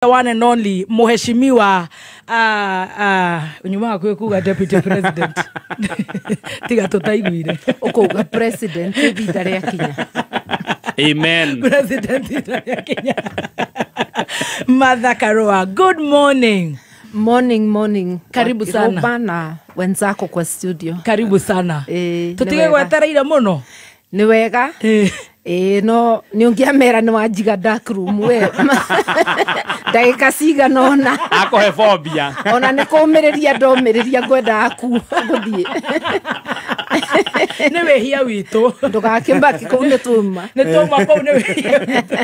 One and only mheshimiwa nyuma gwa kuga deputy president tiga tutaiguire ukuga president ibinda ria kinya. Amen. President ya Kenya. Martha Karua, good morning. Morning, morning. Karibu sana. Bana wenzako kwa studio. Karibu sana. Tutige gwetereire muno. Ni wega. No ni ungiamera ni wanjiga dark room we. Ndagika cigana ona. Akohe phobia. Ona ni kuumiriria ndomiriria ngwenda aku guthie. Ni wehia witu. Ndugakĩmbaki kũu nĩ tuma. Nĩ tuma kũu nĩ wehia witu.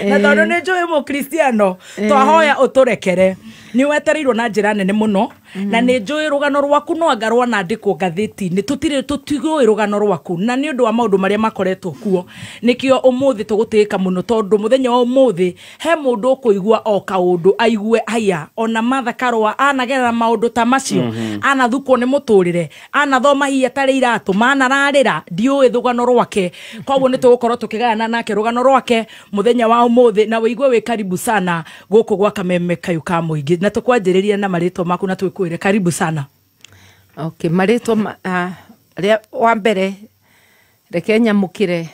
Na tondũ nĩ njũĩ mũkristiano twahoya ũtũrekere. Nĩ wetereirwo na njĩra nene mũno na nĩ njũĩ rũgano rwaku no anga rwanandĩkwo ngathĩti-inĩ tũtirĩ tũtiũĩ rũgano rwaku na nĩ ũndũ wa maũndũ marĩa makoretwo kuo nĩkĩo ũmũthĩ tũgũtĩĩka mũno tondũ mũthenya wa ũmũthĩ he mũndũ ũkũigua o kaũndũ aigue aya ona Martha Karua anagerera maũndũ ta macio anathukwo nĩ mũtũrĩre anathoma hihi atarĩ iratũ manararĩra ndiũĩ rũgano rwake koguo nĩ tũgũkorwo tũkĩgayana nake rũgano rwake mũthenya wa ũmũthĩ na wĩigue wĩ karibu sana gũkũ gwa Kameme Kayũ ka Mũingĩ na tũkwanjĩrĩria na marĩtwa maku na twĩkwĩre karibu sana. Okay, marĩtwa wa mbere reke nyamũkĩre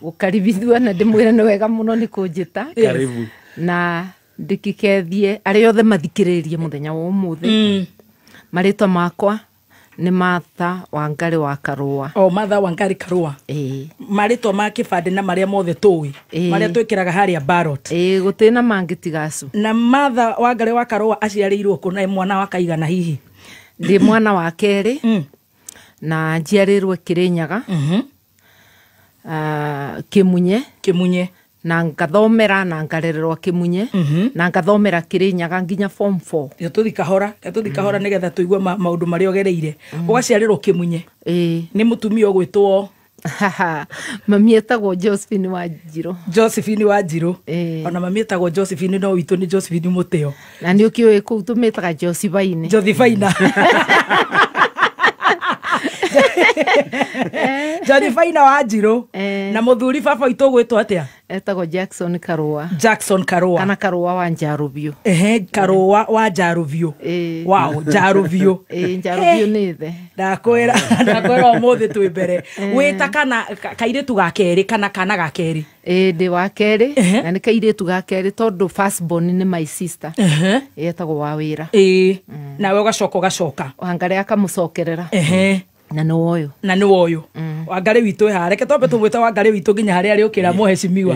gũkaribithua na ndĩmwĩre nĩ wega mũno nĩ kũnjĩta. Karibu. Na ndĩkĩkethie arĩa othe mathikĩrĩrie mũthenya wa ũmũthĩ. Marĩtwa makwa nĩ Martha Wangari wa Karua. O Martha Wangari Karua. Marĩtwa ma kĩbandĩ na marĩa mothe tũĩ marĩa twĩkĩraga harĩa ballot. Gũtirĩ na mangĩ tigacu. Na Martha Wangari wa Karua aciarĩirwo kũ na mwana wa kaigana hihi? Ndĩ mwana wa kerĩ na njiarĩrwo Kĩrĩnyaga. Kĩmunye. Kĩmunye. Na ngathomera na ngarererwo Kĩmunye na ngathomera Kĩrĩnyaga nginya form 4. Yo tuthi kahora, tuthi kahora nigetha tuigue maundu maria ugereire. Ugaciarirwo Kĩmunye. Nĩ mutumia ũgwĩtwo mami etagwo Josephine Wanjiru. Josephine Wanjiru. Ona mami etagwo Josephine no witũ nĩ Josephine Mũtĩo. Na nĩ ũkĩũĩ kũu tũmĩtaga Josephine. Josephine. Josephine Wanjiru. Na muthuri baba witũ ũgwĩtwo atĩa? Etagwo Jackson Karua. Jackson Karua. Kana Karua wa Njarũbiũ. Karua wa Njarũbiũ. Wow, Njarũbiũ. Njarũbiũ nĩ ithe. Ndakwĩra, ndakwĩra ũmũthĩ twĩ mbere. Wĩta kana kairĩtu ga kerĩ kana kana ga kerĩ? Ndĩ wa kerĩ na nĩ kairĩtu ga kerĩ tondũ first born nĩ my sister. Etagwo Wawĩra. Nawe ũgacoka ũgacoka. Wangari akamũcokerera. Na nĩ woyo. Na nĩ woyo. Wangari witũ haha reke twambe tũmwĩte Wangari witũ nginya harĩa arĩũkĩra mũheshimiwa.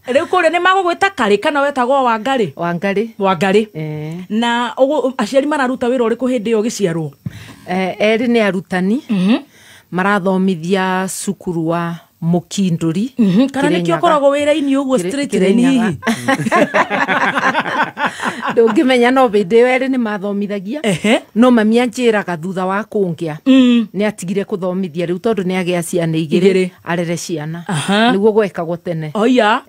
Rĩu kũrĩa nĩ magũgwĩta Karĩ kana wetagwo Wangari? Wangari. Wangari. Na aciari mararuta wĩra ũrĩkũ hĩndĩ ĩyo ũgĩciarwo? Erĩ nĩ arutani. Marathomithia cukuru wa Mũkindũri. Kana nĩkĩo ũkoragwo wĩra-inĩ ũguo straight line hihi? Ndũngĩmenya no hĩndĩ ĩyo erĩ nĩ mathomithagia. No mami anjĩraga thutha wa kũngĩa nĩ atigire kũthomithia rĩu tondũ nĩ agĩa ciana igĩrĩ arere ciana. Nĩguo gwekagwo tene. Oya.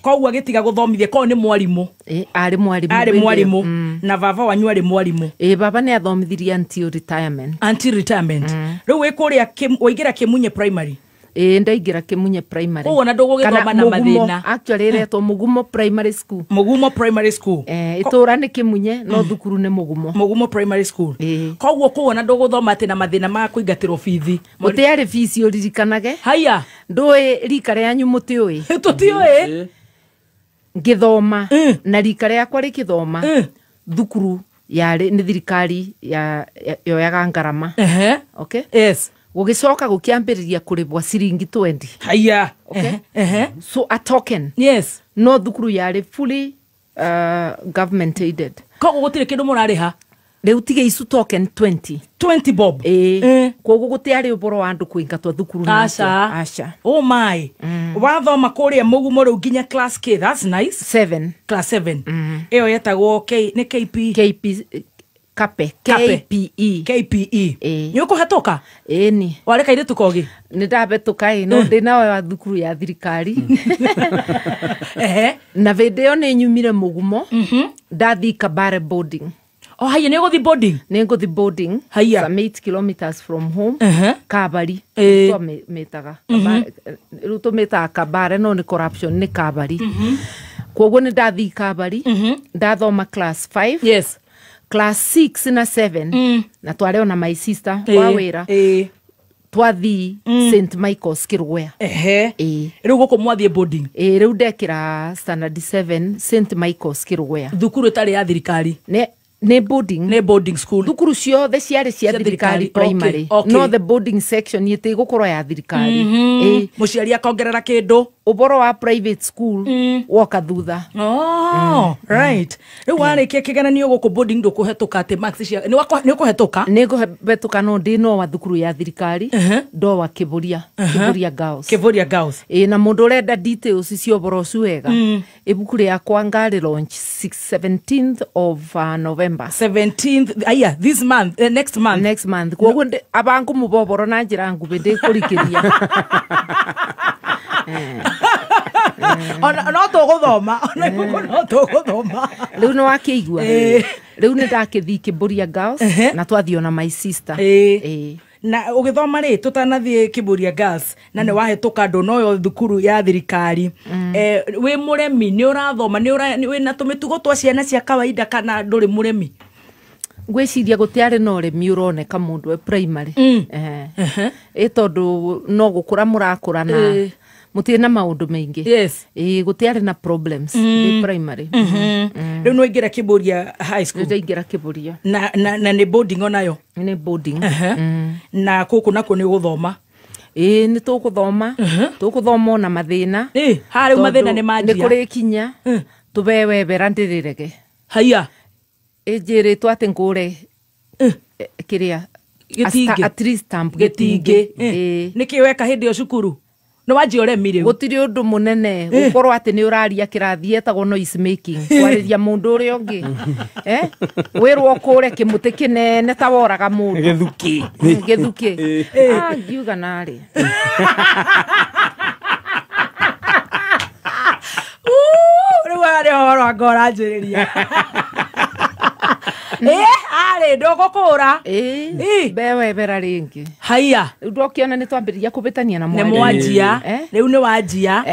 Koguo agĩtiga gũthomithia koguo nĩ mwarimũ. Arĩ mwarimũ. Arĩ mwarimũ. Na baba wanyu arĩ mwarimũ. Baba nĩ athomithirie until retirement. Until retirement. Rĩu wĩ kũrĩa waingĩra Kĩmunye primary? Ndaingĩra Kĩmunye primary. Ũguo na ndũgũgĩthoma na mathĩna. Actually ĩretwo Mũgumo Primary School. Mũgumo Primary School. Itũra nĩ Kĩmunye no thukuru nĩ Mũgumo. Mũgumo Primary School. Koguo kũu ona ndũgũthoma atĩ na mathĩna ma kũingatĩrwo bithi. Gũtiarĩ bici ũririkanage. Haya. Ndũĩ rika rĩanyu mũtiũĩ. Tũtiũĩ. Ngĩthoma na rika rĩakwa rĩkĩthoma thukuru yarĩ nĩ thirikari yoyaga ngarama. Okay? Yes. Gũgĩcoka gũkĩambĩrĩria kũrĩbwa ciringi 20. Haya. Okay. So a token. Yes. No thukuru yarĩ fully government aided. Koguo gũtirĩ kĩndũ mũrarĩha? Rĩu tige icu token 20. 20 bob. Koguo gũtiarĩ ũboro wa andũ kũingatwo thukuru. Aca. Aca. Oh my. Wathoma kũrĩa Mũgumo rĩu nginya class K. That's nice. 7. Class 7. Ĩyo yetagwo K nĩ KP. KP Kape. KPE. KPE. Nĩ ũkũhetũka? Ĩni. Warĩ kairĩtu kogi? Nĩ ndabetũka no ndĩ nawe wa thukuru ya thirikari. Na hĩndĩ ĩyo nĩ nyumire Mũgumo. Ndathiĩ Kabare boarding. Oh, haya, nĩ ũgũthiĩ boarding? Nĩ ngũthiĩ boarding. Haya. Some 8 kilometers from home. Kabari. Twamĩtaga. Rĩu tũmĩtaga Kabare no nĩ corruption nĩ Kabari. Koguo nĩ ndathii Kabari, ndathoma class 5. Yes. Class 6 na 7 na tware ona my sister wa wĩra. Twathii St Michael's Kĩrũgũya. Ehe. Ĩĩ. Rĩu gũkũ mwathiĩ boarding? Ĩĩ, rĩu ndekĩra standard 7 St Michael's Kĩrũgũya. Thukuru ĩtarĩ ya thirikari? Nĩ boarding. Nĩ boarding school. Thukuru ciothe ciarĩ cia thirikari primary. Okay. No the boarding section ĩtĩgũkorwo ya thirikari. Ĩĩ. Mũciari akongerera kĩndũ. Ũboro wa private school woka thutha. Oh, right. Rĩu warĩkia kĩgeranio gũkũ boarding ndũkũhetũka atĩ marks cia nĩ ũkũhetũka? Nĩ ngũhetũka no ndĩ no wa thukuru ya thirikari, ndo wa Kĩbũria, Kĩbũria Girls. Kĩbũria Girls. Ĩĩ, na mũndũ ũrenda details cia ũboro ũcio wega, ibuku rĩakwa ngarĩ launch 17th of November. 17th, aya, this month, next month. Next month. Koguo abangu mũboboro na njĩra nguhĩ ndĩkũrikĩria. Ona no tũgũthoma, ona ibuku no tũgũthoma. Rĩu nĩ wakĩigua. Rĩu nĩ ndakĩthiĩ Kĩbũria Girls na twathiĩ ona my sister. Na ũgĩthoma rĩ, tũtanathiĩ Kĩbũria Girls na nĩ wahetũka ndũnoyo thukuru ya thirikari. Wĩ mũremi, nĩ ũrathoma, wĩna tũmĩtugo twa ciana cia kawaida kana ndũrĩ mũremi? Ngwĩciria gũtiarĩ na ũremi ũroneka mũndũ e primary. Ĩ tondũ no gũkũra mũrakũra na mũtirĩ na maũndũ maingĩ. Yes. Ĩ gũtiarĩ na problems ndĩ primary. Rĩu nĩ waingĩra Kĩbũria high school? Rĩu ndaingĩra Kĩbũria. Na nĩ boarding onayo? Nĩ boarding. Na kũkũ nakuo nĩ ũgũthoma? Ĩ nĩ tũgũthoma. Tũgũthoma ona mathĩna. Ĩ, ha rĩu mathĩna nĩ manjia. Nĩ kũrĩ kinya tũbewe bera ndĩrĩrege. Haiya. Ĩ njĩrĩtwo atĩ ngũre kĩrĩa Gĩtingĩ. A tree stamp gĩtingĩ. Ĩ. Nĩkĩ weka hĩndĩ ĩyo cukuru? Nĩ wanjia ũremi rĩu? Gũtirĩ ũndũ mũnene gũkorwo atĩ nĩ ũraria kĩrathi etagwo noise making, kwarĩria mũndũ ũrĩa ũngĩ. Wĩrwo ũkũre kĩmũtĩ kĩnene ta woraga mũndũ. Gĩthukĩ. Gĩthukĩ. Ngiuga narĩ. Rĩu harĩ ũhoro anga ũranjĩrĩria. Arĩ ndũgũkũra. Mbewe bera rĩngĩ. Haiya. Rĩu ndokĩona nĩ twambĩrĩria kũbĩtania na Nĩ mwarimũ. mwanjia. Rĩu nĩ wanjia.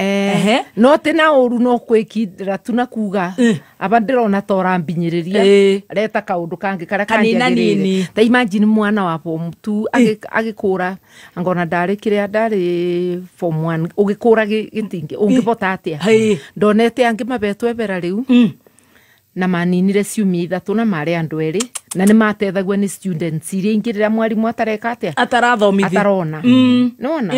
No ti na ũru no kwĩkindĩra tu na kuga aba ndĩrona ta ũrambinyĩrĩria. Reta kaũndũ kangĩ karĩa Kanina kanjagĩrĩire. nini. Ta imagine mwana wa form 2 agĩkũra angona ndarĩ kĩrĩa ndarĩ form 1 ũgĩkũra gĩtingĩ ũngĩbota atĩa? Ndonete angĩ mabetwo ebera rĩu. Na maninire ciumia ithatũ na marĩ andũ erĩ na nĩ matethagio nĩ students iria ingĩ rĩrĩa mwarimũ atareka atĩa? Atarathomithia. Atarona. Nĩwona?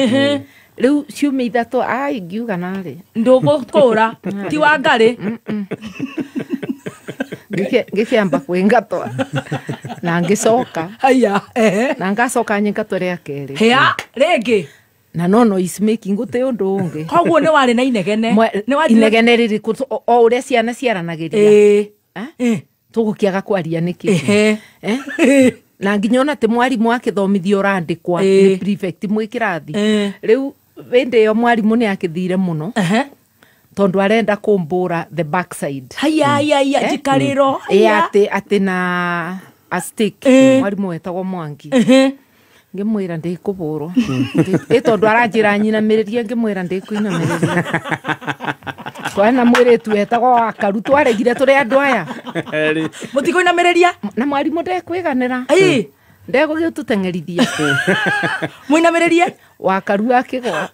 Rĩu ciumia ithatũ ai ngiuga narĩ. Ndũgũkũra ti wa ngarĩ. Ngĩkĩamba kwĩngatwo na ngĩcoka. Haiya. Na ngacoka nyingatwo rĩa kerĩ. Hĩa rĩngĩ. Na no noise making gũtĩ ũndũ ũngĩ. Koguo nĩ warĩ na inegene. Nĩ wanjire Inegene rĩrĩkũ o ũrĩa ciana ciaranagĩria. Tũgũkĩaga kwaria nĩkĩ? Na nginya ona atĩ mwarimũ akĩthomithia ũrandĩkwa nĩ prefect mwĩ kĩrathi. Rĩu hĩndĩ ĩyo mwarimũ nĩ akĩthire mũno. Tondũ arenda kũmbũra the backside. Haiya, haiya, haiya, njikarĩro. Ĩ atĩ na a stick. Mwarimũ wetagwo Mwangi. Ngĩmwĩra ndĩkũbũrwo. Ĩ tondũ aranjĩra nyinamĩrĩrie ngĩmwĩra ndĩkũinamĩrĩria. Twarĩ na mũirĩtu wetagwo Wakaru twaregire tũrĩ andũ aya. Mũtikũinamĩrĩria? Na mwarimũ ndekwĩganĩra. Ndegũgĩtũteng'erithia. Mũinamĩrĩrie? Wakaru akĩgwa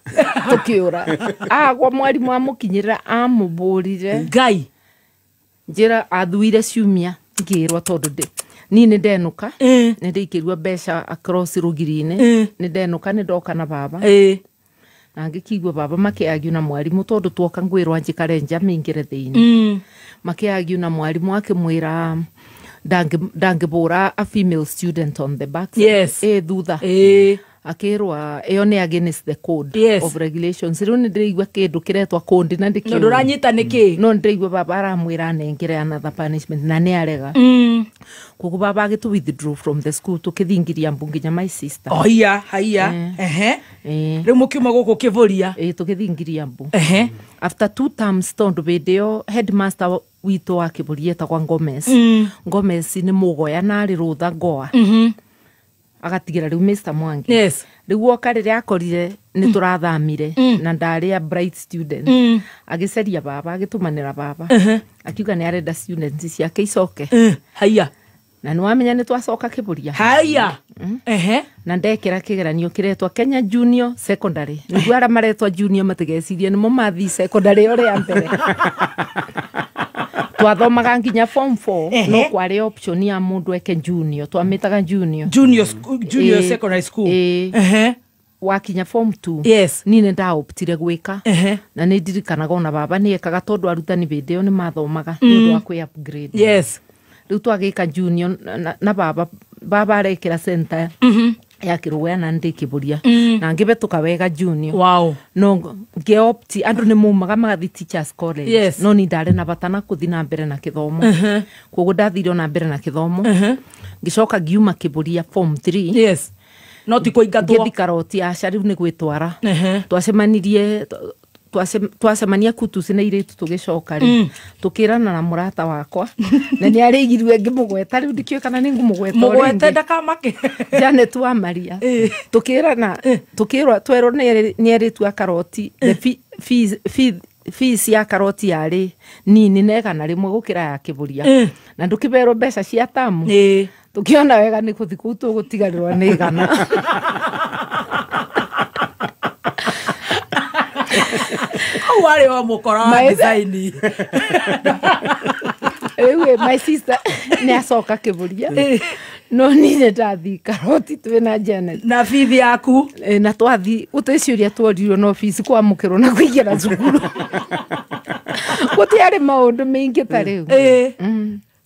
tũkĩũra. Agwa mwarimũ amũkinyĩrĩra amũbũrire. Ngai. Njĩra athuire ciumia ngĩrwo tondũ ndĩ niĩ nĩ ndenũka, nĩ ndĩikĩrwo mbeca across rũgiri-inĩ, nĩ ndenũka nĩ ndoka na baba. Na ngĩkĩigua baba makĩagio na mwarimũ tondũ twoka ngwĩrwo njikare nja mĩingĩre thĩinĩ. Makĩagio na mwarimũ akĩmwĩra ndangĩbũra a female student on the back. Yes. Thutha. Akĩrwa ĩyo nĩ against the code of regulations. Rĩu nĩ ndĩraigua kĩndũ kĩretwa code na ndĩkĩũĩ. No ndũranyita nĩkĩ? No ndĩraigua baba aramwĩra anengere another punishment na nĩ arega. Koguo baba agĩtũ withdraw from the school tũkĩthingiria mbu nginya my sister. Haiya, haiya. Rĩu mũkiuma gũkũ Kĩbũria. Tũkĩthingiria mbu. After 2 terms tondũ hĩndĩ ĩyo headmaster witũ wa Kĩbũria etagwa Gomez. Gomez nĩ mũgoya na arĩ rũtha Goa. Agatigĩra rĩu Mr Mwangi. Yes. Rĩu oka rĩrĩa akorire nĩ tũrathamire na ndarĩ a bright student. Agĩceria baba, agĩtũmanĩra baba, akiuga nĩ arenda students ciake icoke. Haiya. Na nĩ wamenya nĩ twacoka Kĩbũria. Haiya. Ehe. Na ndekĩra kĩgeranio kĩretwa Kenya Junior Secondary. Nĩguo arĩa maretwa junior matigecirie nĩmo mathiĩ secondary o rĩa mbere. Twathomaga nginya form 4, no kwarĩ option ya mũndũ eke junior, twamĩtaga junior. Junior school, junior secondary school. Ehe. Wakinya form 2. Yes. Ni nĩ ndaoptire gwĩka. Na nĩ ndirikanaga ona baba nĩ ekaga tondũ arutani hĩndĩ ĩyo nĩ mathomaga nĩ ũndũ wa kwĩ upgrade. Yes. Rĩu twagĩka junior na baba arekĩra center ya Kĩrũgũya na ndĩ Kĩbũria. Na ngĩbetũka wega junior. Wow. No ngĩopti andũ nĩ maumaga magathiĩ teachers college. Yes. No ni ndarĩ na bata na kũthiĩ na mbere na kĩthomo. Koguo ndathire ona mbere na kĩthomo. Ngĩcoka ngiuma Kĩbũria form 3. Yes. No ti kũingatwo. Ngĩthiĩ Karoti aca rĩu nĩ gwĩtwara. Twacemanirie twacemania Kutus na irĩtu tũgĩcoka rĩ, tũkĩrana na mũrata wakwa na nĩ arĩigirwe ngĩmũgweta rĩu ndikĩũĩ kana nĩ ngũmũgweta o Mũgwete rĩngĩ. ndakamake. Janet wa Maria. Tũkĩrana, tũkĩrwo twerwo nĩ erĩtu a Karoti, the fees ya Karoti yarĩ nini na igana rĩmwe gũkĩra ya Kĩbũria. Na ndũkĩberwo mbeca cia tamu. Tũkĩona wega nĩ gũthiĩ kũu tũgũtigarĩrwo nĩ igana. Hau warĩ o mũkora wa design. Rĩu my sister nĩ acoka Kĩbũria. No niĩ nĩ ndathiĩ Karoti twĩ na Janet. Na bithi yaku. Na twathiĩ gũtirĩ ciũria tworirio no bithi kwamũkĩrwo na kũingĩra cukuru. Gũtiarĩ maũndũ maingĩ ta rĩu.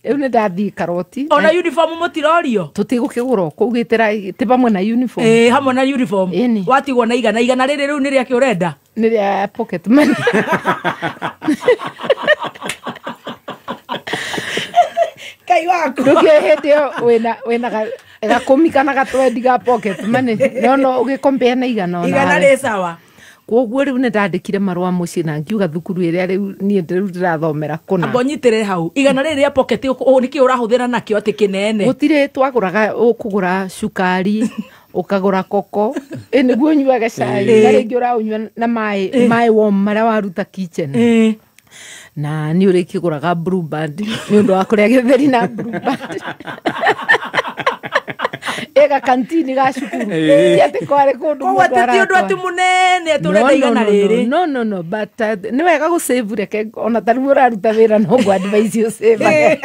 Rĩu nĩ ndathiĩ Karoti. Ona uniform mũtirorio? Tũtigũkĩgũra kũu gĩtĩra ti hamwe na uniform. Hamwe na uniform. Watigwo na igana igana rĩrĩ rĩu nĩ rĩakĩ ũrenda? Nĩ rĩa pocket money. Kai waku. Ndũkĩoe hĩndĩ ĩyo wĩna gakũmi kana gatwendi ga pocket money. No no ũgĩkompea na igana ona. Igana rĩ sawa. Koguo rĩu nĩ ndandĩkire marũa mũciĩ na ngiuga thukuru ĩrĩa rĩu niĩ rĩu ndĩrathomera kũna. Amba ũnyitĩrĩre hau. Igana rĩrĩ rĩa pocket nĩkĩ ũrahũthĩra nakĩo atĩ kĩnene? Gũtirĩ twagũraga, ũkũgũra cukari, ũkagũra koko, nĩguo ũnyuage cai, na rĩngĩ ũraũnyua na maĩ warm marĩa waruta kitchen. Na nĩ ũrĩkĩgũraga Blue Band nĩ ũndũ wa kũrĩa gĩtheri na Blue Band. Ega kantini ga cukuru. Ti atĩ kwarĩ kũndũ Koguo mũndũ atĩ ti ũndũ aratwara. atĩ mũnene atĩ ũrenda igana rĩrĩ. No, no, no, but nĩ wega gũsave reke ona ta rĩu ũraruta wĩra no ngũ advise ũsave.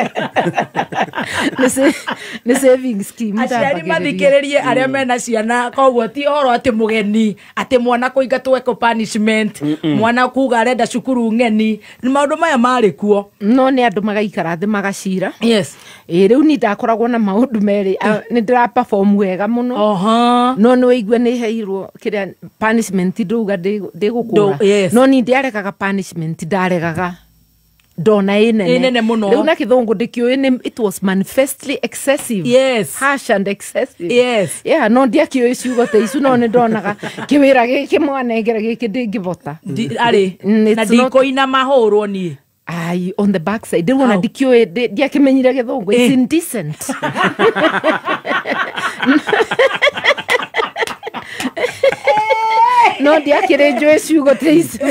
Nĩ saving scheme Aciari ndambagĩrĩria. mathikĩrĩrie arĩa mena ciana, koguo ti ũhoro atĩ mũgeni atĩ mwana kũingatwo eko punishment, mwana kuga arenda cukuru ng'eni, maũndũ maya marĩ kuo. No nĩ andũ magaikara thĩ magacira. Yes. Rĩu niĩ ndakoragwo na maũndũ merĩ, nĩ ndĩra perform wega mũno. No nĩ wĩigue nĩ heirwo kĩrĩa punishment ndauga ndĩgũkũra. Yes. No niĩ ndiaregaga punishment, ndaregaga ndona ĩ nene. Ĩ nene mũno. Rĩu na kĩthũngũ ndĩkĩũĩ nĩ it was manifestly excessive. Yes. Harsh and excessive. Yes. Yeah, no ndiakĩũĩ ciugo ta icu, no nĩ ndonaga kĩwĩra gĩkĩ mwanengera gĩkĩ ndĩngĩbota. Arĩ, na It's not ndikũina mahũrwo niĩ. Ai, on the backside. Rĩu ona How? ndikĩũĩ, ndiakĩmenyire gĩthũngũ. It's indecent. No ndiakĩrĩ njũĩ ciugo ta icio.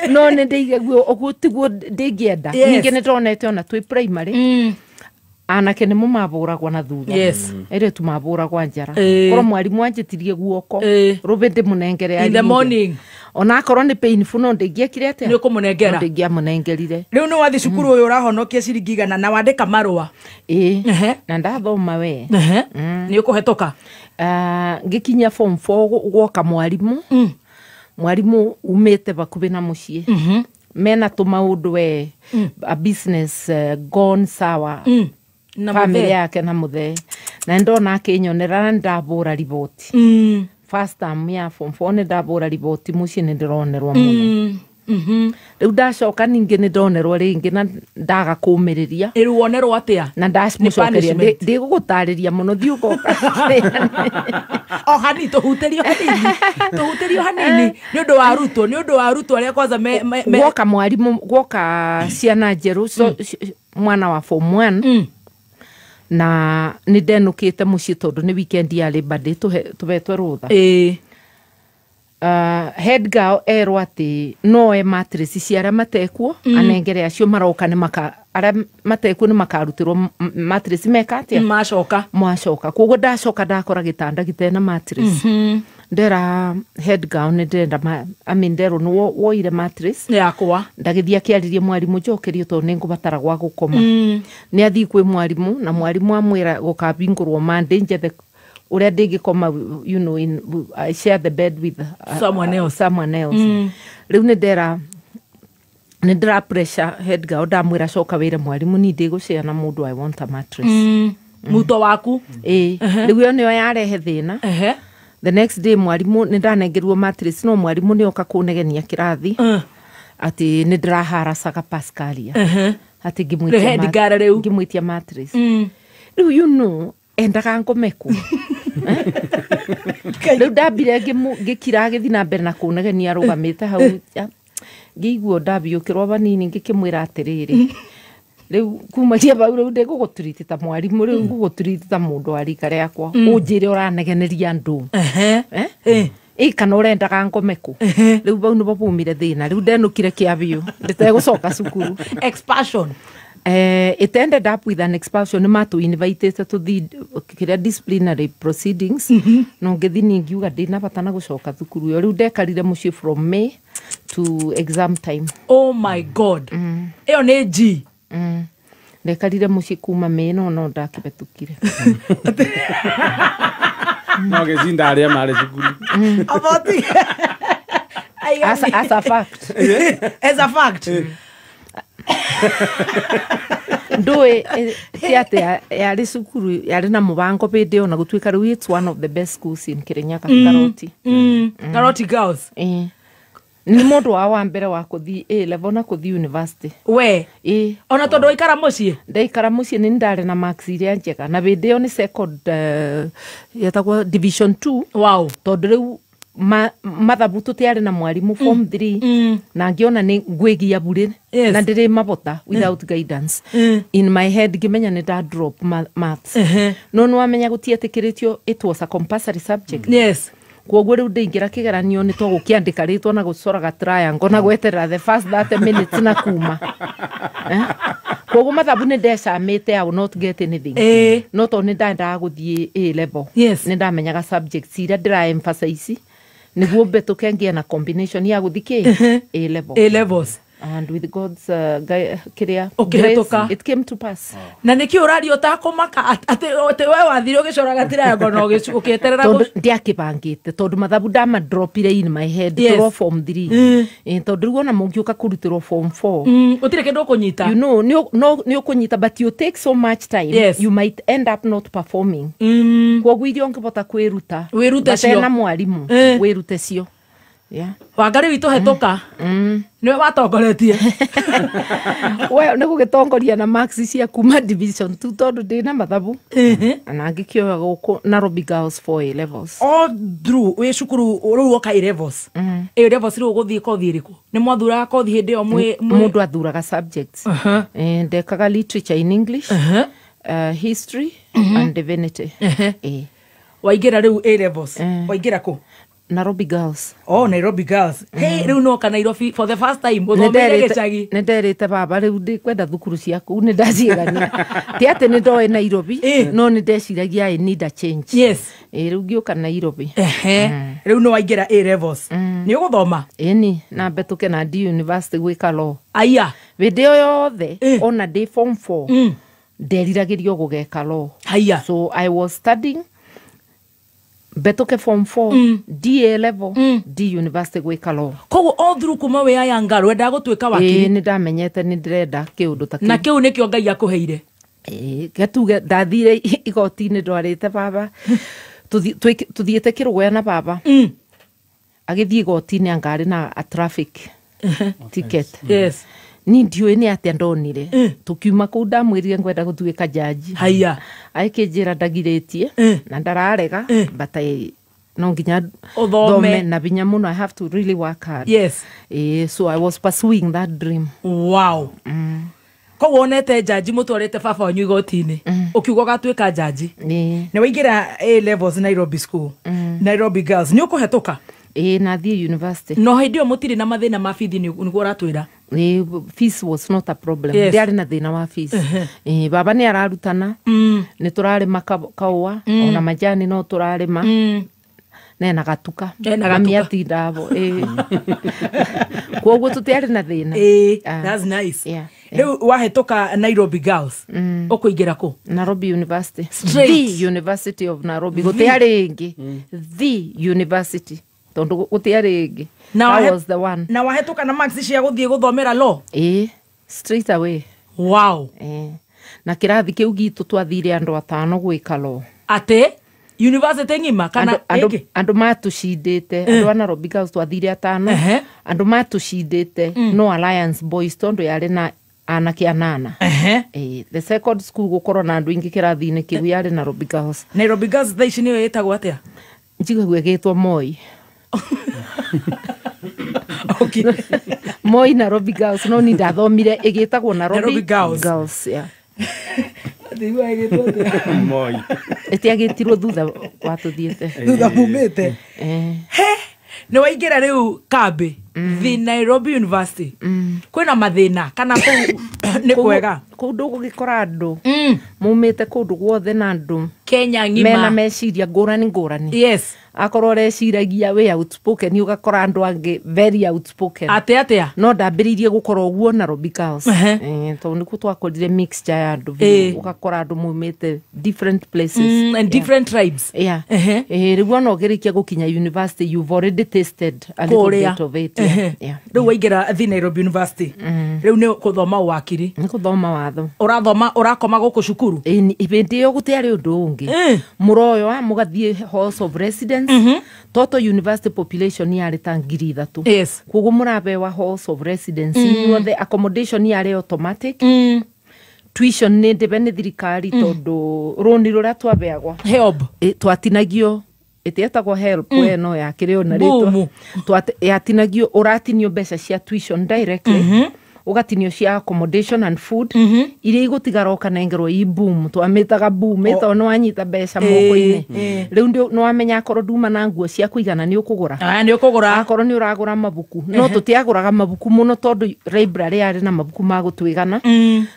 No nĩ ndĩigaguo ũguo tiguo ndĩngĩenda. Yes. Ningĩ nĩ ndonete ona twĩ primary. Anake nĩmo mabũragwo na thutha. Yes. Airĩtu mabũragwo njara. Korwo mwarimũ anjĩtirie guoko, rũbĩ ndĩmũnengere In the aringe. morning. Ona akorwo nĩ painful no ndĩngĩekire atĩa? Nĩ ũkũmũnengera. No ndĩngĩamũnengerire. Rĩu nĩ wathiĩ cukuru ũyũ ũrahonokia ciringi igana na wandĩka marũa. Na ndathoma we. Nĩ ũkũhetũka? Ngĩkinya form 4 gwoka mwarimũ. Mwarimũ umĩte hakuhĩ na mũciĩ. Mena tũmaũndũ we, a business gone sour. Na Family mũthee. yake na mũthee. Na ndona akĩnyonera na ndabũra riboti. First term ya form 4 nĩ ndabũra riboti mũciĩ nĩ ndĩronerwo mũno. Rĩu ndacoka ningĩ nĩ ndonerwo rĩngĩ na ndaga kũmĩrĩria. Rĩu wonerwo atĩa? Na ndamũcokeria, Punishment. ndĩgũgũtarĩria mũno, thiĩ ũgoka. O hanini, tũhutĩrio hanini. Tũhutĩrio hanini. Nĩ ũndũ wa arutwo, nĩ ũndũ wa arutwo arĩa kwanza me Gwoka mwarimũ, gwoka ciana njerũ, mwana wa form 1. Na nĩ ndenũkĩte mũciĩ tondũ nĩ weekend ya Labor Day, tũhetwe rũtha. Head girl erwo atĩ no e mattress cia arĩa matekuo anengere acio maroka nĩ maka arĩa matekuo nĩ makarutĩrwo mattress meka atĩa macoka mwacoka. Koguo ndacoka ndakora gĩtanda gĩtena mattress. Ndera head girl nĩ ndĩrenda I mean nderwo nĩ woire mattress yakwa. Ndagĩthiĩ akĩarĩria mwarimũ njokerio tondũ nĩ ngũbatara gwa gũkoma. Nĩ athiĩ kwĩ mwarimũ na mwarimũ amwĩra gũkabingũrwo Monday njethe ũrĩa ndĩngĩkoma, you know, I share the bed with someone else. Someone else. Rĩu nĩ ndera nĩ ndĩra pressure head girl ndamwĩra coka wĩre mwarimũ ni ndĩgũshare na mũndũ, I want a mattress. Muto waku. Ĩĩ. Rĩu ĩyo nĩyo yarehe thĩna. The next day mwarimũ nĩ ndanengerirwo mattress no mwarimũ nĩ oka kũnegenia kĩrathi atĩ nĩ ndĩraharacaga Pascalia atĩ ngĩmwĩtia mattress. Rĩu you know endaga ngome kũ. Rĩu ndambire ngĩkira agĩthiĩ na mbere na kũnegenia arũgamĩte hau ngĩigua ndabiũkĩrwo banini ngĩkĩmwĩra atĩrĩrĩ rĩu kumagia bau rĩu ndĩgũgũturiti ta mwarimũ rĩu ngũgũturiti ta mũndũ wa rika rĩakwa ũnjĩre ũranegeneria andũ ĩ kana ũrendaga ngome kũ. Rĩu bau nĩbo baumire thĩna. Rĩu ndenũkire kĩa biũ ndĩtegũcoka cukuru. Expansion. It ended up with an expulsion. Nĩ invited to the kiria disciplinary proceedings. No ngĩthi ningiuga ndĩna bata na gũcoka thukuru ĩyo. Rĩu ndekarire mũciĩ from May to exam time. Oh my God. Ĩyo nĩ G. Ndekarire mũciĩ kuma May no ndakĩhetũkire. No gĩcinda arĩa marĩ cukuru. Aboti. As a fact. As a fact. Ndũĩ ti atĩ yarĩ cukuru yarĩ na mũbango hĩndĩ ĩyo na gũtuĩka rĩu it's one of the best schools in Kirinyaga. Karoti. Karoti Girls. Nĩ mũndũ wa mbere wa kũthiĩ A level na kũthiĩ university. We. Ona tondũ waikara mũciĩ? Ndaikara mũciĩ nĩ ndarĩ na marks iria njega na hĩndĩ ĩyo nĩ second yetagwo division 2. Wow. Tondũ rĩu mathabu tũtiarĩ na mwarimũ form 3 na ngĩona nĩ ngwĩgia burĩ na ndĩrĩ mabota without guidance. In my head ngĩmenya nĩ nda drop maths. No nĩ wamenya gũtietĩkĩrĩtio, it was a compulsory subject. Yes. Koguo rĩu ndĩingĩra kĩgeranio nĩ tũgũkĩandĩka rĩtwa na gũcoraga triangle na gweterera the first 30 minutes na kuma. Koguo mathabu nĩ ndecamĩte I will not get anything. No tondũ nĩ ndendaga gũthiĩ A level. Nĩ ndamenyaga subjects iria ndĩra emphasize nĩguo mbetũke ngĩe na combination ya gũthiĩ kĩ A level. A levels. And with God's kiria grace, it came to pass. Na nĩkĩ ũraria ũtakũmaka atĩ we wathire ũgĩcoraga triangle na ũgĩeterera tondũ ndiakĩbangĩte tondũ mathabu ndamadropire in my head tũrwo form 3. Tondũ rĩu ona mũngĩũka kũrutĩrwo form 4 gũtirĩ kĩndũ ũkũnyita. You know nĩ ũkũnyita but you take so much time. Yes. You might end up not performing. Kwoguo iria ũngĩbota kwĩruta wĩrute cio na mwarimũ wĩrute cio. Yeah. Wangari witũ hetũka. Nĩwe watongoretie. We nĩ gũgĩtongoria na marks cia kuma division 2 tondũ ndĩna mathabu. Na ngĩkĩoya gũkũ Nairobi Girls 4 A levels. All through wĩ cukuru rĩu woka A levels. A levels rĩu ũgũthiĩ kothi ĩrĩkũ? Nĩ mwathuraga kothi hĩndĩ ĩyo mũndũ athuraga subjects. Ndekaga literature in English, history and divinity. Waingĩra rĩu A levels. Waingĩra kũ? Nairobi Girls. Oh, Nairobi Girls. Hey, rĩu noka Nairobi for the first time. Ũthomeire gĩcagi. Nĩ nderĩte baba rĩu ndikwenda thukuru ciaku nĩ ndaciĩgania. Ti atĩ nĩ ndoĩ Nairobi no nĩ ndeciragia I need a change. Yes. Rĩu ngĩũka Nairobi. Rĩu nĩ waingĩra A levels. Nĩ ũgũthoma? Ĩni, na mbetũke na D University gwĩka law. Aya. Hĩndĩ ĩyo yothe ona ndĩ form 4 nderiragĩrio gũgeka law. Haya. So I was studying mbetũke form 4 D A level D University gwĩka law. Koguo all through kuma wĩ aya ngaro wendaga gũtuĩka wakiri? Ĩĩ nĩ ndamenyete nĩ ndĩrenda kĩũndũ ta kĩu. Na kĩu nĩkĩo Ngai akũheire? Ĩĩ, gatuge ndathire igoti-inĩ ndwarĩte baba tũthiĩte kĩrũgũya na baba agĩthiĩ igoti-inĩ anga arĩ na a traffic ticket. Yes. Ni ndiũĩ nĩ atĩa ndonire tũkiuma kũu ndamwĩrire ngwenda gũtuĩka jaji. Haya. Agĩkĩnjĩra ndagirĩtie na ndararega but I no nginya ũthome na binya mũno. I have to really work hard. Yes. So I was pursuing that dream. Wow. Koguo wonete jaji mũtwarĩte baba wanyu igoti-inĩ ũkiuga ũgatuĩka jaji. Nĩ waingĩra A levels Nairobi school. Nairobi Girls. Nĩ ũkũhetũka? Ĩĩ, na thiĩ university. No hĩndĩ ĩyo mũtirĩ na mathĩna ma bithi, nĩguo ũratwĩra? Ĩĩ, fees was not a problem. Ndiarĩ na thĩna wa fees. Ĩĩ, baba nĩ ararutana, nĩ tũrarĩma kaũa, ona majani no tũrarĩma. Nena gatuka. Ena Mami gatuka. atinda abo. Ĩĩ. Koguo tũtiarĩ na thĩna. Ĩĩ, Ah. that's nice. Yeah. Rĩu wahĩtũka Nairobi Girls, ũkũingĩra kũ? Nairobi University. Straight. The University of Nairobi. Gũtiarĩ ĩngĩ. The University. Tondũ gũtiarĩ ĩngĩ. That was the one. Na wahĩtũka na marks cia gũthiĩ gũthomera law? Ĩĩ, straight away. Wow. Ĩĩ. Na kĩrathi kĩu gitũ twathire andũ 5 gwĩka law. Atĩ university ng'ima kana ĩngĩ? Andũ matũcindĩte, andũ a Nairobi Girls twathire 5. Andũ matũcindĩte no Alliance Boys tondũ yarĩ na anake 8. Ĩĩ, the second school gũkorwo na andũ aingĩ kĩrathi-inĩ kĩu yarĩ Nairobi Girls. Nairobi Girls thaa ici nĩyo ĩtagwo atĩa? Njiguaga ĩgĩtwo Moi. Okay. Moi Nairobi Girls, no ni ndathomire ĩgĩtagwo Nairobi, Nairobi Girls. Girls, yeah. Ndiguaga ĩgĩtwo atĩa? Moi. Ĩtiagĩtirwo thutha wa tũthiĩte. Thutha mumĩte. Eh. He, nĩ waingĩra rĩu kambĩ the Nairobi University, kwĩna mathĩna kana kũu nĩ kwega? Kũu ndũgũgĩkora andũ maumĩte kũndũ guothe na andũ Kenya mena ng'ima. meciria ngũrani ngũrani. Akorwo ũreciragia wĩ outspoken, ũgakora andũ angĩ very outspoken. Atĩ atĩa? No ndambĩrĩirie gũkorwo ũguo Nairobi Girls. Ehe. Tondũ nĩkuo twakorire mixture ya andũ Ĩĩ. biũ, ũgakora andũ maumĩte different places. And different tribes. Yeah. Ehe. Rĩu ona ũkĩrĩkia gũkinya university, you've already tasted a little Kũrĩa. bit of it. Ehe. Yeah. Yeah. Rĩu waingĩra the Nairobi University, rĩu nĩ gũthoma ũwakiri? Nĩ gũthoma watho. Ũrathoma, ũrakoma gũkũ cukuru? Ĩĩ, hĩndĩ ĩyo gũtiarĩ ũndũ ũngĩ. Mũroyoa mũgathiĩ halls of residence. Total university population yarĩ ta 3,000. Koguo mũrabewa halls of residence inyuothe, accommodation yarĩ automatic. Tuition nĩ ndĩbe nĩ thirikari tondũ rũni rũrĩa twabeagwa. Help. Twatinagio, ĩtietagwo help, we no yakĩrĩ ona Boom. rĩtwa. Yatinagio, ũratinio mbeca cia tuition directly, ũgatinio cia accommodation and food, iria igũtigara ũkanengerwo i boom, twamĩtaga boom, ĩtondũ nĩ wanyita mbeca moko-inĩ. Rĩu nĩ wamenya akorwo nduma na nguo cia kũigana nĩ ũkũgũra. Aya, nĩ ũkũgũra. Akorwo nĩ ũragũra mabuku, no tũtiagũraga mabuku mũno tondũ library yarĩ na mabuku ma gũtwĩgana.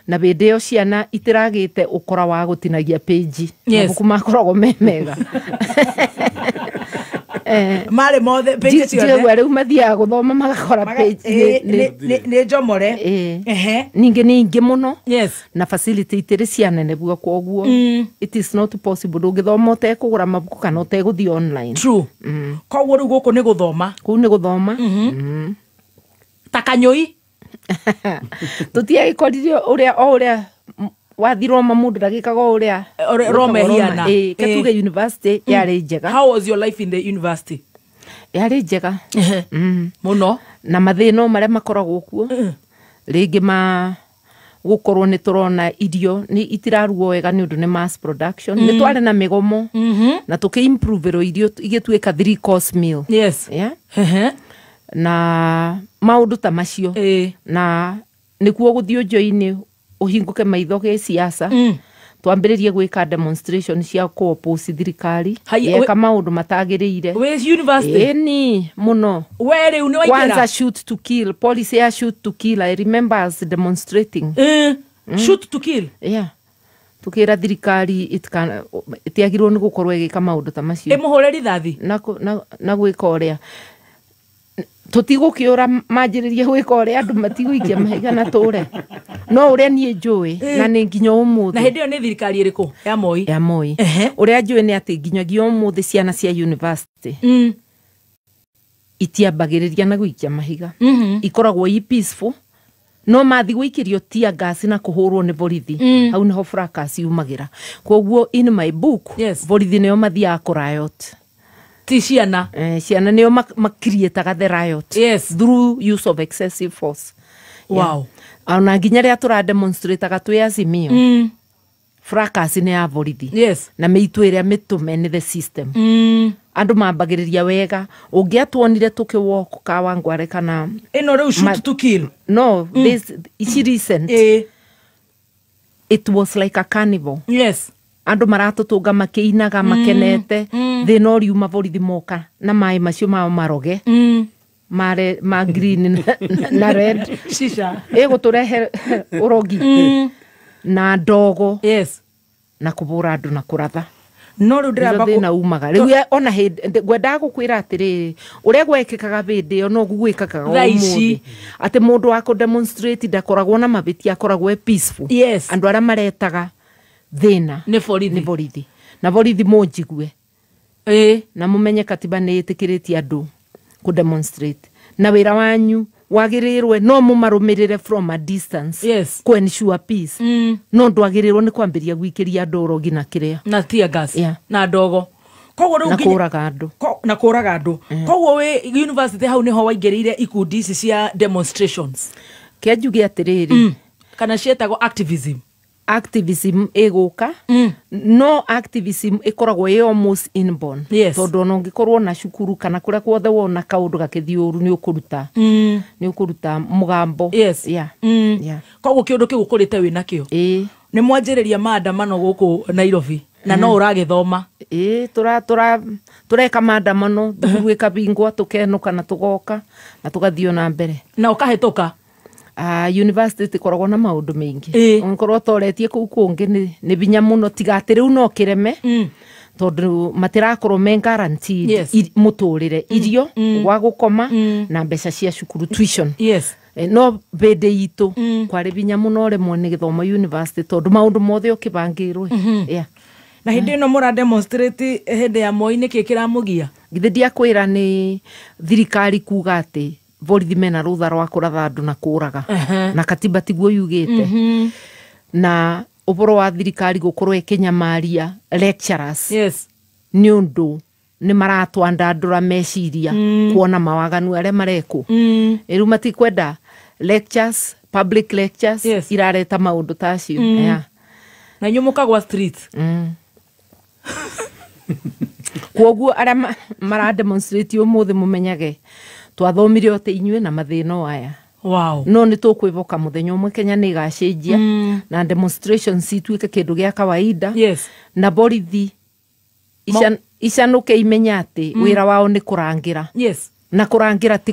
Na hĩndĩ ĩyo ciana itiragĩte ũkora wa gũtinagia page. Mabuku makoragwo me mega. Marĩ mothe page ciothe. Njigua rĩu mathiaga gũthoma magakora page Nĩ njomore. Ĩĩ. Ehe. Ningĩ nĩ ingĩ mũno. Na facility itirĩ cianenebua, koguo it is not possible, ndũngĩthoma ũtekũgũra mabuku kana ũtegũthiĩ online. True. Koguo rĩu gũkũ nĩ gũthoma. Kũu nĩ gũthoma. Ta kanyũi. Tũtiagĩkorire ũrĩa o ũrĩa wathi Roma mũndũ ndagĩkaga o ũrĩa Ũrĩa Roma ĩhiana. Ĩĩ, ke tuge university yarĩ njega. How was your life in the university? Yarĩ njega. Mũno. Na mathĩna o marĩa makoragwo kuo rĩngĩ ma gũkorwo nĩ tũrona irio nĩ itirarugwo wega nĩ ũndũ nĩ mass production. Nĩ twarĩ na mĩgomo na tũkĩ-improverwo irio igĩtuĩka 3 course meal. Yeah? Na maũndũ ta macio. Na nĩkuo gũthiĩ ũnjo-inĩ ũhingũke maitho gĩ siasa. Twambĩrĩrie gwĩka demonstration cia kũ-oppose thirikari yeka maũndũ matagĩrĩire. Wĩ university? Ĩni mũno. We rĩu nĩ waingĩra? Kwanza shoot to kill, policy ya shoot to kill, I remember us demonstrating. Shoot to kill? Yeah. Tukĩra thirikari ĩtiagĩrĩirwo nĩ gũkorwo ĩgĩka maũndũ ta macio. Ĩmũhũre rithathi? Na gwĩka ũrĩa tũtigũkĩũra manjĩrĩrie gwĩka ũrĩa andũ matigũikia mahiga na tũre. No ũrĩa niĩ njũĩ, na nĩ nginya ũmũthĩ. Na hĩndĩ ĩyo nĩ thirikari ĩrĩkũ? Ya Moi? Ya Moi. Ũrĩa njũĩ nĩ atĩ nginyagia ũmũthĩ ciana cia university itiambagĩrĩria na gũikia mahiga. Ikoragwo i peaceful. No mathi gũikĩrio tear gas na kũhũrwo nĩ borithi. Hau nĩho fracas yumagĩra. Koguo in my book, borithi nĩo mathiaga kũ riot. Ti ciana. Ciana nĩo makiriĩtaga the riot. Through use of excessive force. Wow. Yeah. Ona nginya rĩrĩa tũra demonstrate-aga twĩ Azimio. Fracas nĩ ya borithi. Na mĩitũ ĩrĩa mĩtũme nĩ the system. Andũ mambagĩrĩria wega. Ũngĩatuonire tũkĩ-walk Kawangware kana ĩno rĩu shoot to kill. No, this ici recent. It was like a carnival. Andũ maratũtũnga makĩinaga makenete thĩna ũriuma borithi moka na maĩ macio mao maroge mare ma green na red shisha ĩgũtũrehe ũrogi na ndogo. Yes. Na kũbũra andũ na kũratha. No rĩu ndĩramba thĩna umaga rĩu ona hĩndĩ ngwendaga gũkwĩra atĩrĩrĩ ũrĩa gwekĩkaga hĩndĩ ĩyo no gwĩkakaga ũmũthĩ atĩ mũndũ wa kũ demonstrate ndakoragwo na mabĩtia akoragwo e peaceful. Yes. Andũ arĩa maretaga thĩna nĩ borithi, nĩ borithi na borithi mũnjigue na mũmenye katiba nĩ ĩtĩkĩrĩtie andũ kũ demonstrate na wĩra wanyu wagĩrĩirwe no mũmarũmĩrĩre from a distance. Yes. Kũ ensure peace. No ndwagĩrĩirwo nĩ kwambĩrĩria gwikĩria andũ ũrogi na kĩrĩa na tear gas. Yeah. Na ndogo koguo rĩu na kũraga andũ na kũraga andũ. Koguo wĩ university hau nĩho waingĩrĩire ikundi ici cia demonstrations. Kĩa njuge atĩrĩrĩ kana cietagwo activism. Activism ĩgũka no activism ĩkoragwo ĩ almost inborn. Yes. Tondũ ona ũngĩkorwo na cukuru kana kũrĩa kuothe wona kaũndũ gakĩthiĩ ũru nĩ ũkũruta nĩ ũkũruta mũgambo. Yes. Yeah. Yeah. Koguo kĩũndũ kĩu ũkũrĩte wĩ nakĩo nĩ mwanjĩrĩria maandamano gũkũ Nairobi na no ũragĩthoma. Tũreka maandamano thukuru ĩkabingwa tũkenũka na tũgoka na tũgathiĩ na mbere na ũkahĩtũka. University tikoragwo na maũndũ maingĩ ũngĩkorwo ũtoretie kũu kũngĩ nĩ binya mũno tiga atĩ rĩu no kĩreme tondũ matirakorwo me guaranteed. Yes. Mũtũrĩre irio gwa gũkoma na mbeca cia cukuru tuition. Yes. No bĩndĩ itũ kwarĩ binya mũno rĩmwe nĩ gĩthomo university tondũ maũndũ mothe ũkĩbangĩrwo. Yeah. Na hĩndĩ ĩno mũra demonstrate hĩndĩ ya Moi nĩkĩ kĩramũgia? Githĩ ndiakwĩra nĩ thirikari kuga atĩ borithi mena rũtha rwa kũratha andũ na kũraga na katiba tiguo yugĩte na ũboro wa thirikari gũkorwo ĩkĩnyamaria lecturers. Yes. Nĩ ũndũ nĩ maratwandandũra meciria kuona mawaganu arĩa marekwo. Rĩu matikwenda lectures, public lectures. Yes. Irareta maũndũ ta acio. Yeah. Na inyuĩ mũkagwa street. Kwoguo arĩa mara demonstrate ũmũthĩ mũmenyage twathomire o te inyuĩ na mathĩna aya. Wow. No nĩ tũkwĩboka mũthenya ũmwe Kenya nĩ ĩgacenjia na demonstrations ituĩke kĩndũ gĩa kawaida. Yes. Na borithi icanũke imenya atĩ wĩra wao nĩ kũrangĩra. Yes. Na kũrangĩra ti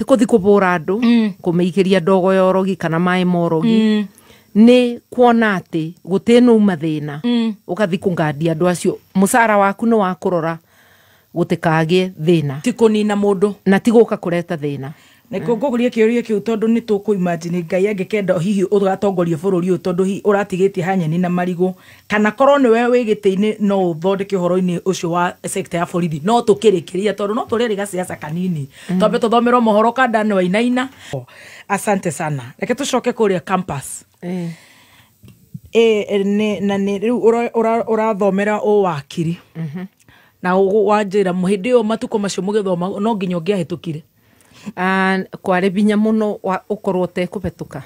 kũthi kũbũra andũ kũmĩikĩria ndogo ya ũrogi kana maĩ ma ũrogi nĩ kuona atĩ gũtĩnuma thĩna ũgathi kũngandia andũ acio mũcara waku nĩ wa kũrora gũtikagie thĩna ti kũnina mũndũ na ti gũka kũreta thĩna. Nĩ ngũkũria kĩũria kĩu tondũ nĩ tũkũ-imagine Ngai angĩkenda hihi ũgatongoria bũrũri ũyũ tondũ hihi ũratigĩtie hanyeni na marigũ kana korwo nĩwe wĩ gĩtĩ-inĩ no ũthondeke ũhoro-inĩ ũcio wa sector ya borithi no tũkĩrĩkĩria tondũ no tũrĩrĩ gaciaca kanini twambe tũthomerwo mohoro kanda nĩ wainaina. Asante sana. Reke tũcoke kũrĩa campus. Na nĩ rĩu ũrathomera ũwakiri na wanjĩra hĩndĩ ĩyo matukũ macio mũgĩthoma no nginya ũngĩahĩtũkire. Kwarĩ binya mũno ũkorwo ũtekũhetũka.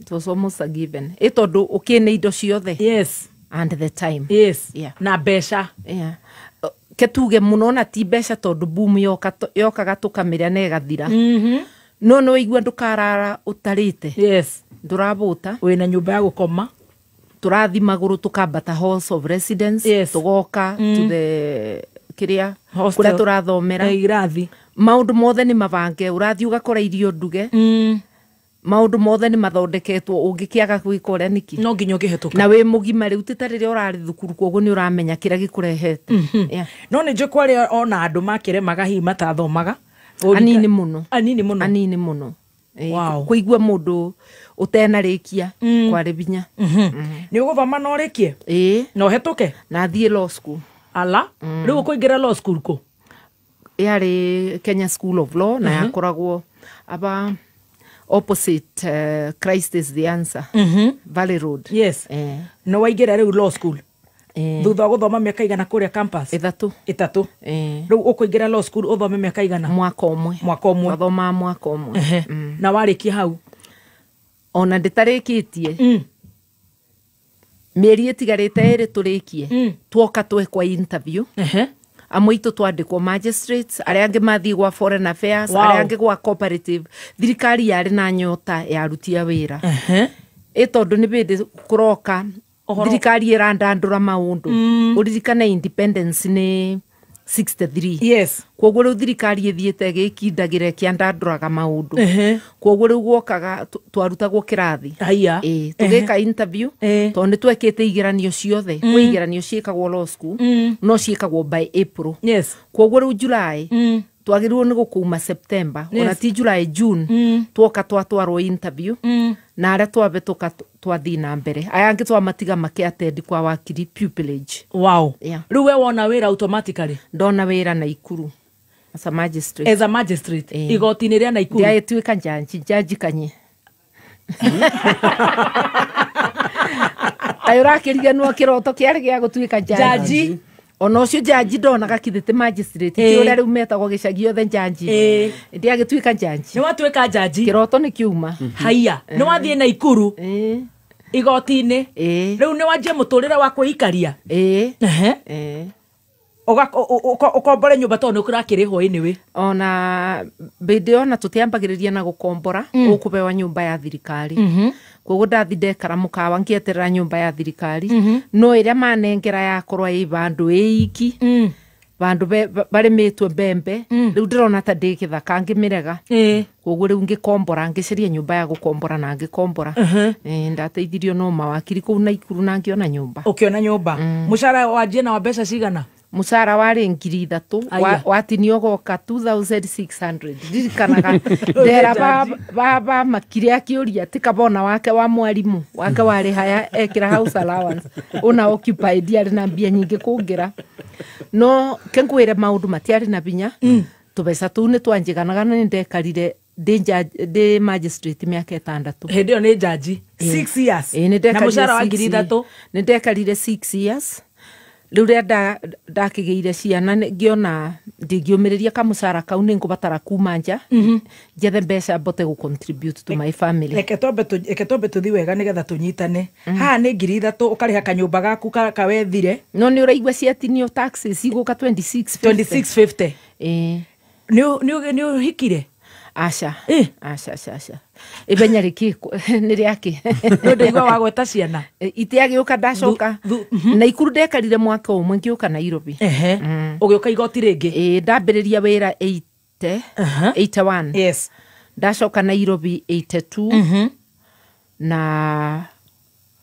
It was almost a given. Ĩ tondũ ũkĩne indo ciothe. Yes. And the time. Yes. Yeah. Na mbeca. Yeah. Ke tuge mũno na ti mbeca tondũ boom yokaga tũkamĩrĩa na ĩgathira. No nĩ waigua ndũkarara ũtarĩte. Yes. Ndũrabũta. Wĩna nyũmba ya gũkoma. Tũrathi magũrũ tũkambata halls of residence. Yes. Tũgoka to the kĩrĩa kũrĩa tũrathomera. Irathi. Maũndũ mothe nĩ mabange ũrathiĩ ũgakora irio nduge. Maũndũ mothe nĩ mathondeketwo ũngĩkĩaga gwĩka ũrĩa nĩkĩ no nginya ũngĩhetũka na wĩ mũgima rĩu ti ta rĩrĩa ũrarĩ thukuru koguo nĩ ũramenya kĩrĩa gĩkũrehete. Yeah. No nĩ njũĩ kwarĩ ona andũ makĩremaga hihi matathomaga. Anini mũno. Anini mũno. Anini mũno. Wow. Kũigua mũndũ ũtenarĩkia kwarĩ binya. Nĩ ũgũthoma na ũrĩkie? Ĩĩ. Na ũhetũke? Na thiĩ law school. Ala? Rĩu ũkũingĩra law school kũ? Yarĩ Kenya School of Law na yakoragwo aba opposite Christ is the answer. Valley Road. Yes. No waingĩra rĩu law school. Thutha wa gũthoma mĩaka igana kũrĩa campus? Ĩtatũ. Ĩtatũ. Rĩu ũkũingĩra law school ũthome mĩaka igana? Mwaka ũmwe. Mwaka ũmwe. Wathomaga mwaka ũmwe. Na warĩkia hau? Ona ndĩtarĩkĩtie. Mĩeri ĩtigarĩte ĩrĩ tũrĩkie. Tuoka twekwa interview. Amwe itũ twandĩkwo magistrates arĩa angĩ mathiĩ gwa foreign affairs. Wow. Arĩa angĩ gwa cooperative. Thirikari yarĩ na nyota ya aruti a wĩra. Ĩ tondũ nĩ bĩndĩ kũroka Thirikari ĩrandandũra maũndũ. Ũririkane independence nĩ 63. Yes. Koguo rĩu thirikari ĩthiĩte ĩgĩkindagĩra ĩkĩandandũraga maũndũ. Koguo rĩu gwokaga twarutagwo kĩrathi. Haiya. Tũgĩka interview tondũ nĩ twekĩte igeranio ciothe. Kwĩ igeranio ciĩkagwo law school, no ciĩkagwo by April. Yes. Koguo rĩu July twagĩrĩirwo nĩ gũkuma September, ona ti July, June, twoka twatwarwo interview, na arĩa twabetũka twathiĩ na mbere, aya angĩ twamatiga makĩattend kwa wakiri pupillage. Wow. Yeah. Rĩu we wona wĩra automatically? Ndona wĩra Naikuru as a magistrate. As a magistrate. Igoti-inĩ rĩa Naikuru. Ndiagĩtuĩka njanji kanye. Kaĩ ũrakĩriganĩrwo kĩroto kĩarĩ gĩa gũtuĩka njanji. Ona ũcio njanji ndonaga kithĩ magistrate ti ũrĩa rĩu metagwo gĩcagi othe njanji. Ndiagĩtuĩka njanji. Nĩ watuĩka njanji. Kĩroto nĩ kiuma. Haiya. Nĩ wathiĩ Naikuru igoti-inĩ. Rĩu nĩ wanjie mũtũrĩre wa kwĩikaria. Ũkombore nyũmba tondũ nĩ ũrakĩrĩhwo anyway. Ona hĩndĩ ĩyo ona tũtiambagĩrĩria na gũkombora, ũkũbewa nyũmba ya thirikari. Koguo ndathi ndekara mũkawa ngĩeterera nyũmba ya thirikari, no ĩrĩa manengera yakorwo ĩ vandũ ĩ iki, vandũ barĩmĩtwo mbembe, rĩu ndĩrona ta ndĩ gĩthaka ngĩmĩrega. Koguo rĩu ngĩkombora, ngĩcaria nyũmba ya gũkombora na ngĩkombora. Ndateithirio no mawakiri kũu Naikuru na ngĩona nyũmba. Ũkĩona nyũmba. Mũcara wanjie na wa mbeca cigana? Mũcara warĩ 3,000, watinio goka 2,600. Ndirikanaga ndera baba makire akĩũria ti kabona wake wa mwarimũ wake warĩ haya ekĩra house allowance ona occupied arĩ na mbia nyingĩ kũngĩra, no kengwĩre maũndũ matiarĩ na binya. Tũbeca tũu nĩ twanjiganaga na nĩ ndekarire ndĩ magistrate mĩaka 6. Hĩndĩ ĩyo nĩ njanji 6 years. Na mũcara wa 3,000. Nĩ ndekarire 6 years. Rĩu rĩrĩa ndakĩgĩire ciana ngĩona ndingĩũmĩrĩria kamũcara kau nĩ ngũbatara kuma nja njethe mbeca mbote gũ contribute to my family. Reke twambe tũthi wega nĩgetha tũnyitane. Haha nĩ 3,000 ũkarĩha kanyũmba gaku kawethire. No nĩ ũraigua ciatinio taxes igũka 2650. 2650. Nĩ ũhikire? Aca. Aca aca aca. Ibenya rĩkĩ nĩ rĩake. Nĩ ndaigua wagweta ciana. Itiagĩũka ndacoka. Naikuru ndekarire mwaka ũmwe ngĩũka Nairobi. Ũgĩũka igoti rĩngĩ? Ndambĩrĩria wĩra 81. Yes. Ndacoka Nairobi 82. Na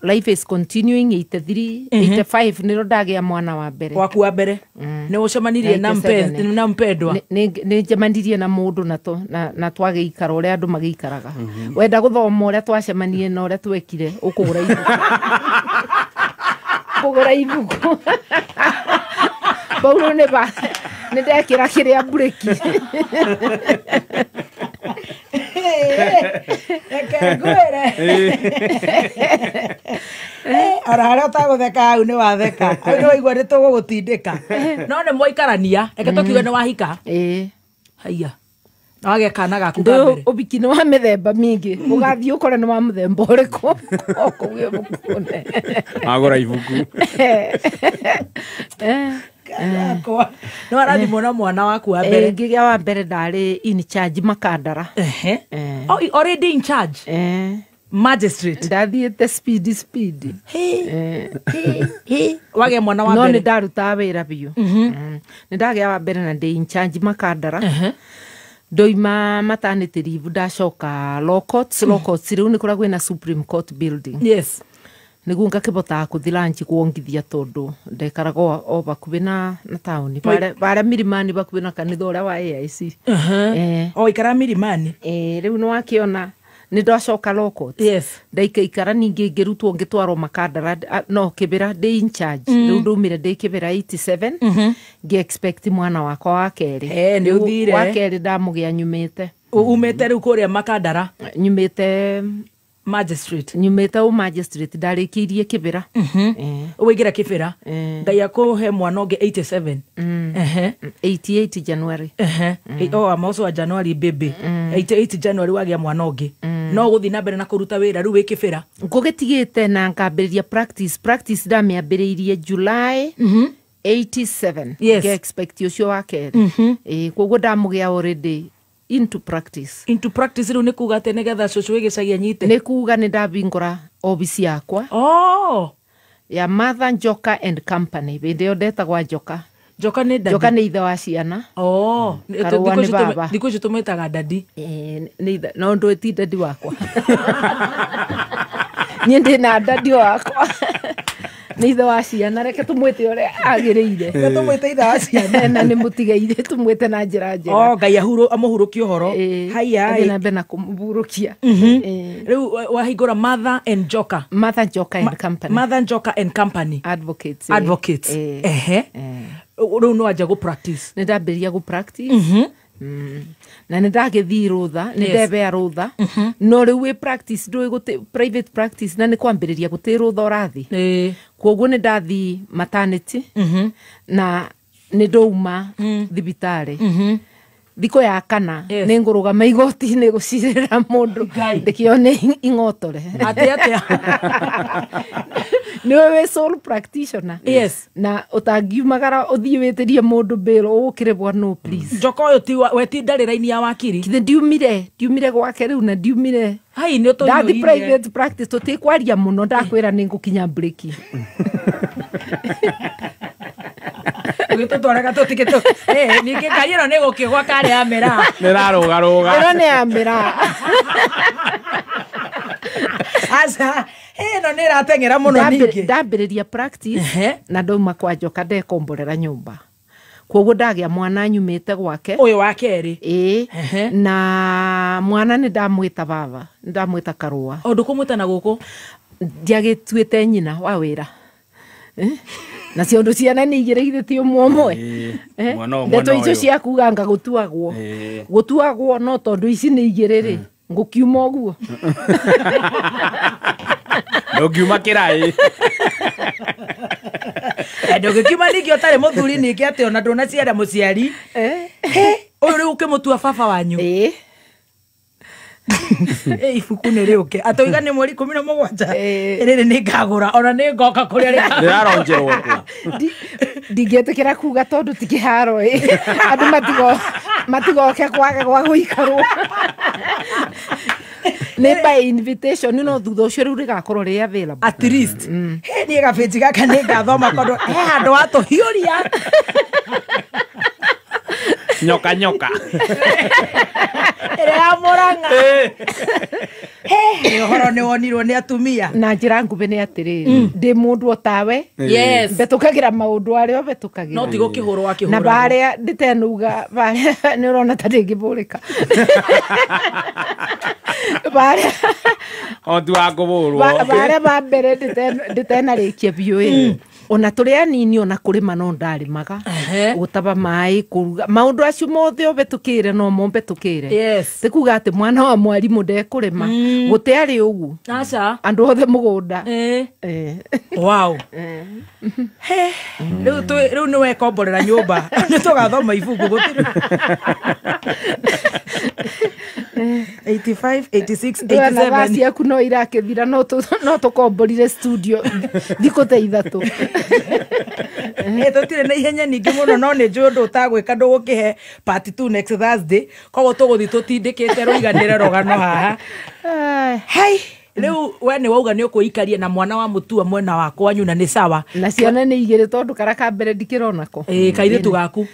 life is continuing 83, 85 nĩro ndagĩa mwana wa mbere. Waku wa mbere. Nĩ ũcemanirie na mpendwa? Nĩ njemanirie na mũndũ na twagĩikara ũrĩa andũ magĩikaraga. Wenda gũthoma ũrĩa twacemanirie na ũrĩa twekire ũkũgũra ibuku. Kũgũra ibuku. Paulo nĩ ndekĩra kĩrĩa mburĩki. Reke ngwĩre. Ona harĩa ũtagũtheka hau nĩ watheka. Hau nĩ waigua nĩ tũgũgũtindĩka. No nĩ mwaikarania, reke tũkiuge nĩ wahika. Haiya. Na wagĩa kana gaku ka mbere. Ũhiki nĩ wa mĩthemba mĩingĩ. Ũgathiĩ ũkore nĩ wa mũthemba ũrĩkũ. Okũu ibuku-inĩ. Agũra ibuku. Nĩ warathimwo na mwana waku wa mbere. Ngĩgĩa wa mbere ndarĩ in charge Makandara. Oh, already in charge? Magistrate. Ndathiĩte speed. Wagĩa mwana wa mbere. No nĩ ndarutaga wĩra biũ. Nĩ ndagĩa wa mbere na ndĩ in charge Makandara. Ndoima maternity leave ndacoka law courts. Law courts rĩu nĩ kũrĩa kwĩna Supreme Court building. Yes. Nĩguo ngakĩbotaga kũthi lunch kuongithia tondũ ndekaraga o bakuhĩ na taũni barĩa Milimani bakuhĩ na kanitha ũrĩa wa AIC. O ikara Milimani? Rĩu nĩ wakĩona nĩ ndacoka law court. Yes. Ndaikaikara ningĩ ngĩrutwo ngĩtwarwo Makandara no Kĩbĩra ndĩ in charge. Rĩu ndaumire ndĩ Kĩbĩra 87 ngĩ expect mwana wakwa wa kerĩ. Nĩ ũthire. Wa kerĩ ndamũgĩa nyumĩte. Umĩte rĩu kũrĩa Makandara? Nyumĩte magistrate. Nyumĩte ũ magistrate ndarĩkĩirie Kĩbĩra. Ũingĩra Kĩbĩra. Ngai akũhe mwana ũngĩ 87. 88 January. Oh, I'm also a January baby. 88 January wagĩa mwana ũngĩ. No gũthiĩ na mbere na kũruta wĩra rĩu wĩ Kĩbĩra. Ngũgĩtigĩte na ngambĩrĩria practice. Practice ndamĩambĩrĩirie July 87. Yes. Ngĩ expect ũcio wa kerĩ. Koguo ndamũgĩa already into practice. Into practice rĩu nĩ kuga atĩ nĩgetha cũcũ wĩ gĩcagi anyite? Nĩ kuga nĩ ndahingũra obici yakwa. Oh. Ya Martha Njoka and Company. Hĩndĩ ĩyo ndetagwa Njoka. Njoka nĩ daddy. Njoka nĩ ithe wa ciana. Oh, Karũa nĩ baba. Thikũ ici tũmwĩtaga daddy. Nĩ ithe, no ndũĩ ti daddy wakwa. Niĩ ndĩ na daddy wakwa. Nĩ ithe wa ciana, reke tũmwĩte ũrĩa agĩrĩire. Reke tũmwĩte ithe wa ciana. Na nĩ mũtigaire tũmwĩte na njĩra njega. Oh, Ngai amũhurũkie ũhoro. Haya. Athiĩ na mbere na kũmũhurũkia. Rĩu wahingũra Martha and Njoka. Martha Njoka and Company. Martha Njoka and Company. Advocates. Advocates. Ehe. Rĩu no wanja gũ practice. Nĩ ndambĩrĩria gũ practice. Na nĩ ndagĩthiĩ rũtha, nĩ ndebea rũtha. No rĩu wĩ practice, ndũĩ gũtĩ private practice na nĩ kwambĩrĩria gũtĩ rũtha ũrathiĩ. Kwoguo nĩ ndathiĩ maternity na nĩ ndauma thibitarĩ. Thikũ ya kana nĩ ngũrũgama igoti-inĩ gũcirĩra mũndũ ndĩkĩone ing'otore. Atĩa atĩa? Nĩwe wĩ sole practitioner. Yes. Na ũtangiumagara ũthiĩ wĩtĩrie mũndũ bail ũgũkĩrĩbwa no please. Njoka ũyũ ti we ti ndarĩ raini ya wakiri. Kithe ndiumire gwake rĩu na ndiumire. Hai nĩ ũtũiyũrire. Ndathi private practice tũtikwaria mũno ndakwĩra nĩ ngũkinya break. Ũgĩtũtwaraga tũtikĩtũ. Ningĩ ngari ĩno nĩ gũkĩgwa karĩ ya mĩraa. Nĩ ĩrarũgarũga. Ĩno nĩ ya mĩraa. Aca, ĩno nĩ ĩrateng'era mũno ningĩ. Ndambĩrĩria practice na ndauma kwa Njoka ndekomborera nyũmba. Kwoguo ndagĩa mwana nyumĩte gwake. Ũyũ wa kerĩ. Ĩĩ. Na mwana nĩ ndamwĩta baba, nĩ ndamwĩta Karũa. O ndũkũmwĩta na gũkũ? Ndiagĩtuĩte nyina wa wĩra. Na ciondo ciana nĩ igĩrĩ githĩ ti ũmwe ũmwe. Ndeto icio cia kuga anga gũtuagwo. Gũtuagwo no tondũ ici nĩ igĩrĩ rĩ, ngũkiuma ũguo. Ndũngiuma kĩraĩ. Ndũngĩkiuma ningĩ ũtarĩ mũthuri ningĩ atĩ ona ndũnaciara mũciari. Ũyũ rĩu ũkĩmũtua baba wanyu. Ibuku nĩ rĩũke. Atũiga nĩ mweri 17. Rĩrĩ nĩ ngagũra ona nĩ ngoka kũrĩa rĩraronjerwo kũ. Ndingĩtĩkĩra kuga tondũ ti kĩharo ĩ. Andũ matigoke kwaga gwa gũikarwo. Nĩ by invitation no thutha ũcio rĩu rĩgakorwo rĩ available. At least. Niĩ gabĩnji gaka nĩ ngathoma tondũ he handũ watũhiũria. Nyoka nyoka. Ĩrĩa ya Mũrang'a. Ũhoro nĩ wonirwo nĩ atumia. Na njĩra nguhĩ nĩ atĩrĩrĩ, ndĩ mũndũ o tawe. Yes. Mbetũkagĩra maũndũ arĩa ũbetũkagĩra. No ti gũkĩhũrwo wakĩhũragwo. Na barĩa ndĩtenuga, barĩa nĩ ũrona ta ndĩngĩbũrĩka. Barĩa O ti wa kũbũrwo. Barĩa ba mbere ndĩtenarĩkia biũ ĩ. Ona tũrĩ anini ona kũrĩma no ndarĩmaga. Gũtaba maĩ, kũruga. Maũndũ acio mothe ũbetũkĩire no mo mbetũkĩire. Yes. Ti kuga atĩ mwana wa mwarimũ ndekũrĩma. Gũtiarĩ ũguo. Aca. Andũ othe mũgũnda. Wow. Rĩu nĩ wekomborera nyũmba. Nĩ tũgathoma ibuku gũtirĩ. 85, 86, 87. Thaa ciaku no irakĩthira no tũkomborire studio thikũ ta ithatũ. Tũtirĩ na ihenya nyingĩ mũno no nĩ njũĩ ũndũ ũtagwĩka ndũgũkĩhe part 2 next Thursday. Koguo tũgũthiĩ tũtindĩkĩte rũiganĩre rũgano haha. Hai, rĩu we nĩ wauga nĩ ũkwĩikaria na mwana wa mũtua mwena wa kwanyu na nĩ sawa. Na ciana nĩ igĩrĩ tondũ kara ka mbere ndikĩronako. Kairĩtu gaku.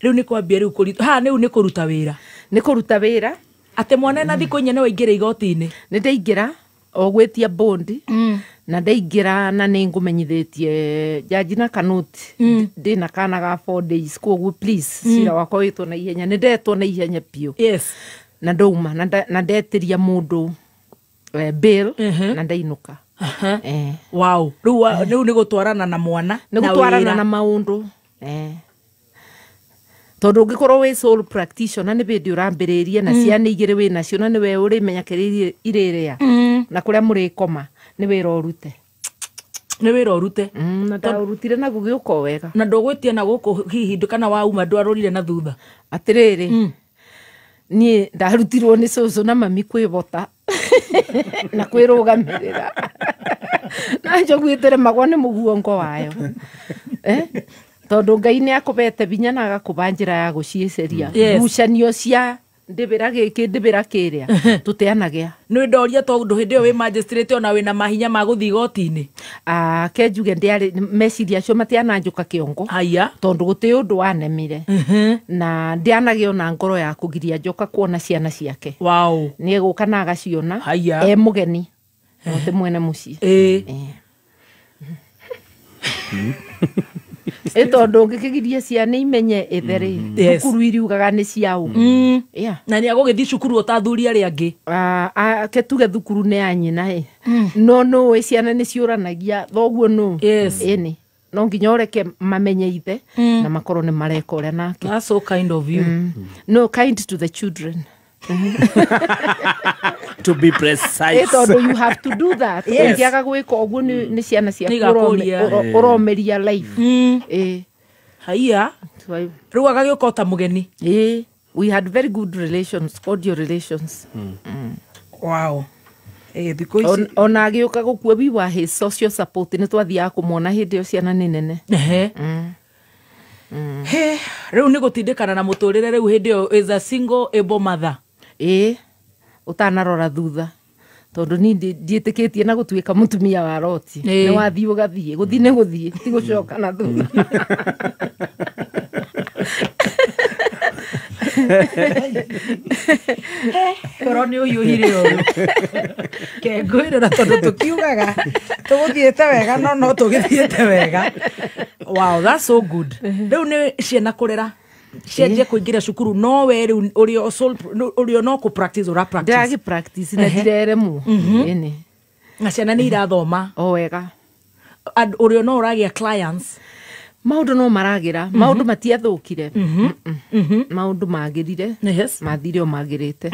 Rĩu nĩ kwambia rĩu kũruta haha rĩu nĩ kũruta wĩra. Nĩ kũruta wĩra. Atĩ mwana ena thikũ inya nĩ waingĩra igoti-inĩ. Nĩ ndaingĩra o gwĩtia bondi na ndaingĩra na nĩ ngũmenyithĩtie jaji na Kanuti ndĩna kana ga 4 days koguo please cira wakwa wĩtwo na ihenya. Nĩ ndetwo na ihenya biũ. Yes. Na ndauma na ndetĩria mũndũ bail na ndainũka. Wow. Rĩu nĩ gũtwarana na mwana na wĩra. Nĩ gũtwarana na maũndũ. Tondũ ũngĩkorwo wĩ sole practitioner nĩ hĩndĩ ũrambĩrĩria na ciana igĩrĩ wĩ nacio na nĩwe ũrĩmenya kĩrĩa irĩrĩa na kũrĩa mũrĩkoma nĩ wĩra ũrute. Nĩ wĩra ũrute. Na ndaũrutire na gũgĩũka o wega. Na ndũgwĩtia na gũkũ hihi kana wauma ndwarorire na thutha. Atĩrĩrĩ, niĩ ndarutirwo nĩ cũcũ na mami kwĩbota na kwĩrũgamĩrĩra. Na njogu ĩteremagwo nĩ mũguongo wayo. Tondũ Ngai nĩ akũbete binya na agakũba njĩra ya gũciĩceria. Ngucanio cia Ndĩbĩra gĩkĩ ndĩbĩra kĩrĩa tũteanagĩa. Nĩ ndoria tondũ hĩndĩ ĩyo wĩ magistrate ona wĩna mahinya ma gũthiĩ igoti-inĩ. Ke njuge ndiarĩ meciria acio matiananjũka kĩongo. Haya. Tondũ gũtĩ ũndũ wanemire. Na ndianagĩa ona ngoro ya kũgiria njoka kuona ciana ciake. Wow. Nĩ egũka na agaciona. Haya. E mũgeni. No ti mwene mũciĩ. Ĩ tondũ ũngĩkĩgiria ciana imenye ithe rĩ, Yes. cukuru iriugaga nĩ ciaũ. Yeah. Na nĩ agũgĩthiĩ cukuru ũtathuri arĩa angĩ. Ke tuge thukuru nĩ ya nyina ĩ. No nũĩ ciana nĩ ciũranagia thoguo nũ. Yes. Ĩni. No nginya ũreke mamenye ithe na makorwo nĩ mareka ũrĩa nake. That's so kind of you. No, kind to the children. To be precise. Ĩ tondũ you have to do that. Yes. Ũngĩaga gwĩka ũguo nĩ ciana ciaku Nĩigakũria. ũromeria life. Ĩ. Haiya. So I- Rĩu agagĩũka o ta mũgeni. Ĩ, we had very good relations, cordial relations. Wow. Thikũ ici. Ona agĩũka gũkua we were his social support, nĩ twathiaga kũmwona hĩndĩ ĩyo ciana nĩ nene. Ehe. He, rĩu nĩ gũtindĩkana na mũtũrĩre rĩu hĩndĩ ĩyo is a single able mother. Ĩ, ũtanarora thutha tondũ ni ndiĩtĩkĩtie na gũtuĩka mũtumia wa roti. Ĩ. Nĩ wathiĩ ũgathiĩ, gũthiĩ nĩ gũthiĩ, ti gũcoka na thutha. Korwo nĩ ũhiũhire ũyũ kengwĩrĩra tondũ tũkiugaga tũgũthiĩte wega no no tũgĩthiĩte wega. Wow, that's so good. Rĩu nĩ ciana kũrera cianjia kũingĩra cukuru no we rĩu ũrĩ o no kũ practice ũra practice. Ndĩragĩ practice na ndireremwo. Ĩni. Na ciana nĩ irathoma. O wega. Ũrĩ o no ũragĩa clients. Maũndũ no maragĩra, maũndũ matiathũkire. Maũndũ magĩrire. Yes. Mathire o magĩrĩte.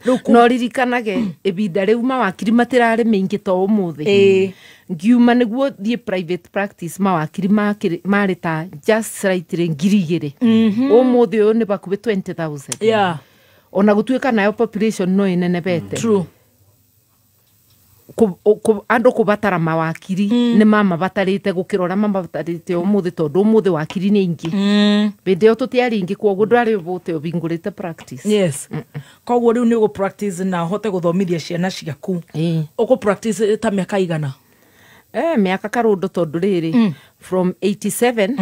Rĩu No ririkanage ibinda rĩu mawakiri matirarĩ maingĩ to ũmũthĩ. Ĩ. Ngiuma nĩguo thiĩ private practice mawakiri marĩ ta just slightly 2,000. Ũmũthĩ ũyũ nĩ bakuhĩ 20,000. Yeah. Ona gũtuĩka nayo population no ĩnenebete. True. Andũ kũbatara mawakiri nĩ mamabatarĩte gũkĩra ũrĩa mamabatarĩte ũmũthĩ tondũ ũmũthĩ wakiri nĩ aingĩ. Hĩndĩ ĩyo tũtiarĩ aingĩ kwoguo ndwarĩ ũbũte ũhingũrĩte practice. Yes. Koguo rĩu nĩ ũgũ practice na ũhote gũthomithia ciana ciaku. Ĩ. Ũkũ practice ta mĩaka igana? Mĩaka karũndo tondũ rĩrĩ from 87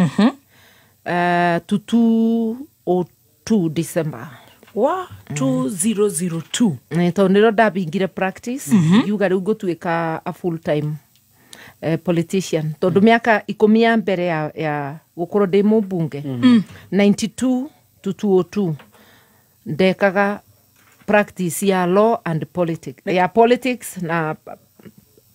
to 202 December. Wa 2002. Tondũ nĩrĩo ndabingire practice ngiuga rĩu ngũtuĩka a full time politician tondũ mĩaka 10 ya mbere ya gũkorwo ndĩ mũmbunge 92 to 202 ndekaga practice ya law and politics, ya politics na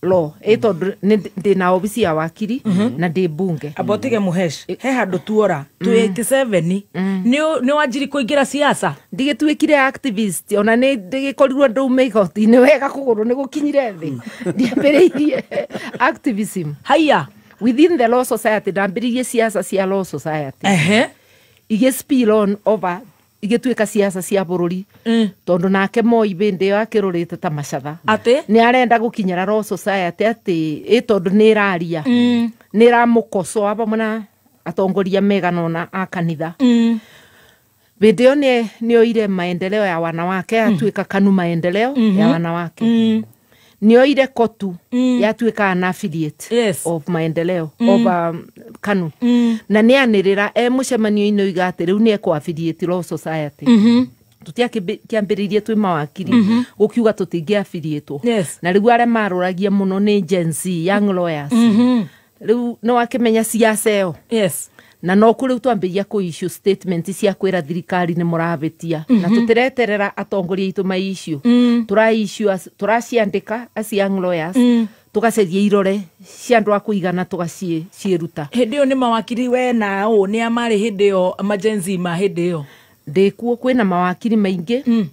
law. Ĩ tondũ ndĩ na obici ya wakiri na ndĩ mbunge. Amba ũtige mũhesh he handũ tuora 287 nĩ wanjiri kũingĩra siasa. Ndigĩtuĩkire activist ona nĩ ndĩgĩkorirwo ndauma igoti-inĩ wega kũgũrũ nĩ gũkinyire thĩ. Ndiambĩrĩirie activism Haiya. within the law society, ndambĩrĩirie siasa cia law society. Ehe. Igĩ spill on over igĩtuĩka siasa cia bũrũri tondũ nake Moi hĩndĩ ĩyo akĩrũrĩte ta macatha. Atĩ nĩ arenda gũkinyĩra law society atĩ ĩ tondũ nĩ ĩraria nĩ ĩramũkosoa hamwe na atongoria megana ũna a kanitha. Hĩndĩ ĩyo nĩ oire maendeleo ya wanawake yatuĩka KANU maendeleo ya wanawake. Nĩ oire KOTU yatuĩka an affiliate Yes. of maendeleo of KANU. Na nĩ anĩrĩra e mũcemanio-inĩ oiga atĩ rĩu nĩ ekũ affiliate law society. Tũtiakĩambĩrĩirie twĩ mawakiri gũkiuga tũtingĩ affiliate. Yes. Na rĩu arĩa marũragia mũno nĩ Gen Z, young lawyers. Rĩu nĩ wakĩmenya siasa ĩyo. Yes. Na no kũ rĩu twambĩrĩria kũ issue statement cia kwĩra thirikari nĩ mũrabĩtia na tũtireterera atongoria aitũ ma issue. Tũra issue tũraciandĩka as young lawyers tũgacaria irore cia andũ a kũigana tũgaciĩruta. Hĩndĩ ĩyo nĩ mawakiri we na ũ nĩ a marĩ hĩndĩ ĩyo ma Gen Z ma hĩndĩ ĩyo? Ndĩkuo kwĩna mawakiri maingĩ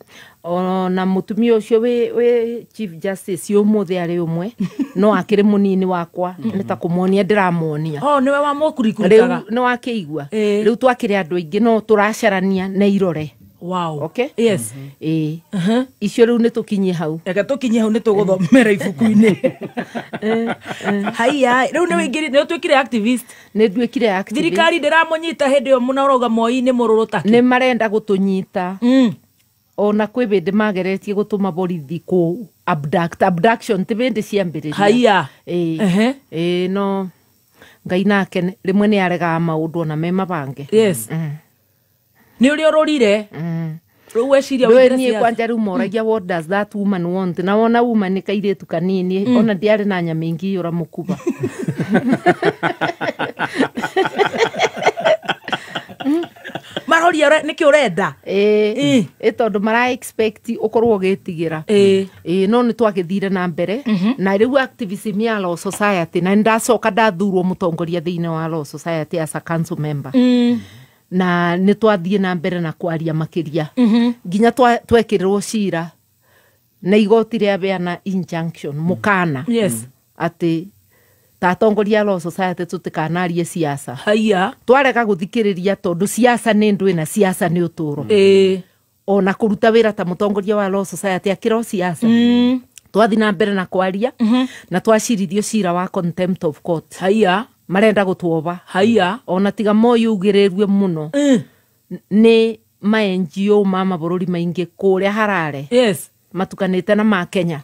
ona mũtumia ũcio wĩ chief justice ũmũthĩ arĩ ũmwe no akĩrĩ mũnini wakwa nĩ ta kũmuonia ndĩramuonia. Oh, nĩwe wamũkurikũrutaga. Rĩu nĩ wakĩigua. Ĩ. Rĩu twakĩrĩ andũ aingĩ no tũracarania na irore. Wow. Okay? Yes. Ĩ. Icio rĩu nĩ tũkinyie hau. Reke tũkinyie hau nĩ tũgũthomera ibuku-inĩ. Haiya, rĩu nĩ wĩingĩrire, nĩ ũtuĩkire activist. Nĩ nduĩkire activist. Thirikari ndĩramũnyita hĩndĩ ĩyo mũno ũrauga Moi nĩ mũrũrũ take. Nĩ marenda gũtũnyita. Ona kwĩ bĩndĩ mageretie gũtũma borithi kũ abduction ti bĩndĩ ciambĩrĩria. Haiya. Ĩĩ no Ngai nake rĩmwe nĩ aregaga maũndũ ona me mabange. Yes. Nĩ ũrĩa ũrorire. Rĩu weciria ũingĩre siasa. Kwanja rĩu moragia what does that woman want, na wona woman nĩ kairĩtu kanini ona ndiarĩ na nyama ingĩ yũra mũkuba. Maroria nĩkĩ ũrenda? Ĩĩ tondũ mara expect ũkorwo ũgĩtigĩra. Ĩĩ no nĩ twagĩthire na mbere na rĩu activism ya Law Society, na ndacoka ndathurwo mũtongoria thĩinĩ wa Law Society as a council member. Na nĩ twathiĩ na mbere na kwaria makĩria nginya twekĩrĩrwo cira na igoti rĩabeana injunction mũkana. Yes. Atĩ ta atongoria Law Society tũtikanarie siasa. Haiya. Twarega gũthikĩrĩria tondũ siasa nĩ ndũĩ na siasa nĩ ũtũro. Ona kũruta wĩra ta mũtongoria wa Law Society akĩro siasa. Twathi na mbere na kwaria na twacirithio cira wa contempt of court. Haiya. Marenda gũtuoba. Haiya. Ona tiga Moi ugĩrĩrue mũno. Nĩ ma NGO ma mabũrũri maingĩ kũrĩa Harare. Yes. Matukanĩte na ma Kenya.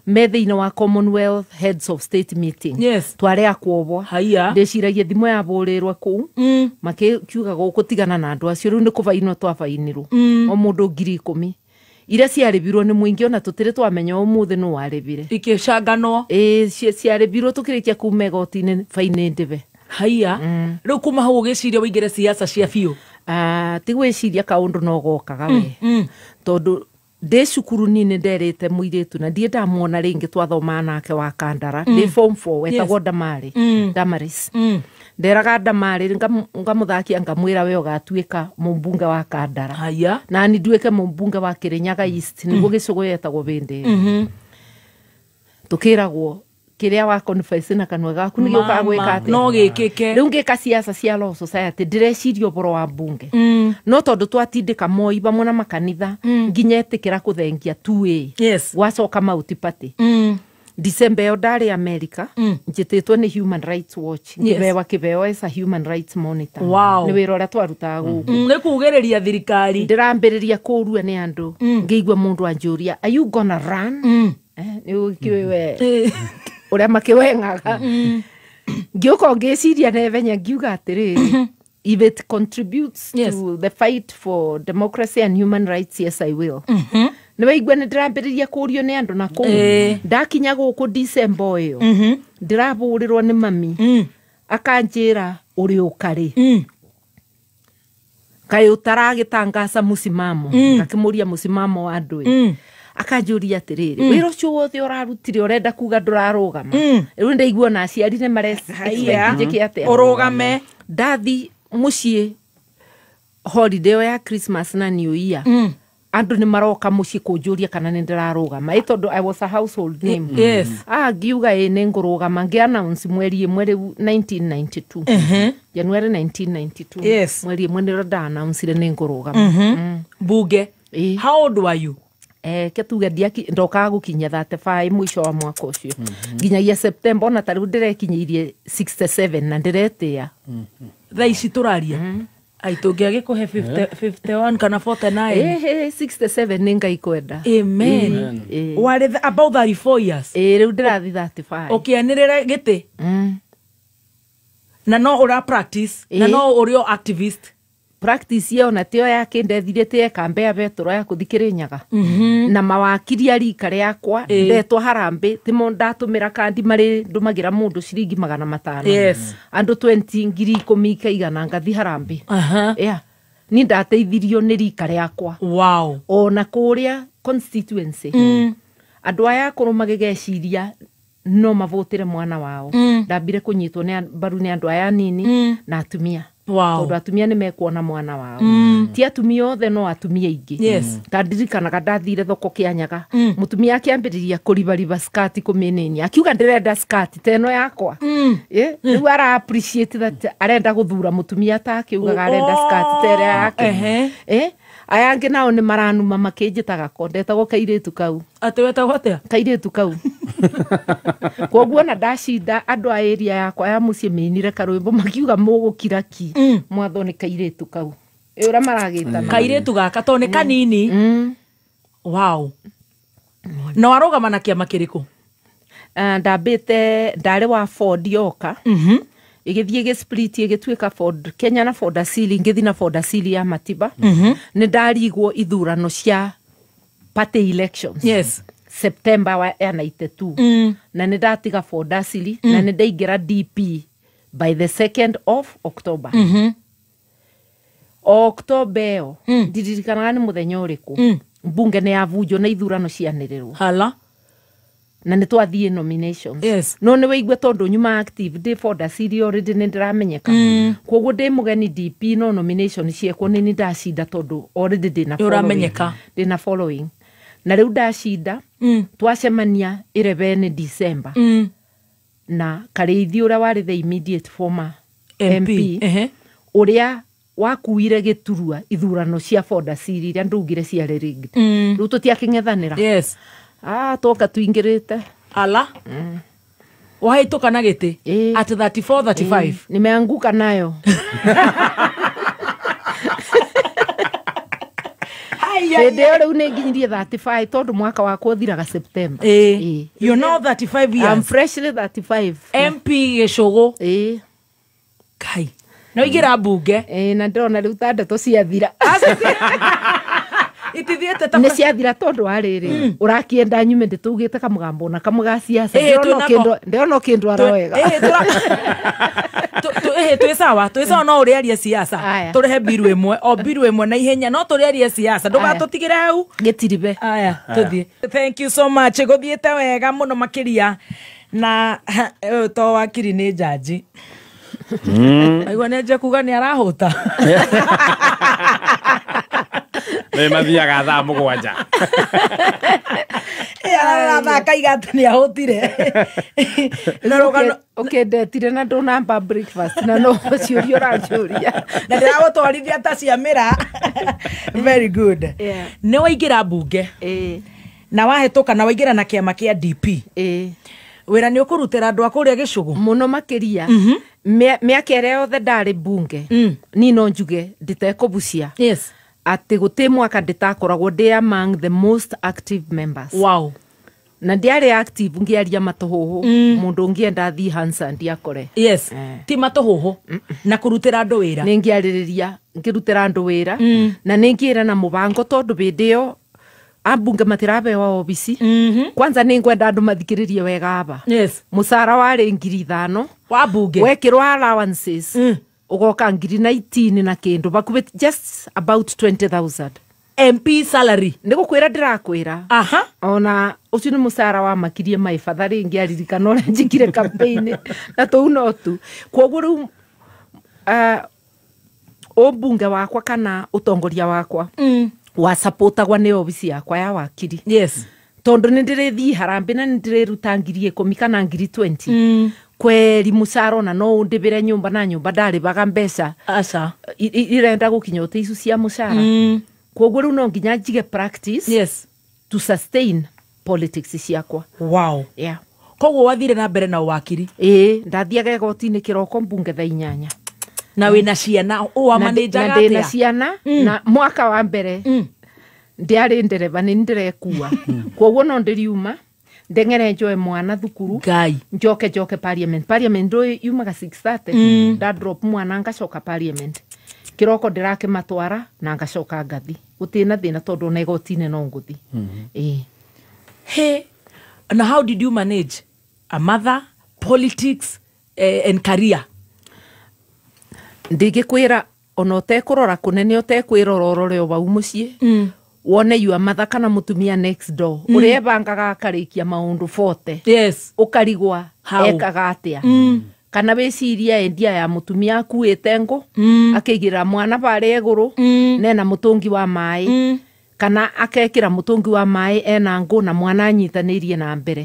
Me thĩinĩ wa Commonwealth Heads of State meeting. Yes. Tware akuobwo. Haiya. Ndĩciragia thimũ yabũrĩrwe kũu. Makiuga gũkũtigana na andũ acio rĩu nĩ kũbainwo twabainirwo. O mũndũ 10,000. Iria ciarĩbirwo nĩ mũingĩ ona tũtirĩ twamenya ũmũthĩ nũ warĩbire. Ikĩcanganwo. Ĩĩ ciarĩbirwo tũkĩrĩkia kuma igoti-inĩ bainĩ ndĩbe. Haiya. Rĩu kuma hau ũgĩciria ũingĩre siasa cia biũ? Ti gwĩciria kaũndũ no gokaga we. Tondũ ndĩ cukuru nini nderĩte mũirĩtu na ndiĩ ndamuona rĩngĩ twathomaga nake wa Kandara. Ndĩ form 4 wetagwo Damari. Damaris. Nderaga Damari ngamũthakia ngamwĩra we ũgatuĩka mũmbunge wa Kandara. Haiya. Na ni nduĩke mũmbunge wa Kirinyaga East nĩguo gĩcũgũ yetagwo bĩndĩ ĩyo. Tũkĩragwo kĩrĩa wa confess na kanua gaku nĩ gĩũkaga gwĩka atĩa? No gĩkĩke. Rĩu ngĩka siasa cia Law Society ndĩreciria ũhoro wa mbunge. No tondũ twatindĩka Moi vamwe na makanitha nginya etĩkĩra kũthengia 2A. Yes. Gwacoka Multi-Party. December ĩyo ndarĩ America njĩtĩtwo nĩ Human Rights Watch. Ngĩbewa kĩbeo as a human rights monitor. Wow. Nĩ wĩra ũrĩa twarutaga gũkũ. Nĩ kugĩrĩria thirikari. Ndĩrambĩrĩria kũrua nĩ andũ. Ngĩigua mũndũ anjũria, are you gonna run? Nĩ ũkĩũĩ we ũrĩa makĩweng'aga. Ngĩũka ngĩciria na ihenya ngiuga atĩrĩrĩ, if it contributes to the fight for democracy and human rights, yes I will. Nĩ waigua nĩ ndĩrambĩrĩria kũrio nĩ andũ na kũu. Ndakinya gũkũ December ĩyo ndĩrabũrĩrwo nĩ mami akanjĩra ũrĩ ũkarĩ kaĩ ũtaragĩtangaca mũcimamo. Ngakĩmũria mũcimamo wa andũ ĩ. Akanjũria atĩrĩrĩ, wĩra ũcio wothe ũrarutire ũrenda kuga ndũrarũgama. Rĩu ndaigua na aciari nĩ mare njĩke atĩa? Ũrũgame. Ndathi mũciĩ holiday ĩyo ya Christmas na New Year. Andũ nĩ maroka mũciĩ kũnjũria kana nĩ ndĩrarũgama. Ĩ tondũ I was a household name. Yes. Ngiuga ĩ nĩ ngũrũgama, ngĩ announce mweri ĩmwe rĩu 1992. January 1992. Yes. Mweri ĩmwe nĩrĩo nda announcire nĩ ngũrũgama. Mbunge. How old were you? Ke tuge ndokaga gũkinyia 35 mũico wa mwaka ũcio. Nginyagia September ona ta rĩu ndĩrekinyĩirie 67 na ndĩretĩa. Thaa ici tũraria. Ai tũngĩagĩkũhe 51 kana 49. 67 nĩ Ngai kwenda. Amen. Warĩ about 34 years. Rĩu ndĩrathi 35. Ũkĩanĩrĩra gĩtĩ. Na no ũra practice na no ũrĩ o activist. Practice ĩyo na tĩo yakĩndethirie tĩ kambe ya betũrũ ya kũthi Kĩrĩnyaga. Na mawakiri a rika rĩakwa ndetwo harambĩ timo ndatũmĩra kandi marĩ ndũmagĩra mũndũ ciringi 500. Yes. Andũ 20 10,000 ikaigana ngathi harambĩ. Yeah. Ni ndateithirio nĩ rika rĩakwa. Wow. Ona kũrĩa constituency. Andũ aya akũrũ magĩgeciria no mavũtĩre mwana wao. Ndambire kũnyitwo nĩ mbaru nĩ andũ aya anini na atumia. Wow. Tondũ atumia nĩ mekuona mwana wao. Ti atumia othe no atumia aingĩ. Yes. Ta ndirikanaga ndathire thoko Kĩanyaga. Mũtumia akĩambĩrĩria kũribariba skati kũmĩnĩnia. Akiuga ndĩrenda skati ta ĩno yakwa. Rĩu ara appreciate that arenda gũthura mũtumia ta akiugaga arenda skati ta ĩrĩa yake. Aya angĩ nao nĩ maranuma makĩnjĩtaga ko ndetagwo kairĩtu kau. Atĩ wetagwo atĩa? Kairĩtu kau. Kwoguo ona ndacinda andũ a area yakwa ya mũciĩ mĩinire karwĩmbo makiuga mũgũkira ki. Mwathwo nĩ kairĩtu kau. Ĩ ũrĩa maragĩtana. Kairĩtu gaka tondũ nĩ kanini. Wow. Na warũgama na kĩama kĩrĩkũ? Ndambĩte ndarĩ wa Ford yoka. Ĩgĩthiĩ ĩgĩsplit ĩgĩtuĩka Ford Kenya na Ford Asili, ngĩthiĩ na Ford Asili ya Matiba. Nĩ ndarigwo ithurano cia party elections. Yes. September wa 92. Na nĩ ndatiga Ford Asili na nĩ ndaingĩra DP by the 2nd of October. October ĩyo ndiririkanaga nĩ mũthenya ũrĩkũ. Mbunge nĩ yavunjwo na ithurano cianĩrĩrwo. Hala. Na nĩ twathiĩ nominations. Yes. No nĩ wĩigue tondũ nyuma active ndĩ Ford Asili already nĩ ndĩramenyeka. Koguo ndĩ mũgeni DP no nomination ciekwo nĩ nĩ ndacinda tondũ already ndĩna following. Ũramenyeka. Ndĩna following. Na rĩu ndacinda twacemania 11 December. Na Karĩithi ũrĩa warĩ the immediate former MP ũrĩa wakuire gĩturwa ithurano cia Ford Asili iria ndugire ciarĩ rigged. Rĩu tũtiakĩng'ethanĩra. Yes. Toka tuingirite. Ala. Wahĩtũka na gĩtĩ at 34 35. Nimeanguka nayo. Hĩndĩ ĩyo rĩu nĩ nginyirie 35 tondũ mwaka wakwa ũthiraga September. You're now 35 years. I'm freshly 35. MP Gĩcũgũ. Kai. No ingĩra mbunge. Na ndĩrona rĩu ta ndeto ciathira. Itithiĩte ta nĩ ciathira tondũ wa rĩrĩ ũrakĩenda nyume ndĩtũgĩte kamũgambo na kamwe ga ciaca. Ndĩrona ũkĩndwara wega. Twĩ sawa, twĩ sawa no ũrĩarie siasa. Tũrĩhe mbiru ĩmwe, o mbiru ĩmwe na ihenya no tũrĩarie siasa. Ndũgatũtigĩre hau. Gĩtiribe. Aya, tũthiĩ. Thank you so much. Gũthiĩte wega mũno makĩria na to wakiri nĩ njanji. Aigua nĩ kuga nĩ arahũta. Nĩ mathiaga thaa 7. Arathaka igata nĩ ahũtire. Na rũgano ũkĩndetire na ndũnamba breakfast na no ciũria ũranjũria. Na ndĩragũtwarithia ta cia mĩra. Very good. Nĩ waingĩra mbunge. Na wahĩtũka na waingĩra na kĩama kĩa DP. Wĩra nĩ ũkũrutĩra andũ a kũrĩa Gĩcũgũ? Mũno makĩria. Mĩaka ĩrĩa yothe ndarĩ mbunge niĩ no njuge nditekũbucia. Yes. Atĩ gũtĩ mwaka ndĩtakoragwo ndĩ among the most active members. Wow. Na ndiarĩ active ngĩaria matũhũhũ. Mũndũ ũngĩenda athiĩ Hansard akore. Yes. Ti matũhũhũ. Na kũrutĩra andũ wĩra. Nĩ ngĩarĩrĩria ngĩrutĩra andũ wĩra. Na nĩ ngĩra na mũbango tondũ hĩndĩ ĩyo ambunge matirabewa obici. Kwanza nĩ ngwenda andũ mathikĩrĩrie wega aba. Yes. Mũcara warĩ 5,000 wa mbunge. Wekĩrwo allowances. Ugoka 19,000 na kĩndũ bakubi just about 20,000. MP salary. Nĩ gũkwĩra ndĩrakwĩra. Aha. Ona ũcio nĩ mũcara wa makirie my father rĩngĩ aririkana ũrĩa njĩkire campaign na tũu no tu. Kwoguo rĩu ũmbunge wakwa kana ũtongoria wakwa wasapotagwa nĩ obici yakwa ya wakiri. Yes. Tondũ nĩ ndĩrĩthiĩ harambĩ na nĩ ndĩrĩruta 10,000 kana 20,000. Kweri mũcara ona no ũndĩbĩre nyũmba na nyũmba ndarĩbaga mbeca. Aca. Irenda gũkinya ũte icu cia mũcara. Kwoguo rĩu no nginya njige practice. Yes. To sustain politics ciakwa. Wow. Yeah. Koguo wathire na mbere na wakiri? Ĩĩ, ndathiaga igoti-inĩ kĩroko mbunge thaa 8. Na wĩna ciana, ũwamanĩnjaga Na ndĩna atĩa? ciana na mwaka wa mbere ndiarĩ ndereba nĩ ndĩrekua. Kwoguo no ndĩriuma ndeng'ere njoe mwana thukuru. Ngai. Njoke parliament. Parliament ndũĩ yumaga 6:30. Nda drop mwana ngacoka parliament. Kĩroko ndĩrakĩmatwara na ngacoka ngathi. Gũtirĩ na thĩna tondũ ona igoti-inĩ no ngũthi. Ĩĩ. Hey, na how did you manage a mother, politics and career? Ndingĩkwĩra ona ũtekũrora kũnene ũtekwĩrora ũrore o vau mũciĩ. Wone your mother kana mũtumia next door. Ũrĩa ebangaga akarĩkia maũndũ 40. Yes. Ũkarigwa ekaga atĩa. Kana wĩcirie endia ya mũtumia akuĩte ngũ, akĩigĩrĩra mwana barĩa igũrũ, nena mũtũngi wa maĩ. Kana akekĩra mũtũngi wa maĩ ena ngũ na mwana anyitanĩirie na mbere.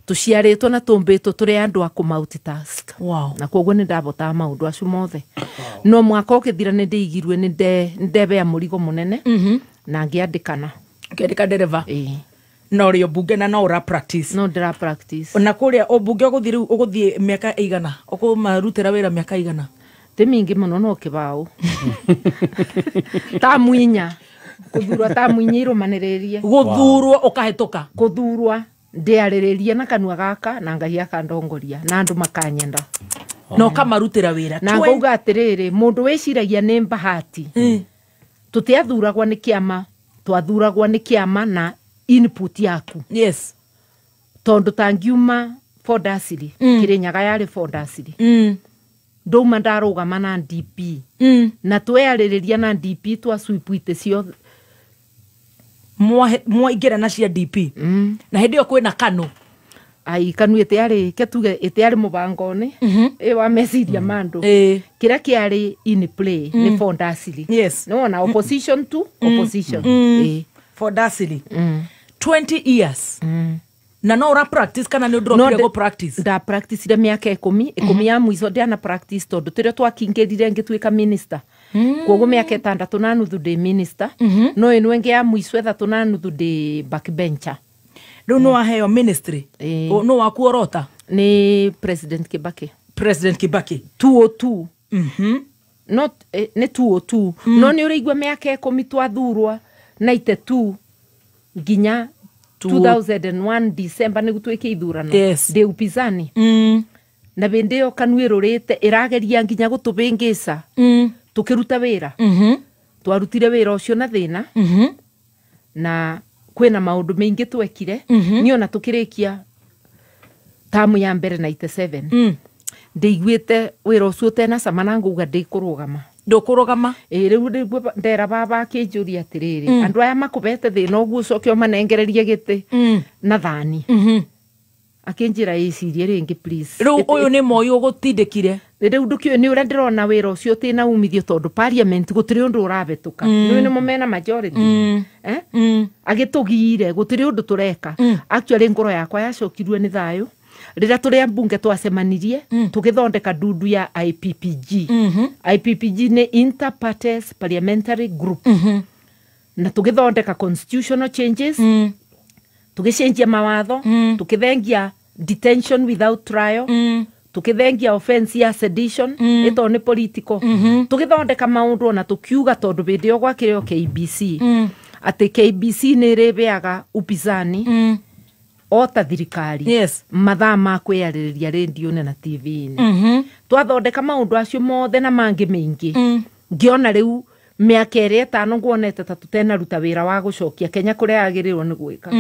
Tũciarĩtwo na tũmbĩtwo tũrĩ andũ a kũ multitask. Wow. Na kwoguo nĩ ndabotaga maũndũ acio mothe. No mwaka ũkĩthira nĩ ndĩigirwe nĩ ndebea mũrigo mũnene na ngĩandĩkana. Ũkĩandĩka ndereba? Ĩĩ. Na ũrĩ mbunge na no ũra practice. No ndĩra practice. Na kũrĩa ũmbunge ũgũthiĩ rĩu ũgũthiĩ mĩaka ĩigana? Ũkũmarutĩra wĩra mĩaka ĩigana? Ti mĩingĩ mũno no kĩbaũ. Ta mwinya. Kuthurwa ta muinyiro maniririe. Guthurwo ukahituka. Kuthurwa ndiariririe na kanua gaka na Ngai akandongoria na andu makanyenda. No kamarutira wira. Na ngauga atiriri mundu wiciragia ni bahati. Tutiathuragwa ni kiama, twathuragwa ni kiama na input yaku. Yes. Tondu tangiuma Fordasiri, Kirinyaga yari Fordasiri. Nduma ndarugama na DP. Na tweyaririria na DP twaswipuite ciothe. Mwaingĩra na cia DP. Na hĩndĩ ĩyo kwĩna Kanu. Ai Kanu ĩtiarĩ ketuge ĩtiarĩ mũbango-inĩ. Ĩ wa meciria ma andũ. Kĩrĩa kĩarĩ in play nĩ Fordasiri. Yes. Nĩwona opposition to opposition. Fordasiri. 20 years. Na no ura practice kana ni ndropire go practice? Nda practice ire miaka 10 ya mwico ndiana practice tondu tirio twakingirire ngituika minister. Koguo miaka 6.5 ndi minister. No ino ingi ya mwico 3.5 ndi backbencher. Riu no waheo ministry. No wakuorota? Ni President Kibaki. President Kibaki 202. Not ni 202. No ni uraigua miaka 10 twathurwa 92 nginya 2001 December nä gutwä ke ithurano. Yes. Ndä upizani na bä yo Kanu ä ĩrageria nginya gå tå bä ngä ca tå kä ruta wä ra. Twarutire wä ra å cio na thä na na kwä na maå ndå maingä twekire. Niĩ ona tå kä rä kia tamu ya mbere 97 ndä iguä wä ra å cio tena cama na ngauga ndä kå rå gama. Ndũkũrũgama? Ĩ rĩu ndera baba akĩnjũria atĩrĩrĩ, andũ aya makũbete thĩna ũguo ũcoke ũmanengererie gĩtĩ na thani. Akĩnjĩra ĩcirie rĩngĩ please. Rĩu ũyũ nĩ Moi ũgũtindĩkire? Rĩu ndũkĩũĩ nĩ ũrĩa ndĩrona wĩra ũcio ũtĩna umithio tondũ parliament gũtirĩ ũndũ ũrabĩtũka. Nĩũĩ nĩmo mena majority. Agĩtũgire gũtirĩ ũndũ tũreka. Actually ngoro yakwa yacokirwe nĩ thayũ rĩrĩa tũrĩ ambunge twacemanirie tũgĩthondeka ndundu ya IPPG. IPPG nĩ Inter-Parties Parliamentary Group. Na tũgĩthondeka constitutional changes, tũgĩcenjia mawatho, tũkĩthengia detention without trial, tũkĩthengia offense ya sedition, ĩto nĩ political. Tũgĩthondeka maũndũ ona tũkiuga tondũ hĩndĩ ĩyo gwakĩrĩ o KBC, atĩ KBC nĩ ĩrĩbeaga upinzani ota thirikari. Yes. Mathaa ma kwĩyarĩrĩria rĩndiũ-inĩ na TV-inĩ. Twathondeka maũndũ acio mothe na mangĩ maingĩ. Ngĩona rĩu mĩaka ĩrĩa ĩtano nguonete ta tũtenaruta wĩra wa gũcokia Kenya kũrĩa yagĩrĩirwo nĩ gwĩka.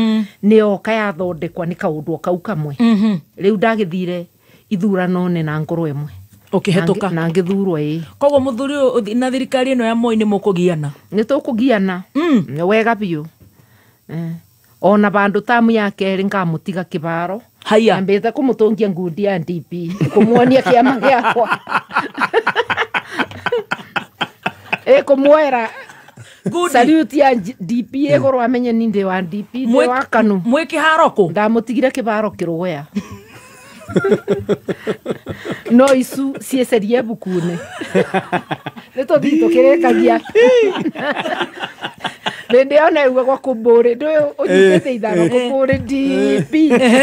Nĩ yoka yathondekwa nĩ kaũndũ o kau kamwe. Rĩu ndagĩthire ithurano-inĩ na ngoro ĩmwe. Ũkĩhetũka. Na ngĩthurwo ĩĩ. Koguo mũthuri ũyũ na thirikari ĩno ya Moi nĩ mũkũgiana? Nĩ tũkũgiana. Wega biũ. Ona bandu tamu ya kerĩ ngamũtiga kĩbaro. Haya. Ambĩte kũmũtũngia ngundi ya DP kũmuonia kĩama gĩakwa. Kũmuoera salute ya DP ĩgũrũ amenye ni ndĩ wa DP ndĩ wa Kanu. Mwĩ kĩharo kũ? Ndamũtigire kĩbaro kĩrũgũya. No icu ciĩcerie mbuku-inĩ. Nĩ tũthiĩ tũkĩrĩkagia. Ndĩ ona igua gwa kũmbũrĩ ndũ ũnyitĩte ithano kũmbũrĩ DP.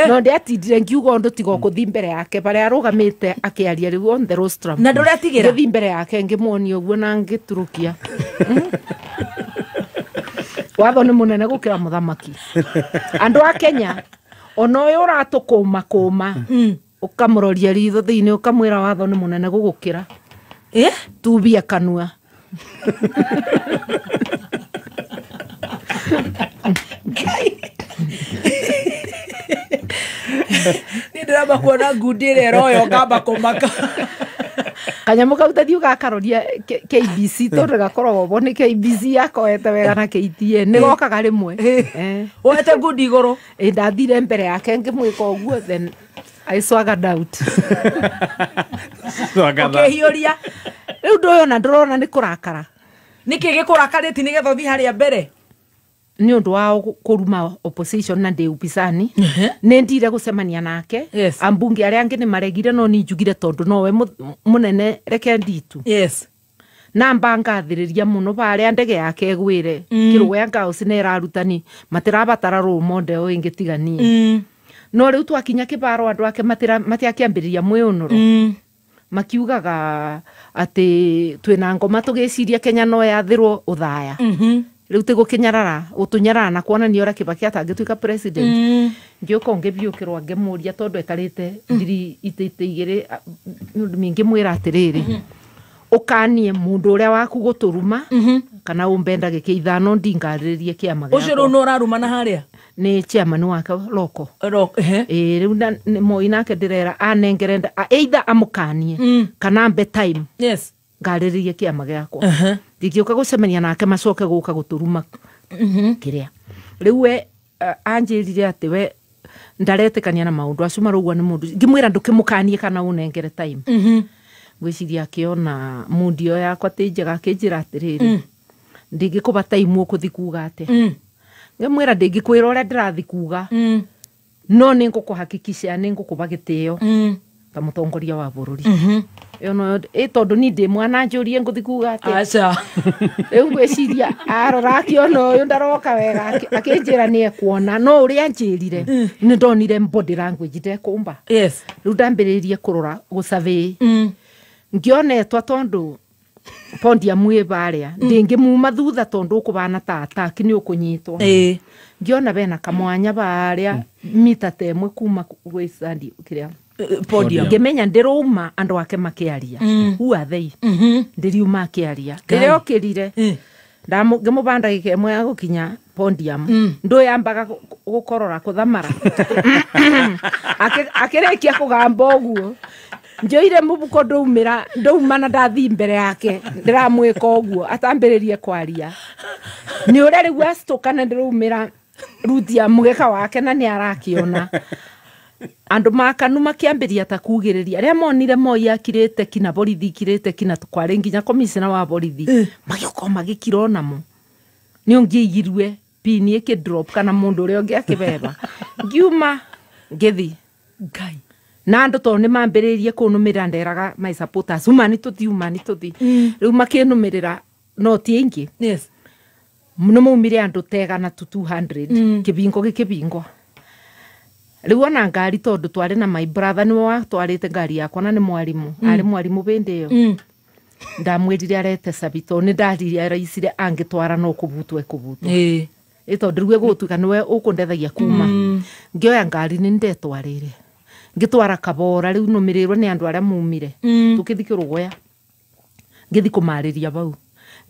No ndiatindire ngiuga ũndũ tiga kũthi mbere yake barĩa arũgamĩte akĩaria rĩu on the rostrum. Na ndũretigĩra? Ngĩthi mbere yake ngĩmuonia ũguo na ngĩturũkia. Watho nĩ mũnene gũkĩra mũthamaki. Andũ a Kenya ona ũyũ ũratũkũma kũma ũkamũroria ritho thĩinĩ ũkamwĩra watho nĩ mũnene gũgũkĩra. Tubia kanua. Nĩ ndĩramba kuona ngundi ĩrĩa ĩroyo ngamba kũmaka. Kanyamũ kau tathiĩ ũgakaroria KBC tondũ gakoragwo bo nĩ KBC yakoete wega na KTN nĩ gokaga rĩmwe. Woete ngundi igũrũ? Ĩ ndathire mbere yake ngĩmwĩka ũguo then I swaggered out. Ũkĩhiũria? Rĩu ndũyũ ona ndũrona nĩ kũrakara. Nĩkĩ gĩkũrakarĩtie nĩgetha ũthiĩ harĩa mbere? Nĩ ũndũ wa kũruma opposition na ndĩ upinzani. Nĩ ndire gũcemania nake. Yes. Ambunge arĩa angĩ nĩ maregire no niĩ njugire tondũ nowe mũnene reke nditu. Yes. Na mba ngathĩrĩria mũno barĩa ndege yake ĩgwĩre. Kĩrũgũya Girls nĩ ĩrarutani matirabatara role model ĩngĩ tiga niĩ. No rĩu twakinya kĩbaro andũ ake matiakĩambĩrĩria mwĩũnũro. Makiugaga atĩ twĩna ngoma tũgĩciria Kenya no yathĩrwo ũthaya. Rĩu ti gũkĩnyarara gũtũnyarara na kuonania ũrĩa Kibaki atangĩtuĩka president. Ngĩũka ngĩbiũkĩrwo ngĩmũria tondũ ekarĩte ngiri itĩitĩ igĩrĩ ngĩmwĩra atĩrĩrĩ ũkanie mũndũ ũrĩa waku gũtũruma kana ũmbe ndagĩka 5 ndingarĩrĩrie kĩama gĩakwa. Ũcio rĩu nũ ũrarumana harĩa? Nĩ chairman wake loko. Ĩĩ rĩu Moi nake ndĩrera anengere either amũkanie kana ambe time. Yes. Ngarĩrĩrie kĩama gĩakwa. Ndingĩũka gũcemania nake macoke gũka gũtũruma kĩrĩa. Rĩu we anjĩrire atĩ we ndaretĩkania na maũndũ acio maraugwo nĩ mũndũ. Ngĩmwĩra ndũkĩmũkanie kana ũnengere time. Ngwĩciria akĩona mundi ĩyo yakwa ti njega akĩnjĩra atĩrĩrĩ ndingĩkũba time ũkũthi kuga atĩa. Ngĩmwĩra ndingĩkwĩra ũrĩa ndĩrathi kuga no nĩngũkũhakikisha nĩngũkũba gĩtĩo ta mũtongoria wa bũrũri. Ĩyo no ĩ tondũ ni ndĩ mwana njũrie ngũthi kuga atĩa. Aca. Rĩu ngwĩciria arora akĩona ũyũ ndaroka wega akĩnjĩra nĩ ekuona no ũrĩa anjĩrire nĩ ndonire body language ndekũmba. Yes. Rĩu ndambĩrĩirie kũrora gũsurvey. Ngĩonetwa tondũ podium ĩ barĩa ndĩngĩmuma thutha tondũ ũkũbana ta attack nĩ ũkũnyitwo. Ngĩona bena kamwanya barĩa mita ta ĩmwe kuma gwĩ stand kĩrĩa podium. Ngĩmenya ndĩrauma andũ ake makĩaria. Who are they? Ndĩriuma akĩaria. Rĩrĩa okĩrire ngĩmũba ndagĩka ĩmwe ya gũkinya podium ndũyambaga gũkorora kũthamara. Akĩrĩkia kũgamba ũguo njoire mũbuko ndaumĩra ndauma na ndathi mbere yake ndĩramwĩka ũguo atambĩrĩrie kwaria. Nĩ ũrĩa rĩu acitũka na ndĩraumĩra ruti ya mũgeka wake na nĩ arakĩona. Andũ makanu makĩambĩrĩria ta kugĩrĩria arĩa monire Moi akirĩte kina borithi ikirĩte kina kwarĩ nginya commissioner wa borithi magĩũka magĩkira onamo. Nĩ ũngĩigirwe pini ĩkĩ drop kana mũndũ ũrĩa ũngĩ akĩbeba. Ngiuma ngĩthi. Ngai. Na andũ tondũ nĩ mambĩrĩirie kũnũmĩrĩra nderaga my supporters umani tũthi umani tũthi. Rĩu makĩnũmĩrĩra no ti aingĩ. Yes. Nĩ maumire andũ tegana tu 200 kĩbingo gĩkĩbingwa. Rĩu ona ngari tondũ twarĩ na my brother nĩwe watwarĩte ngari yakwa na nĩ mwarimũ. Arĩ mwarimũ hĩndĩ ĩyo. Ndamwĩrire arete cabi tondũ nĩ ndarealizire angĩtwara no kũbutwo ekũbutwo. Ĩ tondũ rĩu egũtuĩka nĩwe ũkũndethagia kuma. Ngĩoya ngari nĩ ndetwarĩire. Ngĩtwara kabora rĩu nũmĩrĩrwo nĩ andũ arĩa maumire. Tũkĩthi Kĩrũgũya. Ngĩthi kũmarĩria bau.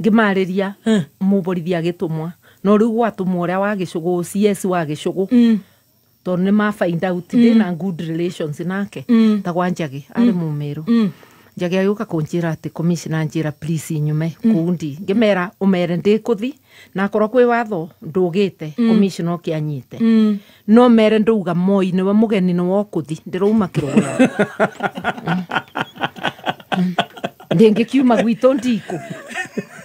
Ngĩmarĩria mũborithi agĩtũmwa. No rĩu gwatũmwo ũrĩa wa gĩcũgũ CS wa gĩcũgũ. Tondũ nĩ ma find out ndĩna good relations nake. Ta gwa Njagi arĩ Mũmĩrũ. Njagi agĩũka kũnjĩra atĩ commissioner anjĩra please nyume kũu ndi. Ngĩmera ũmere ndĩkũthi na akorwo kwĩ watho ndũgĩte commissioner oke anyite. No mere ndauga Moi nĩwe mũgeni nĩwe ũkũthi ndĩrauma Kĩrũgũya. Ndĩngĩkiuma gwitũ ndikũ.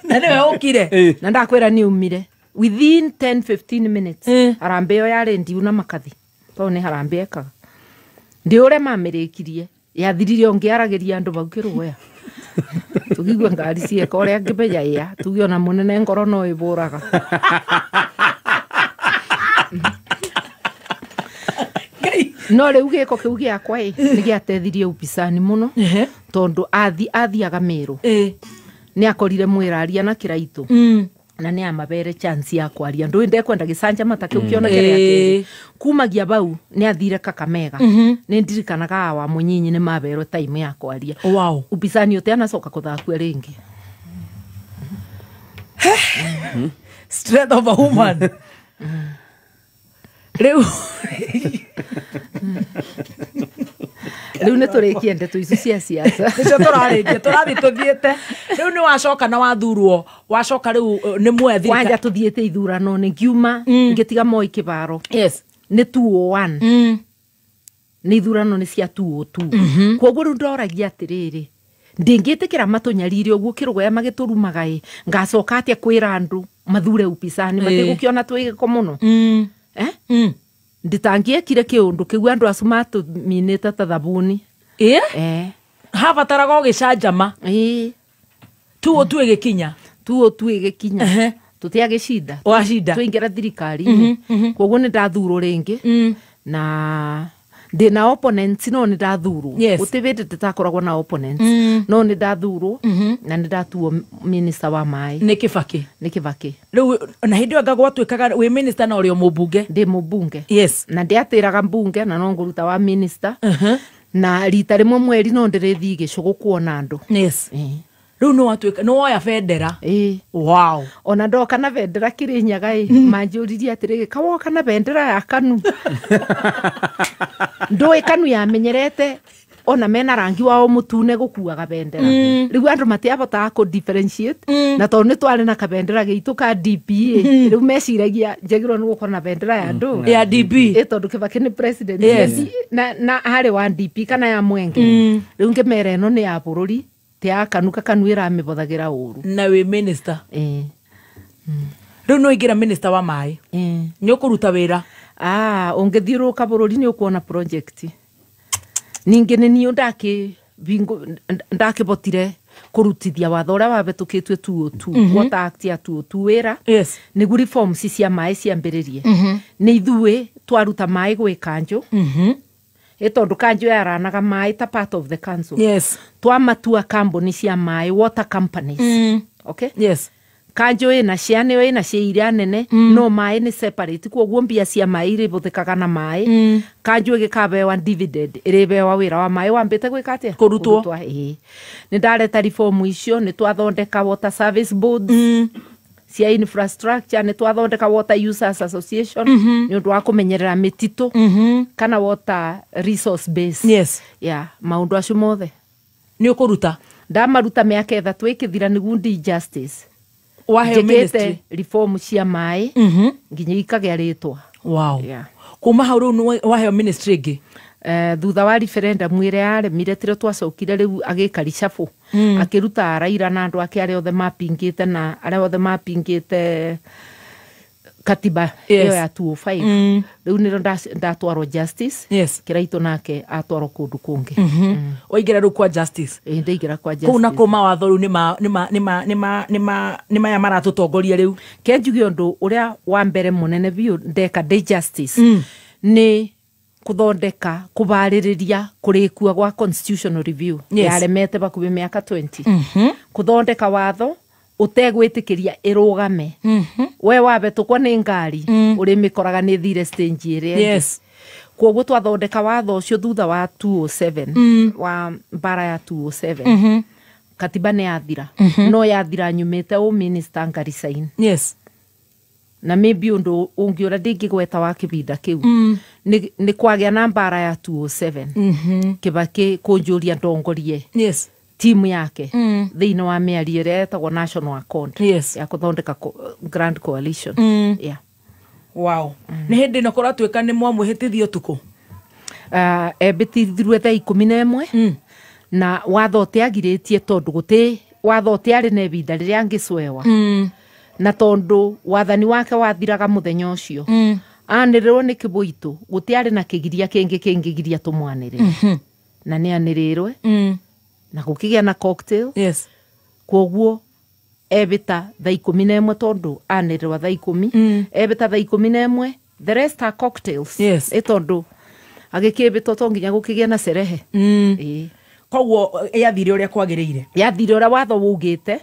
Na nĩwe ũkire. Na ndakwĩra nĩ umire within 10-15 minutes. Harambee ĩyo yarĩ ndiu na makathi tondũ nĩ harambee ekaga. Ndĩ ũrĩa mamĩrĩkirie yathirire ũngĩaragĩria andũ bau Kĩrũgũya. Tũkĩigua ngari cieka ũrĩa ngĩmenya ĩa tuge ona mũnene ngoro no ĩbũraga. No rĩu gĩko kĩu gĩakwa ĩ nĩ gĩateithirie upisani mũno tondũ athiaga Mĩrũ. Nĩ akorire mwĩraria na Kĩraitũ. Na nĩ amabere chance ya kwaria ndũĩ ndekwenda gĩcanjama ta kĩu kĩona kĩrĩa kĩrĩ. Kumagia bau nĩ athire Kakamega. Nĩ ndirikanaga wa mũnyinyi nĩ maberwo time ya kwaria. Wow. Upisani ũte anacoka kũthakua rĩngĩ. Strength of a woman. Rĩu Rĩu nĩ tũrĩkie ndeto ici cia siasa. Nĩcio tũrarĩkia tũrathiĩ tũthiĩte. Rĩu nĩ wacoka na wathurwo wacoka rĩu nĩ mwethi. Kwanja tũthiĩte ithurano nĩ ngiuma ngĩtiga Moi kĩbaro. Yes. Nĩ 201. Nĩ ithurano nĩ cia 202. Kwoguo rĩu ndoragia atĩrĩrĩ ndingĩtĩkĩra matũnyarire ũguo Kĩrũgũya magĩtũrumaga ĩ ngacoka atĩa kwĩra andũ mathure upisani matigũkĩona twĩ gĩko mũno. Nditangĩekire kĩũndũ kĩu andũ acio matũminĩte ta thabuni. Habataraga gũgĩcanjama. Tuo tu ĩgĩkinya. Tuo tu ĩgĩkinya. Tũtiagĩcinda. Wacinda. Twaingĩra thirikari-inĩ. Kwoguo nĩ ndathurwo rĩngĩ. Na Ndina opponents no nĩ ndathurwo. Yes. Gũtirĩ hĩndĩ ndĩtakoragwo na opponents. No nĩ ndathurwo na nĩ ndatuo minister wa maĩ. Nĩ Kibaki. Nĩ Kibaki. Rĩu na hĩndĩ ĩyo anga gwatuĩkaga wĩ minister na ũrĩ o mũmbunge. Ndĩ mũmbunge. Yes. Na ndiatĩraga mbunge na no ngũruta wa minister. Na rita rĩmwe mweri no ndĩrĩthiĩ gĩcũgũ kuona andũ. Yes. Rĩu nĩ watuĩka nĩ woya bendera. Wow. Ona ndoka na bendera Kĩrĩnyaga ĩ, manjũririe atĩrĩrĩ, kawoka na bendera ya KANU. Ndũĩ KANU yamenyerete ona mena rangi wao mũtune gũkuaga bendera. Rĩu andũ matiabotaga kũ differentiate na tondũ nĩ twarĩ na kabendera gitũ ka DP rĩu meciragia njagĩrĩirwo nĩ gũkorwo na bendera ya ndũ ya DP. Ĩ tondũ Kibaki nĩ president. Yes. Na harĩ wa DP kana ya Mwenge. Rĩu ngĩmera ĩno nĩ ya bũrũri ti ya KANU, KANU ĩramĩbothagira ũru. Na wĩ minister. Rĩu no ingĩra minister wa maĩ. Nĩ ũkũruta wĩra. Ũngĩthiũrũrũka bũrũri nĩ ũkuona project. Ningĩ nĩ niĩ ndakĩbotire kũrutithia watho ũrĩa wabetũkĩtue 202, Water Act ya 202 wĩra. Yes. Nĩguo reforms cia maĩ ciambĩrĩrie. Nĩ ithuĩ twaruta maĩ gwĩ kanjũ. Ĩ tondũ kanjũ yaranaga maĩ ta part of the council. Yes. Twamatua kambuni cia maĩ, water companies. Okay? Yes. Kanjũ ĩna cia nĩyo ĩna cia iria nene, no maĩ nĩ separate, kwoguo mbia cia maĩ irĩbũthĩkaga na maĩ. Kanjũ ĩgĩkabewa dividend, ĩrĩbewa wĩra wa maĩ wambĩte gwĩka atĩa? Kũrutwo. Ĩĩ. Nĩ ndareta reform icio, nĩ twathondeka water service boards cia infrastructure, nĩ twathondeka water users association nĩ ũndũ wa kũmenyerera mĩtitũ kana water resource base. Yes. Yeah, maũndũ acio mothe nĩ ũkũruta. Ndamaruta mĩaka 3 ĩkĩthira nĩguo ndi justice. Waheo ministry reform cia maĩ nginya ikagĩa rĩtwa. Wow. Yeah. Kuma hau rĩu waheo ministry ĩngĩ. Thutha wa referendum ĩrĩa yaremire tĩrĩo twacokire rĩu agĩka reshuffle. Akĩruta Raila na andũ ake arĩa othe mapingĩte na arĩa othe mapingĩte katiba ĩyo ya 205. Rĩu nĩrĩo ndatwarwo justice. Yes. Kĩraitũ nake atwarwo kũndũ kũngĩ. Waingĩra rĩu kwa justice. Ĩ ndaingĩra kwa justice. Kũu nakuo mawatho rĩu nĩ maya maratũtongoria rĩu. Ke njuge ũndũ ũrĩa wa mbere mũnene biũ ndeka ndĩ justice nĩ kuthondeka kubarĩrĩria kũrĩkua gwa constitutional review. Yes. Yaremete bakubi mĩaka 20. Kuthondeka watho ũtegwĩtĩkĩria ĩrũgame. We wabetũkwo nĩ ngari ũrĩmĩkoraga nĩ thire stage ĩrĩa. Yes. Kwoguo twathondeka watho ũcio thutha wa 207 wa mbara ya 207. Katiba nĩ yathira. No yathira nyumĩte ũ minister ngarisain. Yes. Na maybe ũndũ ũngĩ ũrĩa ndingĩgweta wa kĩbinda kĩu nĩ kwagĩa na mbara ya 207. Kibaki kũnjũria ndongorie. Yes. Timu yake thĩinĩ wa mĩario ĩrĩa ĩtagwo National Accord. Yes. Ya kũthondeka Grand Coalition. Yeah. Wow. Nĩ hĩndĩ ĩno kũratuĩka nĩ mwamwĩhĩtithio ũtukũ? Ebĩtithirwe thaa 11 na watho ũtiagirĩtie tondũ gũtĩ watho ũtiarĩ na ibinda rĩrĩa angĩcwewa. Na tondũ wathani wake wathiraga mũthenya ũcio. Anĩrĩrwo nĩ Kĩbũitũ gũtiarĩ na kĩgiria kĩngĩ kĩngĩgiria tũmwanĩrĩre. Na nĩ anĩrĩrwe. Na gũkĩgĩa na cocktail. Yes. Kwoguo ebĩta thaa 11 tondũ anĩrĩrwa thaa 10. Ebĩta thaa 11, the rest are cocktails. Yes. Ĩ tondũ agĩkĩbĩtwo to nginya gũkĩgĩa na cerehe. Ĩ. Kwoguo yathire ũrĩa kwagĩrĩire. Yathire ũrĩa watho waugĩte.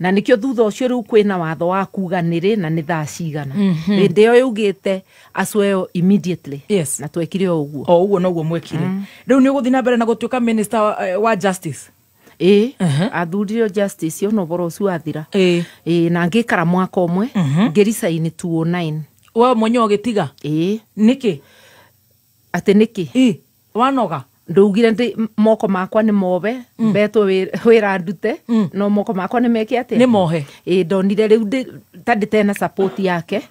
Na nikio thutha ũcio rĩu kwĩna watho wa kuga nĩrĩ na nĩ thaa cigana. Hĩndĩ ĩyo yugĩte acweo immediately. Yes. Na twekire o ũguo. O ũguo noguo mwekire. Rĩu nĩ ũgũthiĩ na mbere na gũtuĩka minister wa justice. Ĩ, athuririo justice ona ũhoro ũcio wathira. Ĩ, na ngĩikara mwaka ũmwe ngĩricaini 209. We mwenyewe ũgĩtiga? Ĩ. Nĩkĩ? Atĩ nĩkĩ? Ĩ, wanoga? Ndaugire ndĩ moko makwa nĩ mobe, mbetwo wĩra ndute, no moko makwa nĩ meke atĩa? Nĩ mohe. Ĩ, ndonire rĩu ta ndĩtena support yake,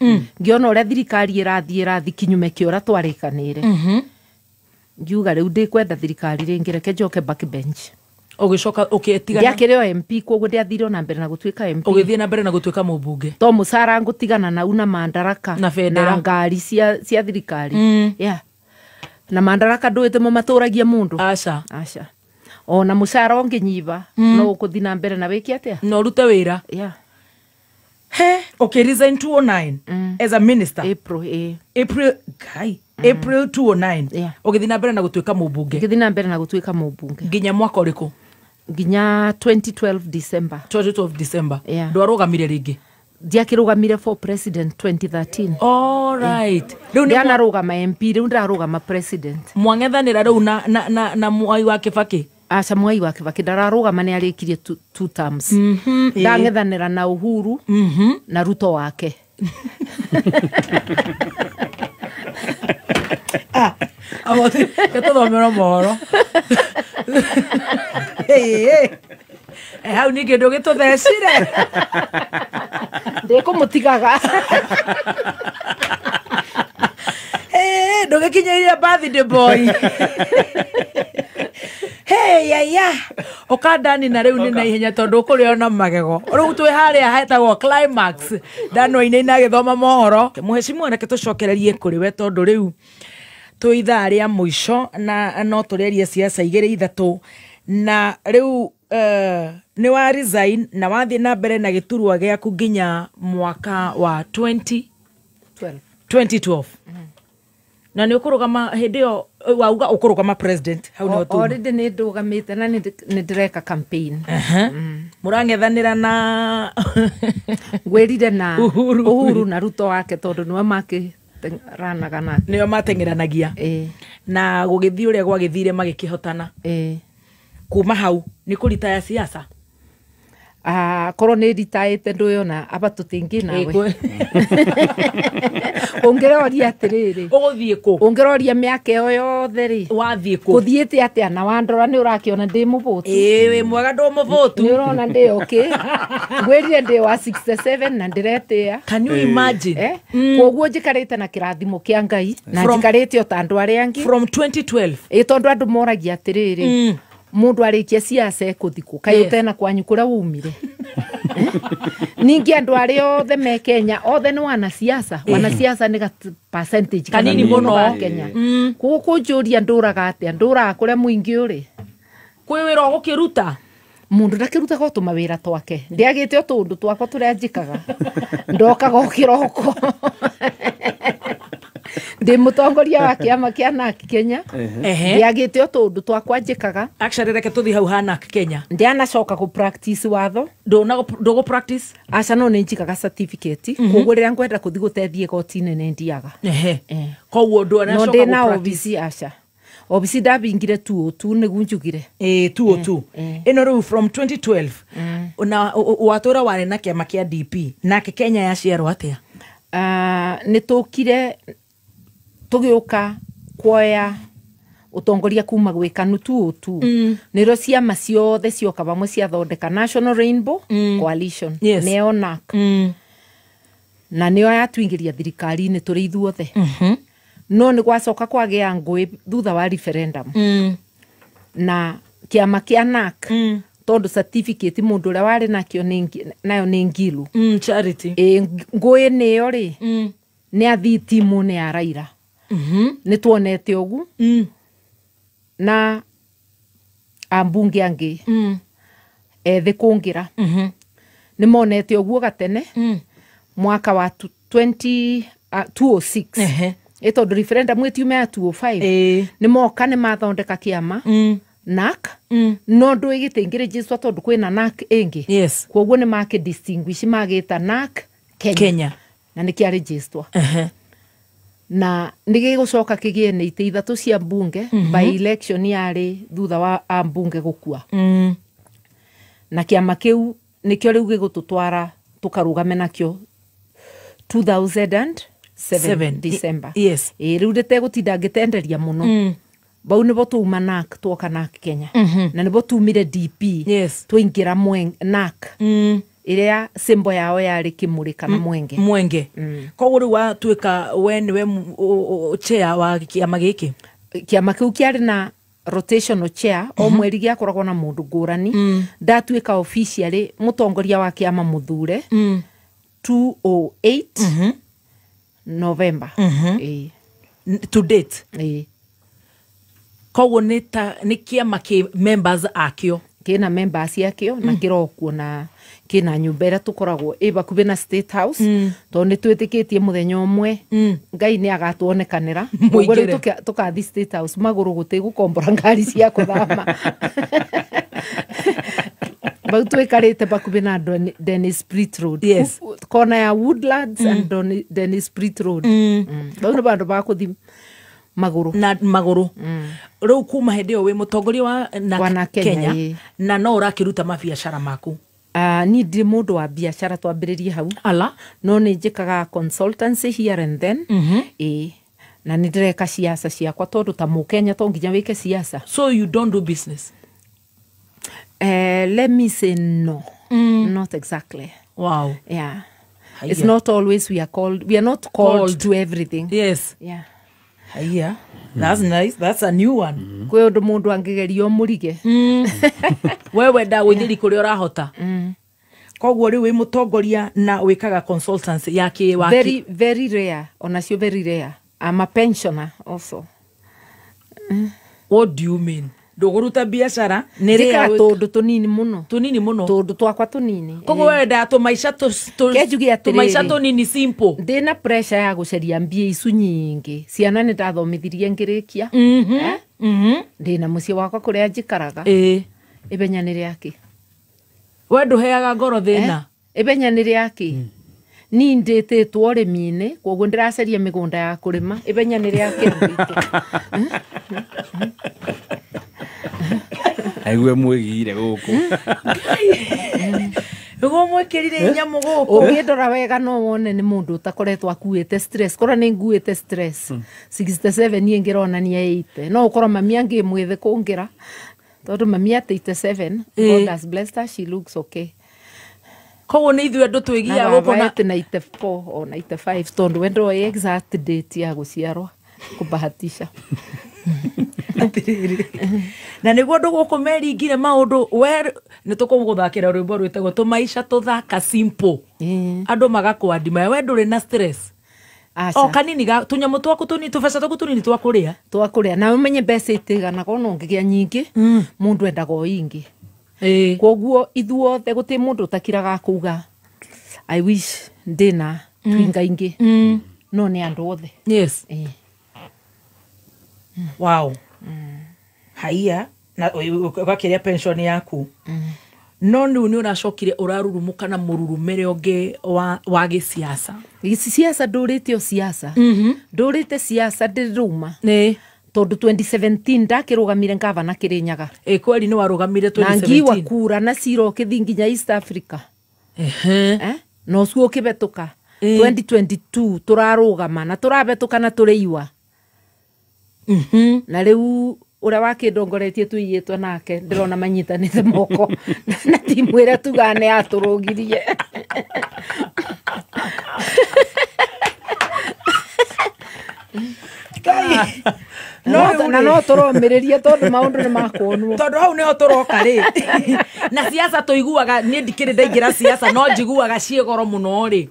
ngĩona ũrĩa thirikari ĩrathiĩ kinyume kĩa ũrĩa twarĩkanĩire. Ngiuga rĩu ndĩkwenda thirikari rĩngĩ, reke njoke back bench. Ũgĩcoka ũkĩtigana? Ndiakĩrĩ o MP, kwoguo ndiathire ona mbere na gũtuĩka MP. Ũgĩthiĩ na mbere na gũtuĩka mũmbunge. To mũcara ngũtigana nau na mandaraka na bendera na ngari cia thirikari. Yeah. Na mandaraka ndũĩte mo matũragia mũndũ. Aca. Aca. Ona mũcara ũngĩnyiva no ũkũthiĩ na mbere na wĩke atĩa? No ũrute wĩra. Yeah. He, okay, resign 209 as a minister. April, April, guy. April 2009. Ũgĩthiĩ na mbere na gũtuĩka mũmbunge. Ngĩthiĩ na mbere na gũtuĩka mũmbunge. Nginya mwaka ũrĩkũ? Nginya 2012 December. 2012 December. Yeah. Ndwarũgamire rĩngĩ? Ndiakĩrũgamire for president 2013. All right. Rĩu nĩ Ndianarũgama MP, rĩu ndĩrarũgama president. Mwang'ethanĩra rĩu na Mwai wa Kĩbakĩ? Aca, Mwai wa Kĩbakĩ ndararũgama, nĩ arĩkirie two terms. Ndang'ethanĩra na Uhuru na Ruto wake. Amoti, gĩtũthomera mohoro. Hau ningĩ ndũgĩtũthecire. Ndĩkũmũtigaga. Ndũgĩkinyĩire birthday boy. Hey, yaya. Ũkandani na rĩu nĩ na ihenya tondũ ũkũrĩo na magego. Rĩu twĩ harĩa hetagwo climax. Ndano inaina agĩthoma mohoro. Mũhecimiwa, reke tũcokererie kũrĩ we tondũ rĩu twĩ ithaa rĩa mũico na no tũrĩarie ciaca igĩrĩ ithatũ, na rĩu nĩ wa resign na wathiĩ na mbere na gĩturwa gĩaku nginya mwaka wa 20 12. 2012, na nĩ ũkũrũgama hĩndĩ ĩyo wauga ũkũrũgama president, hau nĩho tuma. Already nĩ ndũgamĩte na nĩ ndĩreka campaign. Mũrang'ethanĩra na Ngwĩrire na Uhuru. Uhuru na Ruto wake, tondũ nĩwe makĩranaga nake. Nĩo mateng'eranagia. Ĩĩ. Na gũgĩthiĩ ũrĩa gwagĩthire, magĩkĩhotana. Ĩĩ. Kuma hau nĩ kũritaya siasa? Ah, korwo nĩ nditaĩte ndũyona aba tũtingĩ nawe. Ũngĩroria atĩrĩrĩ, Ũgũthiĩ kũ? Ũngĩroria mĩaka ĩyo yothe rĩ, Wathiĩ kũ? Kũthiĩte atĩa? Na wandora nĩ ũrakĩona ndĩ mũbũtu. Ĩĩ, wĩ mwega, ndũ mũbũtu. Nĩ ũrona ndĩ okay. Ngwĩrire ndĩ wa 67 na ndĩretĩa. Can you imagine? Eh? Koguo njikarĩte na kĩrathimo kĩa Ngai na njikarĩte o ta andũ arĩa angĩ. From 2012. Ĩ, tondũ andũ moragia atĩrĩrĩ, mũndũ arĩkia ciaca ekũthikũ kaĩ ũtena kwanyu kũrĩa waumire? Eh? Ningĩ andũ arĩa othe me Kenya othe nĩ wanasiasa. Wanasiasa nĩ percentage Kanini mũno. Ba Kenya. Koguo kũnjũria ndũraga atĩa, ndũraga kũrĩa mũingĩ ũrĩ. Kwĩ wĩra ũgũkĩruta? Mũndũ ndakĩrutaga o tũmawĩra twake, ndiagĩte o tũũndũ twakwa tũrĩa njĩkaga, ndokaga o kĩroko, ndĩ mũtongoria wa kĩama kĩa NARC Kenya. Ndiagĩte o tũũndũ twakwa njĩkaga. Actually, reke tũthiĩ hau ha NARC Kenya. Ndianacoka gũ practice watho. Ndũgũ practice? Aca, no nĩ njikaga certificate, koguo rĩrĩa ngwenda kũthiĩ gũteithia igoti-inĩ nĩ ndiaga. Koguo No ndũanacoka ndĩ na gũ practice. obici? Aca, obici ndabingire tu tu nĩguo njugire. Ĩ, 202 ĩno rĩu from 2012 na watũra warĩ na kĩama kĩa DP, nake Kenya yaciarwo atĩa? Ah, nĩ tũkire tũgĩũka kuoya ũtongoria kuma gwĩ KANU 202, nĩrĩo ciama ciothe cioka vamwe ciathondeka National Rainbow Coalition. Nĩyo NARC. Na nĩyo yatuingĩria thirikari-inĩ tũrĩ ithuothe, no nĩ gwacoka kwagĩa ngũĩ thutha wa referendum na kĩama kĩa NARC, tondũ certificate mũndũ ũrĩa warĩ nakĩo nayo nĩ Ngilu. Charity. Ĩ, ngũĩ nĩyo rĩ, nĩ athii timu nĩ ya Raila, nĩ tuonete ũgu na ambunge angĩ ethĩ kũngĩra nĩ monete ũguo gatene mwaka wa 20, 206. Ĩ, tondũ referendum ĩtiume ya 205. Nĩ moka nĩ mathondeka kĩama NARC, no ndũ gĩtingĩrĩnjĩcwo tondũ kwĩna NARC ĩngĩ. Koguo nĩ makĩ distinguish magĩta NARC Kenya, Kenya. Na nĩ kĩarĩnjĩstwo na nĩ gĩgũcoka kĩgĩe nĩ itĩ ithatũ cia mbunge by election yarĩ thutha wa ambunge gũkua. Na kĩama kĩu nĩkĩo rĩu gĩgũtũtwara tũkarũgame nakĩo 2007 Seven. December. Ĩ, rĩu ndĩtegũtinda ngĩtenderia mũno. Bau nĩbo twauma NARC twoka NARC Kenya, na nĩbo tumire DP twaingĩra NARC ĩrĩa symbol yao yarĩ kĩmũrĩ kana mwenge. Mwenge. Koguo rĩu watuĩka we nĩwe chair wa kĩama gĩkĩ? Kĩama kĩu kĩarĩ na rotational chair, o mweri gĩakoragwo na mũndũ ngũrani. Ndatuĩka officially mũtongoria wa kĩama mũthure 208 November. Ĩĩ. To date? Ĩĩ. Koguo nĩ ta nĩ kĩama kĩ members akĩo? Kina members yakio na kirokuo na kina nyumba ira tukoragwo i bakubi na State House tondu ni twitikitie muthenya umwe Ngai ni agatuonekanira koguo riu tukathi State House maguru guti gukombora ngari cia kuthama. Bau twikarite bakubi na Dennis Pritt Road. Yes. Kona ya Woodlands and Dennis Pritt Road. Bau ni bandu bakuthi maguru na maguru. Riu kuma hindi wi mutongoria wa na Kenya na no urakiruta mabiacara maku. Ni ndiri mundu wa biacara twambiririe hau ala no ni njikaga consultancy here and then. Na ni ndireka ciaca ciakwa tondu ta mukenya to nginya wike ciaca. So you don't do business? Let me say no. Not exactly. Wow. Yeah. It's not always we are called. We are not called to everything. Yes. Yeah. Yeah. That's nice. That's a new one. Kwe undu mundu angigerio murige. We wenda gwithiri kuria urahota. Koguo riu wi mutongoria na wikaga consultancy ya ki wa very very rare. Onacio very rare. I'm a pensioner also. What do you mean? Nduguruta biacara ni rĩa tundu tunini muno. Tunini muno. Tundu twakwa tunini. Koguo wenda tumaica tumaica tunini simple. Ndina pressure ya guceria mbia icu nyingi. Ciana ni ndathomithirie ngirikia. Ndina mucii wakwa kuria njikaraga. Ibenya ni riaki. We nduheaga ngoro thina. Ibenya ni riaki. Ni ndititwo urimi-ini koguo ndiraceria migunda ya kurima. Ibenya ni riaki. Aigue mwigire guku. Niguo mwikirire nyamu guku. Ungindora wega no wone ni mundu utakoretwo akuite stress. Korwo ni nguite stress 67 nie ngironania 80. No ukorwo mami angi mwithe kungira tondu mami at 87. God has blessed her, she looks okay. Koguo ni ithuĩ andu twigiaga guku na 94 or 95 tondu we ndoĩ exact date ya guciarwo kubahatisha. Atiriri. Na niguo andu guku meringire maundu we ni tukuguthakira rwimbo rwitagwo tumaica tuthaka simple. Andu magakwandima we nduri na stress. O kanini ga tunyamu twaku tunini tubeca twaku tunini twa kuria na umenye mbeca itiganaga ona ungigia nyingi mundu endaga o ingi. Koguo ithuothe guti mundu utakiraga kuga I wish ndina twinga ingi. No ni andu othe. Yes. Wow. Haiya na ugakiria pension yaku. No ni ni uracokire urarurumuka na mururumere ungi wa giciaca. Giciaca ndurite o ciaca. Ndurite ciaca ndiruma. Ni tondu 2017 ndakirugamire ngavana Kirinyaga. Kweli ni warugamire 2017. Na ngiwa kura na cira ukithi nginya East Africa. Na ucio ukibetuka. 2022 turarugama na turabetuka na turiiwa. Na riu uria wakindongoretie tuiyitwo nake ndirona manyitanite moko na timu ira tugane aturugirie. No na no turomiririe tondu maundu ni makuonwo tondu hau niho turoka ri. Na siasa tuiguaga ni ndikiri ndaingira siasa no njiguaga ciĩ goro muno ri.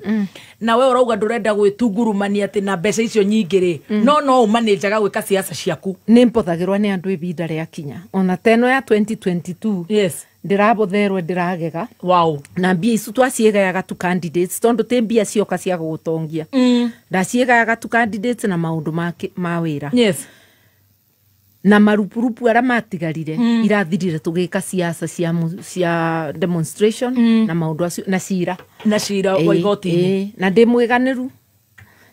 Na we urauga ndurenda gwitungurumania ati na mbeca icio nyingi ri. No umanĩjaga gwika siasa ciaku. Ni mpothagirwa ni andu ibinda ria kinya ona teno ya 2022. Yes. Ndirabotherwe ndiragega. Wow. Na mbia icu twaciegayaga tu candidates tondu ti mbia cioka cia gugutongia. Ndaciegayaga tu candidates na maundu ma wira. Yes. Na marupurupu aria matigarire irathirire tugika siasa cia demonstration na maundu acio na cira na cira wa igoti-ini. Na ndi mwiganiru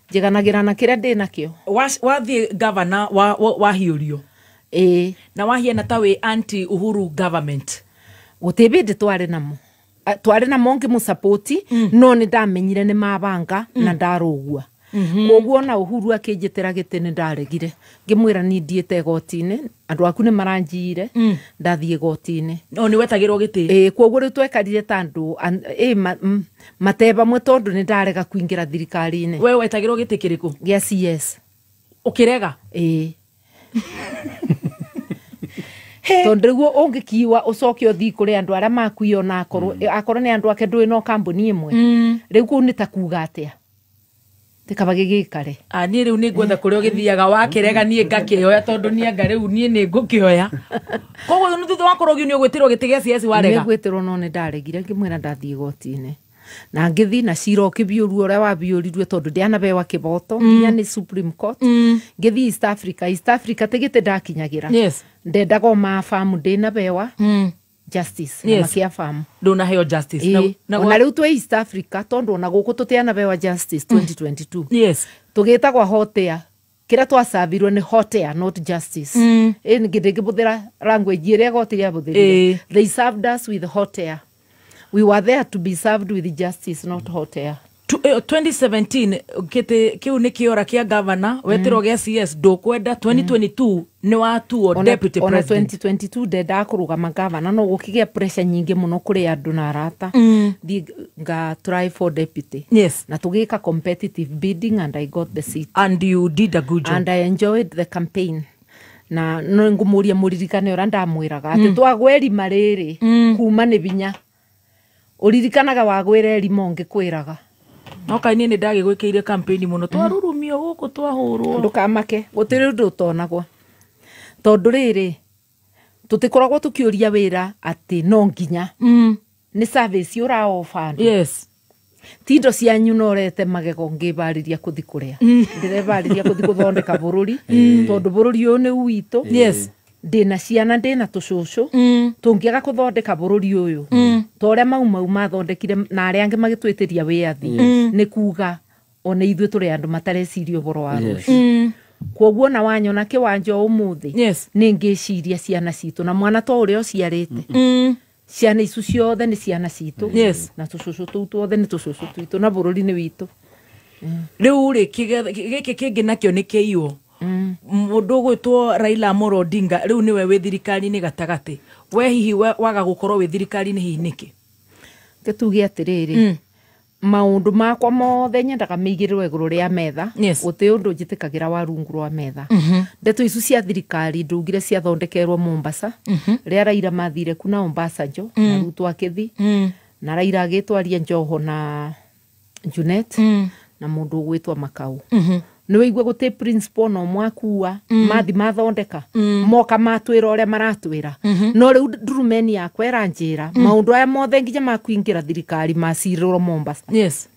njiganagira na kiria ndi nakio. Wathie governor wahiurio. Na wahiana ta wi anti Uhuru government. Guti bindi twari namo. Twari namo ngimusapoti no ni ndamenyire ni mabanga na ndarugua. Koguo na Uhuru akinjitira giti ni ndaregire ngimwira ni ndiite igoti-ini andu aku ni maranjiire ndathie igoti-ini. No ni wetagirwo giti. Koguo riu twekarire ta andu mateba mwe tondu ni ndarega kuingira thirikari-ini. We wetagirwo giti kiriku? Gia CS. Ukirega? Tondu rĩguo ũngĩkiwa ũcoke ũthiĩ kũrĩ andũ arĩa makuio na akorwo akorwo nĩ andũ ake ndũĩ no kambuni ĩmwe. Rĩu kũu nĩ ta kuga atĩa? Tikaba gĩgĩkare. Niĩ rĩu nĩ ngwetha kũrĩa ũgĩthiaga wakĩrega niĩ ngakĩoya tondũ niĩ anga rĩu niĩ nĩ ngũkĩoya. Koguo nĩ thutha wa kũrogio nĩ ũgwĩtĩrwo gĩtĩ gĩa CS warega? Nĩ ngwĩtĩrwo no nĩ ndaregire ngĩmwĩra ndathiĩ igoti-inĩ. Na ngĩthiĩ na cira ũkĩbiũrwo ũrĩa wabiũrirwe tondũ ndianabewa kĩboto nginya nĩ Supreme Court. Ngĩthiĩ East Africa, East Africa ti gĩtĩ ndakinyagĩra. Yes. Ndendaga o mabamu ndĩnabewa justice na makĩabamu. Ndũnaheo justice. Ona rĩu twĩ East Africa tondũ ona gũkũ tũtianabewa justice 2022. Yes. Tũgĩtagwa hot air. Kĩrĩa twacavirwo nĩ hot air not justice. Ndĩngĩbũthĩra language ĩrĩa igoti rĩabũthĩrire. They served us with hot air. We were there to be served with justice, not hot air. 2017 kĩu nĩ kĩora kĩa governor wetirwo gĩa CS ndũkwenda. 2022 nĩ watuo deputy president. Ona 2022 ndendaga kũrũgama governor no gũkĩgĩa pressure nyingĩ mũno kũrĩ andũ na arata. Thiĩ nga try for deputy. Yes. Na tũgĩka competitive bidding and I got the seat. And you did a good job. And I enjoyed the campaign. Na no ngũmũria mũririkane ũrĩa ndamwĩraga atĩ twagwa irima rĩrĩ kuma nĩ binya. Ũririkanaga wagwĩra irima ũngĩkwĩraga. No kaĩ niĩ nĩ ndagĩgwĩkĩire campaign mũno twarurumio gũkũ twahũrwo. Ndũkamake gũtirĩ ũndũ ũtonagwo. Tondũ rĩrĩ tũtikoragwo tũkĩũria wĩra atĩ no nginya. Nĩ service ũraofa andũ. Yes. Ti indo cianyu no ũrete magego ngĩbarĩria kũthi kũrĩa. Ndĩrebarĩria kũthi gũthondeka bũrũri tondũ bũrũri ũyũ nĩ witũ. Yes. Ndĩna ciana ndĩna tũcũcũ tũngĩaga kũthondeka bũrũri ũyũ ta ũrĩa Mau Mau mathondekire na arĩa angĩ magĩtwĩtĩria wĩyathi nĩ kuga ona ithuĩ tũrĩ andũ matareciria ũhoro wa rũciũ. Kwoguo ona wanyona kĩwanja ũmũthĩ nĩ ngĩciria ciana citũ na mwana to ũrĩa ũciarĩte. Ciana icu ciothe nĩ ciana citũ na tũcũcũ tũu tuothe nĩ tũcũcũ twitũ na bũrũri nĩ witũ. Rĩu rĩ gĩkĩ kĩngĩ nakĩo nĩ kĩiywo. Mũndũ ũgwĩtwo Raila Amolo Odinga rĩu nĩwe wĩ thirikari-inĩ gatagatĩ. We hihi waga gũkorwo wĩ thirikari-inĩ hihi nĩkĩ? Tuge atĩrĩrĩ maũndũ makwa mothe nyendaga mĩigĩrĩrwo igũrũ rĩa metha. Gũtĩ ũndũ njĩtĩkagĩra wa rungu rwa metha. Ndeto icu cia thirikari ndugire ciathondekerwo Mombasa rĩa Raila mathire kuna Obasanjo na Ruto akĩthi na Raila agĩtwaria Njoho na Junet na mũndũ ũgwĩtwo Makau. Nĩ wĩigua gũtĩ principal no mwakua mathi mathondeka moka matwĩra ũrĩa maratwĩra. No rĩu ndurumeni yakwa ĩranjĩra maũndũ aya mothe nginya makuingĩra thirikari macirĩrwo Mombasa. Yes.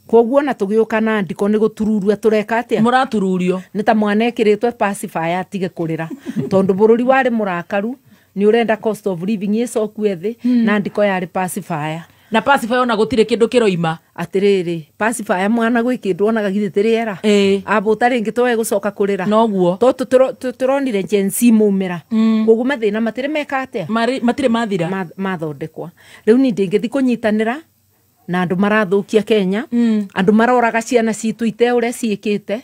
Kwoguo na tũgĩũka na ndiko nĩ gũtururua tũreka atĩa? Mũratururio. Nĩ ta mwana ekĩrĩtwo pacifier atige kũrĩra tondũ bũrũri warĩ mũrakaru nĩ ũrenda cost of living ĩcokue thĩ na ndiko yarĩ pacifier. Na pacifier ona gũtirĩ kĩndũ kĩroima. Atĩrĩrĩ pacifier mwana gwĩ kĩndũ onaga githĩ ti rĩera. Abũta rĩngĩ towe gũcoka kũrĩra. Noguo. Tondũ tũronire Gen Z maumĩra. Koguo mathĩna matirĩ meka atĩa? Matirĩ mathira. Mathondekwa. Rĩu niĩ ndĩngĩthi kũnyitanĩra na andũ marathũkia Kenya, andũ maroraga ciana citũ ite ũrĩa ciĩkĩte,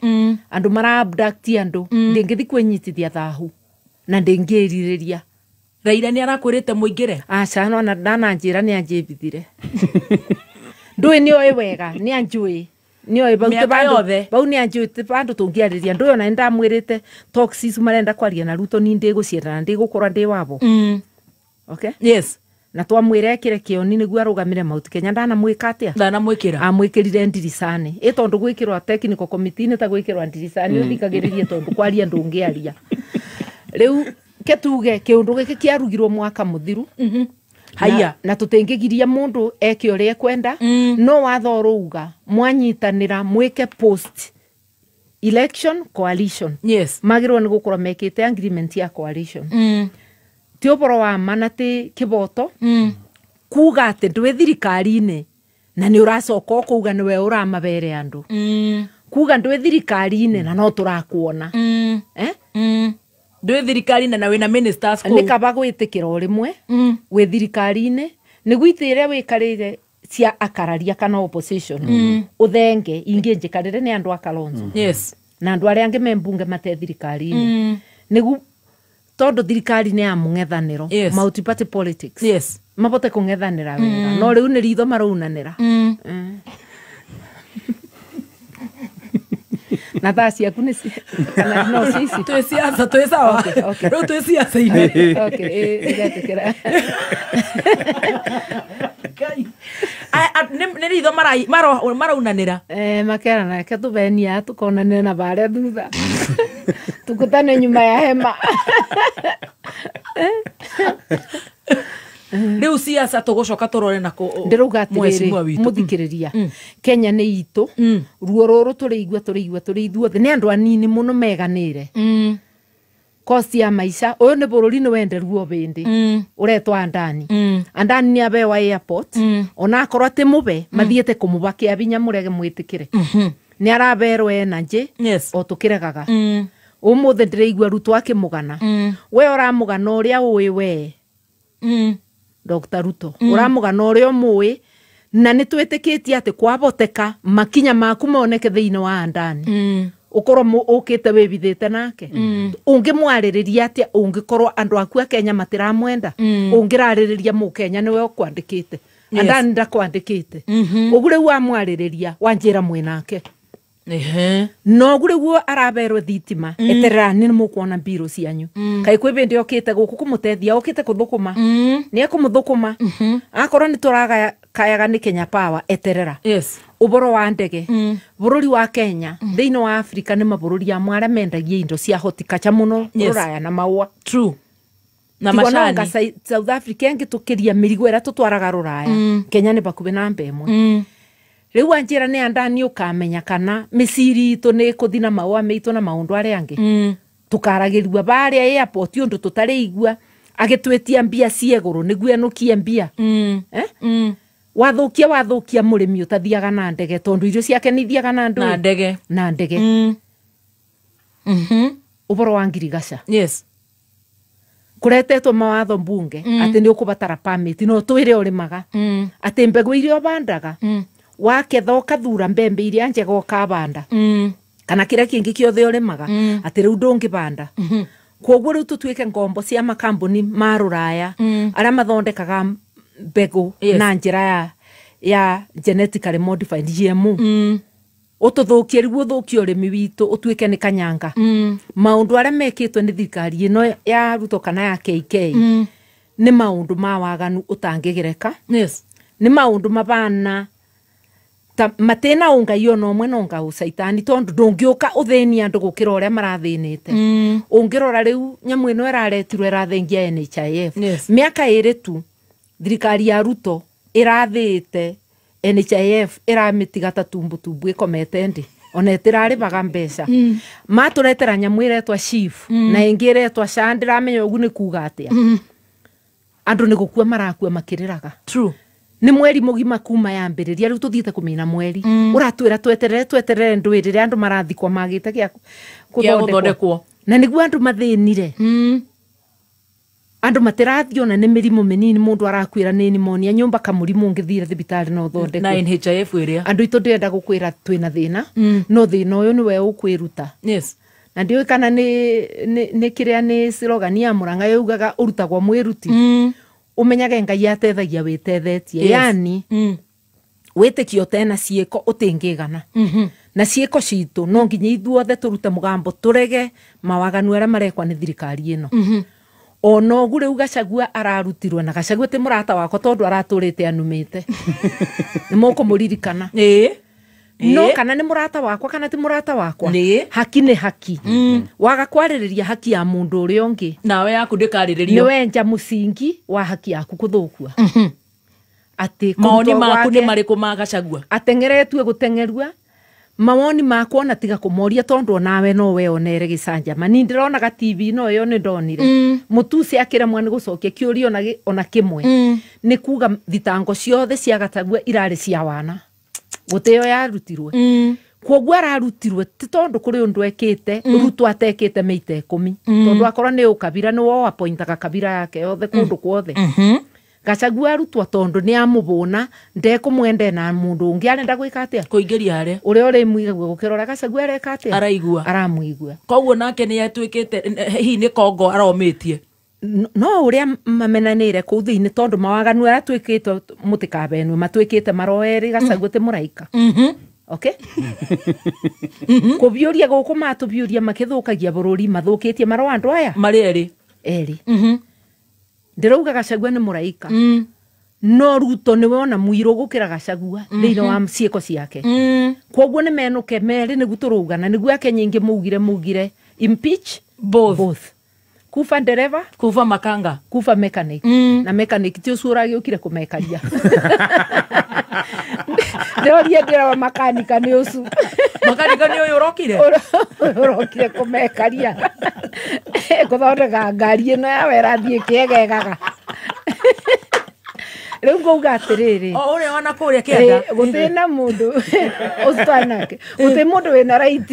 andũ mara abduct andũ, ndĩngĩthi kwĩnyitithia thahu na ndĩngĩrirĩria. Raila nĩ arakwĩrĩte mũingĩre? Aca, no ndananjĩra nĩ anjĩbithire. Ndũĩ nĩ oĩ wega, nĩ anjũĩ. Nĩ oĩ bau yothe. Bau nĩ anjũĩ ti bandũ tũngĩarĩria. Ndũĩ ona nĩ ndamwĩrĩte talks icu marenda kwaria na Ruto ni ndĩgũcienda na ndĩgũkorwo ndĩ wabo. Okay? Yes. Na twamwĩra ekĩre kĩoni nĩguo arũgamĩre Mount Kenya ndanamwĩka atĩa? Ndanamwĩkĩra. Amwĩkĩrire ndiricani. Ĩ tondũ gwĩkĩrwo technical committee nĩ ta gwĩkĩrwo ndiricani ũthikagĩrĩrie tondũ kwaria ndũngĩaria. Rĩu ketuge kĩũndũ gĩkĩ kĩarugirwo mwaka mũthiru. Haiya. Na tũtingĩgiria mũndũ eke ũrĩa ekwenda. No watho ũrauga mwanyitanĩra mwĩke post election coalition. Yes. Magĩrĩirwo nĩ gũkorwo mekĩte agreement ya coalition. Ti ũhoro wa ma na ti kĩboto kuga atĩ ndwĩ thirikari-inĩ na nĩ ũracoka ũkauga nĩwe ũramabere andũ. Kuga ndwĩ thirikari-inĩ na no tũrakuona. Ndwĩ thirikari-inĩ na wĩna ministers kũu. Nĩ kaba gwĩtĩkĩra o rĩmwe wĩ thirikari-inĩ nĩguo itĩ iria wĩkarĩire cia akararia kana opposition ũthenge ingĩ njikarĩre nĩ andũ a Kalonzo. Yes. Na andũ arĩa angĩ me mbunge mate thirikari-inĩ. Nĩguo tondũ thirikari nĩ ya mũng'ethanĩro. Yes. Multi-party politics. Yes. Mabote kũng'ethanĩra wega. No rĩu nĩ ritho maraunanĩra. Na thaa ciaku nĩ kana no cici. Twĩ siasa, twĩ sawa. Okay. Rĩu twĩ siasa-inĩ. Okay, ĩgetĩkĩra. Ngai. Nĩ ritho maraunanĩra. Makera nake tũbenia tukonanĩre na barĩa thutha. Tukutane nyuma ya hema. Rĩu siasa tũgũcoka tũrore nako. Ndĩrauga atĩrĩrĩ mũthikĩrĩria, Kenya nĩ itũ, ruo rũrũ tũrĩigua tũrĩ ithuothe, nĩ andũ anini mũno meganĩre. Kosti ya maisha ũyũ nĩ bũrũri nĩ wende ruo bĩndĩ ũretwo Andani. Andani nĩ abewa airport, ona akorwo atĩ mũbe mathiĩte kũmũba kĩa binya mũrege mwĩtĩkĩre. Nĩ araberwo energy o tũkĩregaga. Ũmũthĩ ndĩraigua Ruto akĩmũgana. We ũramũgana ũrĩa ũĩ we. Dr. Ruto ũramũgana ũrĩa ũmũĩ, na nĩ twĩtĩkĩtie atĩ kwaboteka makinya maku moneke thĩinĩ wa Andani. Ũkorwo ũkĩte wĩbithĩte nake. Ũngĩmwarĩrĩria atĩa ũngĩkorwo andũ aku a Kenya matiramwenda? Ũngĩrarĩrĩria mũkenya nĩwe ũkwandĩkĩte. Andani ndakwandĩkĩte. Ũguo rĩu wamwarĩrĩria wanjĩra mwĩnake. No ũguo rĩu araberwo thitima, eterera nĩ mũkuona mbirũ cianyu. Kaĩ kwĩ bĩndĩ okĩte gũkũ kũmũtethia, okĩte kũthũkũma. Nĩ ekũmũthũkũma. Akorwo nĩ tũragayaga nĩ Kenya Power, eterera. Ũboro wa ndege, bũrũri wa Kenya thĩinĩ wa Afrika nĩ mabũrũri amwe arĩa mendagia indo cia horticulture mũno rũraya na maũa. True. Na macani. South Africa ĩngĩtũkĩria mĩrigo ĩrĩa tũtwaraga rũraya, Kenya nĩ bakuhĩ namba ĩmwe. Rĩu wanjĩra nĩ Andani ũkamenya kana mĩciri itũ nĩ ĩkũthi na maũa meitũ na maũndũ arĩa angĩ. Tũkaragĩrua barĩa airport ũndũ tũtarĩigua agĩtwĩtia mbia ciegũrũ nĩguo enũkie mbia. Wathũkia mũrĩmi ũtathiaga na ndege tondũ irio ciake nĩ ithiaga na ndũĩ. Na ndege. Na ndege. Ũboro wa ngirigaca. Kũretetwo mawatho mbunge atĩ nĩ ũkũbatara permit no twĩre ũrĩmaga. Atĩ mbegũ iria ũbandaga waketha ũkathura mbembe iria njega ũkabanda. Kana kĩrĩa kĩngĩ kĩothe ũrĩmaga atĩ rĩu ndũngĩbanda. Kwoguo rĩu tũtuĩke ngombo cia makambuni ma rũraya arĩa mathondekaga mbegũ na njĩra ya genetically modified GMO. Ũtũthũkie rĩu ũthũkie ũrĩmi witũ ũtuĩke nĩ kanyanga. Maũndũ arĩa mekĩtwo nĩ thirikari ĩno ya Ruto kana ya KK nĩ maũndũ ma waganu ũtangĩgereka. Nĩ maũndũ mabana ta matena ũngai ona ũmwe no nga ũcaitani tondũ ndũngĩũka ũthĩnie andũ gũkĩra ũrĩa marathĩnĩte. Ũngĩrora rĩu nyamũ ĩno ĩraretirwo ĩrathengia NHIF. Mĩaka ĩrĩ tu thirikari ya Ruto ĩrathĩte NHIF ĩramĩtiga ta tumbutumbu ĩkomete ndĩ ona ĩtirarĩbaga mbeca. Matũretera nyamũ ĩretwa SHIF na ĩngĩ ĩretwa SHA, ndĩramenya ũguo nĩ kuga atĩa. Andũ nĩ gũkua marakua makĩrĩraga. True. Nĩ mweri mũgima kuma yambĩrĩria rĩu tũthiĩte kũmina mweri. Ũratwĩra tweterere ndũĩ rĩrĩa andũ marathikwo magĩte gĩa gũthondekwo. Na nĩguo andũ mathĩnire. Andũ matirathiĩ ona nĩ mĩrimũ mĩnini mũndũ arakuĩra nĩ pneumonia nyũmba kamũrimũ ũngĩthire thibitarĩ no ũthondekwo. Na NHIF ĩrĩa. Andũ aitũ ndĩrenda gũkwĩra twĩna thĩna, no thĩna ũyũ nĩwe ũkwĩruta. Na ndiũĩ kana nĩ kĩrĩa nĩ slogan ya Mũrang'a yaugaga ũrutagwo mwĩruti. Ũmenyage Ngai atethagia wĩtethetie. Yani wĩtĩkio tena ciĩko ũtingĩgana. Na ciĩko citũ no nginya ithuothe tũrute mũgambo tũrege mawaganu arĩa marekwa nĩ thirikari ĩno. Ona ũguo rĩu Gachagua ararutirwo na Gachagua ti mũrata wakwa tondũ aratũrĩte anumĩte. Nĩ mũkũmũririkana. No kana nĩ mũrata wakwa kana ti mũrata wakwa. Haki nĩ haki. Waga kwarĩrĩria haki ya mũndũ ũrĩa ũngĩ nawe yaku ndĩkarĩrĩrio. Nĩ wenja mũcingi wa haki yaku kũthũkua. Atĩ mawoni maku nĩ marĩkũ ma Gachagua? Ateng'eretue gũteng'erua mawoni makwa ona tiga kũmoria tondũ onawe no we onere gĩcanjama. Ni ndĩronaga TV no ĩyo nĩ ndonire. Mũtusi akĩremwo nĩ gũcokia kĩũria ona kĩmwe. Nĩ kuga thitango ciothe cia Gachagua irarĩ cia wana. Gũtĩo yarutirwe. Kwoguo ararutirwe ti tondũ kũrĩ ũndũ ekĩte, Ruto atekĩte mĩita 10. Tondũ akorwo nĩ ũkabira nĩ wo apointaga kabira yake yothe kũndũ kuothe. Gachagua arutwo tondũ nĩ amũbũna ndekũmwende na mũndũ ũngĩ arenda gwĩka atĩa? Kũingĩria harĩa. Ũrĩa ũrĩmũigagua gũkĩra ũrĩa Gachagua areka atĩa? Araigua. Aramũigua. Koguo nake nĩ atuĩkĩte hihi nĩ Kongo aromĩtie. No ũrĩa mamenanĩire kũu thĩinĩ tondũ mawaganu arĩa twĩkĩtwo mũtikabenwe matuĩkĩte maroerĩ Gachagua ti mũraika. Okay? Kũbiũria gũkũ matũbiũria makĩthũkagia bũrũri mathũkĩtie maroa andũ aya? Marĩ erĩ. Erĩ. Ndĩrauga Gachagua nĩ mũraika. No Ruto nĩwe ona mũirũ gũkĩra Gachagua thĩinĩ wa ciĩko ciake. Kwoguo nĩ menũke merĩ nĩguo tũrũgana nĩguo Akenya aingĩ maugire impeach both. Kufa ndereva, kufa makanga, kufa mechanic. Na mechanic ti ũcio ũragĩũkire kũmekaria. Ndĩroria ndereva makanika nĩ ũcio. Makanika nĩ ũyũ ũrokire? Ũrokire kũmekaria. Gũthondeka ngari ĩno yawe ĩrathiĩ ĩkĩegegaga. Rĩu ngauga atĩrĩrĩ. O ũrĩa wana kũrĩa kĩanda. Gũtirĩ na mũndũ ũcio gũtirĩ mũndũ wĩna right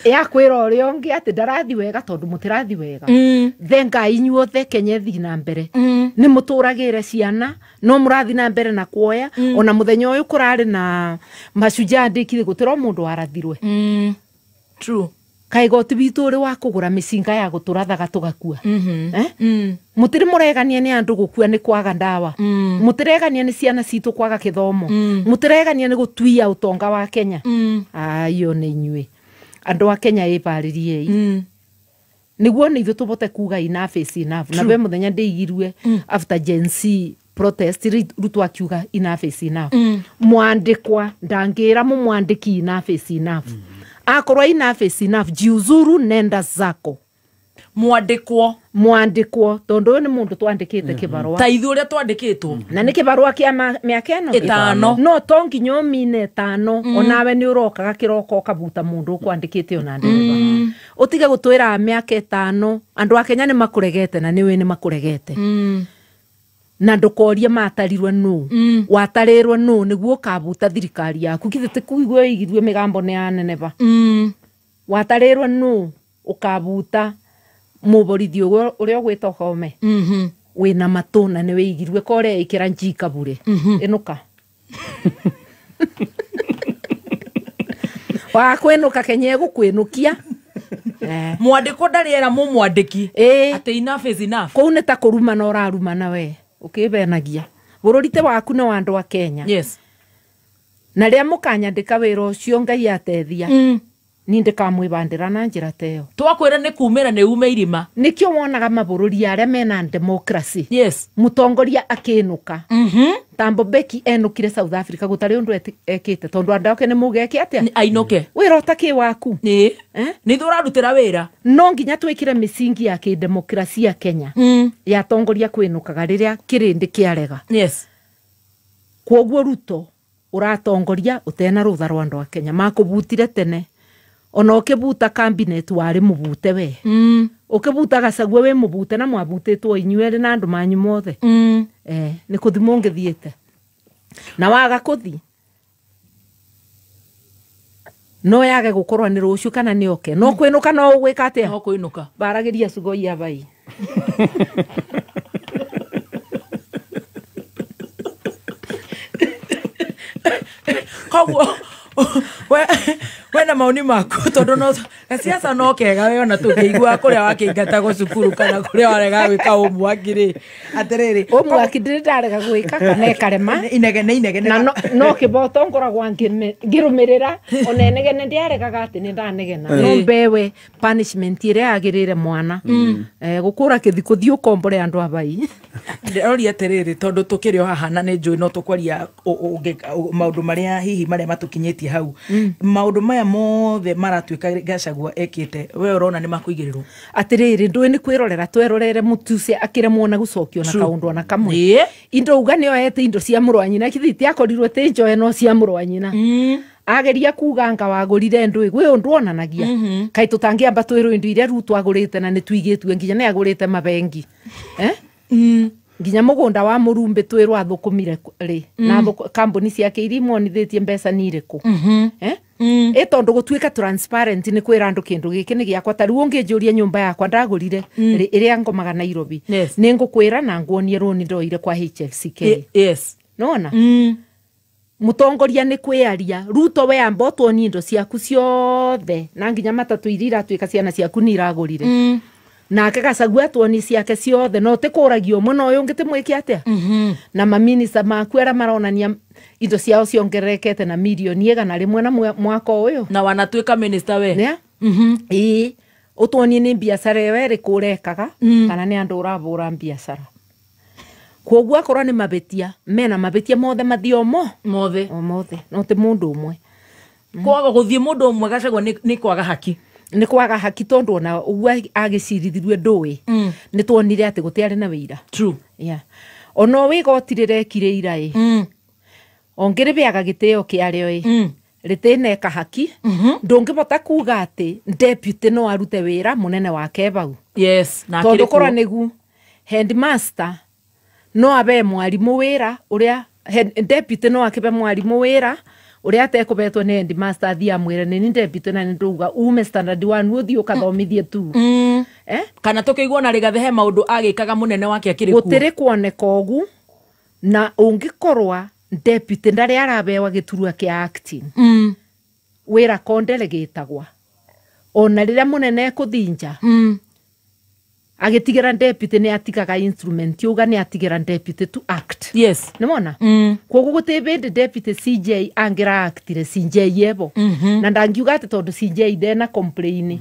ya kwĩra ũrĩa ũngĩ atĩ ndarathi wega tondũ mũtirathi wega. Thenga inyuothe Kenya ĩthiĩ na mbere. Nĩ mũtũragĩre ciana no mũrathi na mbere na kuoya ona mũthenya ũyũ kũrarĩ na mashujaa ndĩkire gũtirĩ o mũndũ warathirwe. True. Kaĩ igoti witũ ũrĩ wa kũgũra mĩcinga ya gũtũrathaga tũgakua. Mũtirĩ mũregania nĩ andũ gũkua nĩ kwaga ndawa. Mũtiregania nĩ ciana citũ kwaga kĩthomo. Mũtiregania nĩ gũtuia ũtonga wa Kenya. Ayo nĩ inyuĩ. Andũ a Kenya ĩbarĩriei. Nĩguo nĩ ithuĩ tũbote kuga enough is enough. Na we mũthenya ndĩigirwe after Gen Z protest Ruto akiuga enough is enough. Mwandĩkwa ndangĩra mũmwandĩki enough is enough. Akorwo enough is enough jiuzuru nenda zako. Mwandĩkwo tondũ ũyũ nĩ mũndũ twandĩkĩte kĩbarũa ta ithuĩ ũrĩa twandĩkĩtwo na nĩ kĩbarũa kĩa mĩaka ĩno ĩtano no to nginya ũmine ĩtano onawe nĩ ũrokaga kĩroko ũkabuta mũndũ ũkwandĩkĩte ona ndereba ũtige gũtwĩra mĩaka ĩtano andũ a Kenya nĩ makũregete na nĩũĩ nĩ makũregete na ndũkorie matarirwe nũ watarĩrwe nũ nĩguo ũkabuta thirikari yaku githĩ ti kũigua ĩigithue mĩgambo nĩ yaneneva watarĩrwe nũ ũkabuta mũborithi ũrĩa ũgwĩta ũkome wĩna matũ na nĩ wĩigirwe korea ĩkĩra njika bure ĩnũka wa kwĩnũka Kenya ĩgũkwĩnũkia. Mwandĩkwo ndarĩ era mũmwandĩki atĩ enough is enough. Kũu nĩ ta kũrumana ũrarumana we ũkĩbenagia bũrũri te waku nĩ wa andũ a Kenya. Yes. Na rĩrĩa mũkanyandĩka wĩra ũcio Ngai atethia ni ndikamwĩbandĩra na njĩra ta ĩyo. Twakwĩra nĩ kumĩra nĩ ume irima. Nĩkĩo wonaga mabũrũri arĩa mena democracy. Yes. Mũtongoria akĩnũka. Tambo Mbeki enũkire South Africa gũtarĩ ũndũ ekĩte tondũ andũ ake nĩ mũgeke atĩa? Ainũke. Wĩra ũtakĩ waku. Nĩ ithuĩ ũrarutĩra wĩra. No nginya twĩkĩre mĩsingi ya kĩdemokrasia Kenya. Ya atongoria kwĩnũkaga rĩrĩa kĩrĩndĩ kĩarega. Yes. Kwoguo Ruto ũratongoria ũtena rũtha rwa andũ a Kenya makũbutire tene. Ona ũkĩbuta cabinet warĩ mũbute we. Ũkĩbuta Gachagua wĩ mũbute na mwabutĩtwo inyuĩ erĩ na andũ manyu mothe. Nĩ kũthi mũngĩthiĩte. Na waga kũthi no yage gũkorwo nĩ rũciũ kana nĩ oke. No kwĩnũka no ũgwĩka atĩa? No kwĩnũka. Baragĩria Sugoi abai. Koguo wena maoni maku tondu no siasa no kega we ona tungĩigua kũrĩa wakĩingatagwo cukuru kana kũrĩa warega gwĩka homework rĩ atĩrĩrĩ homework ndĩrĩ ndarega gwĩka kana ĩkarema inegene inegene na no kĩboto ngoragwo ngĩrũmĩrĩra ona inegene ndiaregaga atĩ nĩ ndanegena no mbewe punishment ĩrĩa yagĩrĩire mwana gũkũra kĩthi kũthiĩ ũkombore andũ abai. Ndĩroria atĩrĩrĩ tondũ tũkĩrĩ o haha na nĩ njũĩ no tũkwaria maũndũ marĩa hihi marĩa matũkinyĩtie hau maũndũ maya mothe maratuĩka Gachagua ekĩte we ũrona nĩ makũigĩrĩrwo atĩrĩrĩ ndũĩ nĩ kwĩrorera twerorere mũtuce akĩremwo na gũcokio na kaũndũ ona kamwe indo uga nĩ oete indo cia mũrũ wa nyina githĩ itiakorirwo tĩ njoe no cia mũrũ wa nyina ageria kuga nga wagũrire ndũĩ gwĩ ũndũ onanagia kaĩ tũtangĩamba twĩrwo indo iria Ruto agũrĩte na nĩ tuigĩtue nginya nĩ agũrĩte mabengi nginya mũgũnda wa mũrumbĩ twĩrwo athũkũmire rĩ na kambuni ciake iria imuonithĩtie mbeca nĩ irĩkũ ĩ tondũ gũtuĩka transparent nĩ kwĩra andũ kĩndũ gĩkĩ nĩ gĩakwa ta rĩu ũngĩnjũria nyũmba yakwa ndagũrire ĩrĩa ngomaga Nairobi nĩ ngũkwĩra na nguonie rũni ndoire kwa HFCK. Yes. Nona mũtongoria nĩ kwĩaria Ruto we amba ũtuonie indo ciaku ciothe na nginya matatũ iria iratuĩka ciana ciaku nĩ iragũrire nake Gachagua atuonie ciake ciothe no ti kũragio ũmwe na ũyũ ũngĩ ti mwĩke atĩa na maminista maku arĩa maronania indo ciao ciongererekete na mirioni 100 na mwaka ũyũ na wanatuĩka minister we ĩĩ ũtuonie nĩ biacara ĩyo ĩrĩkũ ũrekaga kana nĩ andũ ũrabũra biacara Koguo akorwo nĩ mabĩtia mena mabĩtia mothe mathiomo mothe o mothe no ti mũndũ ũmwe. Kwaga gũthiĩ mũndũ ũmwe Gachagua nĩ kwaga haki. Nĩ kwaga haki tondũ ona ũguo agĩcirithirie ndũĩ nĩ tuonire atĩ gũtiarĩ na wĩira. True. Yeah. Ona wĩ igoti rĩrekire ira ĩ ongĩrĩbĩaga gĩtĩo kĩarĩo ĩ rĩtĩneka haki ndũngĩbota kuga atĩ deputy no arute wĩra mũnene wake bau. Yes, na tondũ korwo nĩgu headmaster no abe mwarimũ wĩra ũrĩa deputy no akĩbe mwarimũ wĩra ũrĩa atekũbetwo nĩ headmaster athiĩ amwĩre nĩ deputy na nĩndauga ume standard 1 ũthiĩ ũkathomithie tu. Kana tũkĩigua na Rigathĩ he maũndũ agĩkaga mũnene wake akĩrĩ kuo. Gũtirĩ kuoneka ũgu na ũngĩkorwa deputy ndarĩ arabewa gĩturwa kĩa acting wĩra kondere gĩtagwa ona rĩrĩa mũnene ekũthinja agĩtigĩra deputy nĩ atigaga instrument yuga nĩ atigĩra deputy to act. Yes. Nĩwona? Koguo gũtĩ bĩndĩ deputy CJ angĩra actire CJ yebo na ndangiuga atĩ tondũ CJ ndena complain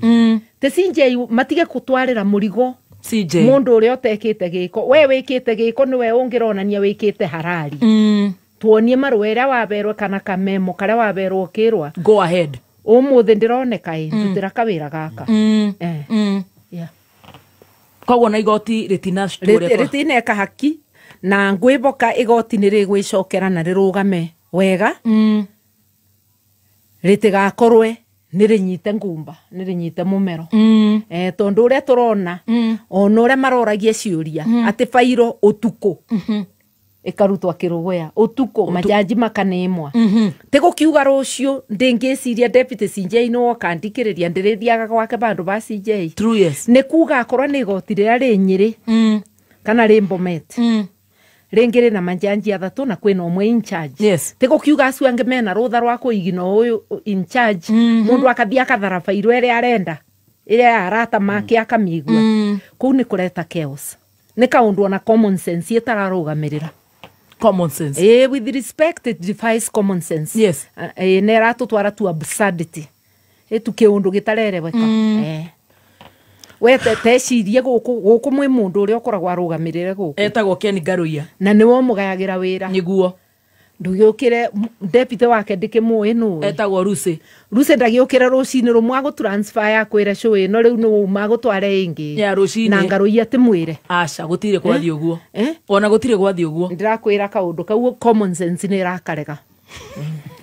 te CJ matige gũtwarĩra mũrigo CJ mũndũ ũrĩa ũtekĩte gĩko we wĩkĩte gĩko nĩwe ũngĩronania wĩkĩte harari tuonie marũa ĩrĩa waberwo kana kamemo karĩa waberwo ũkĩrwa go ahead ũmũthĩ ndĩroneka ĩ ndutĩra kawĩra gaka. Yeah. Koguo na igoti rĩtineka haki na ngwĩboka igoti nĩ rĩgwĩcokera na rĩrũgame wega rĩtigakorwe nĩ rĩnyite ngumba nĩ rĩnyite mũmero tondũ ũrĩa tũrona ona ũrĩa maroragia ciũria atĩ bairo ũtukũ ĩkarutwo kĩrũgũya ũtukũ majaji makanĩmwa tĩ gũkiuga rũciũ ndĩngĩciria deputy CJ nĩ woka ndikĩrĩria ndĩrĩthiaga gwake bandũ ba CJ. True, yes. Nĩ kuga akorwo nĩ igoti rĩrĩa rĩ Nyĩrĩ kana rĩ Bomet rĩngĩ rĩna majanji athatũ na kwĩna ũmwe in charge. Yes. Tĩ gũkiuga acio angĩ mena rũtha rwa kũigina ũyũ in charge mũndũ akathiĩ akathara bairo ĩrĩa arenda ĩrĩa ya arata make akamĩigua. Kũu nĩ kũreta chaos. Nĩ kaũndũ ona common sense ĩtararũgamĩrĩra. Common sense. With respect it defies common sense. Yes. Nĩ ĩratũtwara to absurdity. Ĩtu kĩũndũ gĩtarereweka. We tecirie gũkũ mwĩ mũndũ ũrĩa ũkoragwo arũgamĩrĩre gũkũ. Etagwo Ken Ngaruiya. Na nĩwe ũmũgayagĩra wĩra. Nĩguo. Ndũgĩũkĩre deputy wake ndĩkĩmũĩ nũĩ. Etagwo Rusi. Rusi ndagĩũkĩre rũcinĩ rũmwe agũtransfer ya kwĩre show ĩno rĩu nĩ wauma agũtware ĩngĩ. Ya rũcinĩ. Na Ngaruiya timwĩre. Aca gũtirĩ gwathiĩ ũguo. Ona gũtirĩ gwathiĩ ũguo. Ndĩrakwĩra kaũndũ kau common sense nĩ ĩrakarega.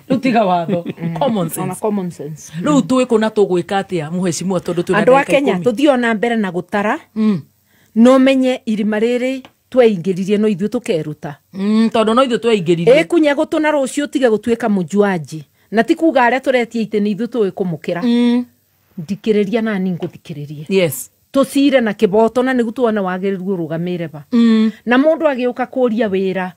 Rĩu tiga watho. Common sense. Ona common sense. Rĩu twĩ na tũgwĩka atĩa mũhecimiwa tondũ twĩna andũ a Kenya tũthiĩ ona mbere na gũtara no menye irima rĩrĩ tweingĩririe no ithuĩ tũkeruta tondũ no ithuĩ tweingĩririe ĩkunya gũtũ na rũciũ tige gũtuĩka mũjuaji na ti kuga arĩa tũretia itĩ nĩ ithuĩ tũĩ kũmũkĩra ndikĩrĩria nani ngũthikĩrĩrie. Yes. Tũcire na kĩboto na nĩguo tuone wagĩrĩru ũrũgamĩre ba na mũndũ agĩũka kũria wĩra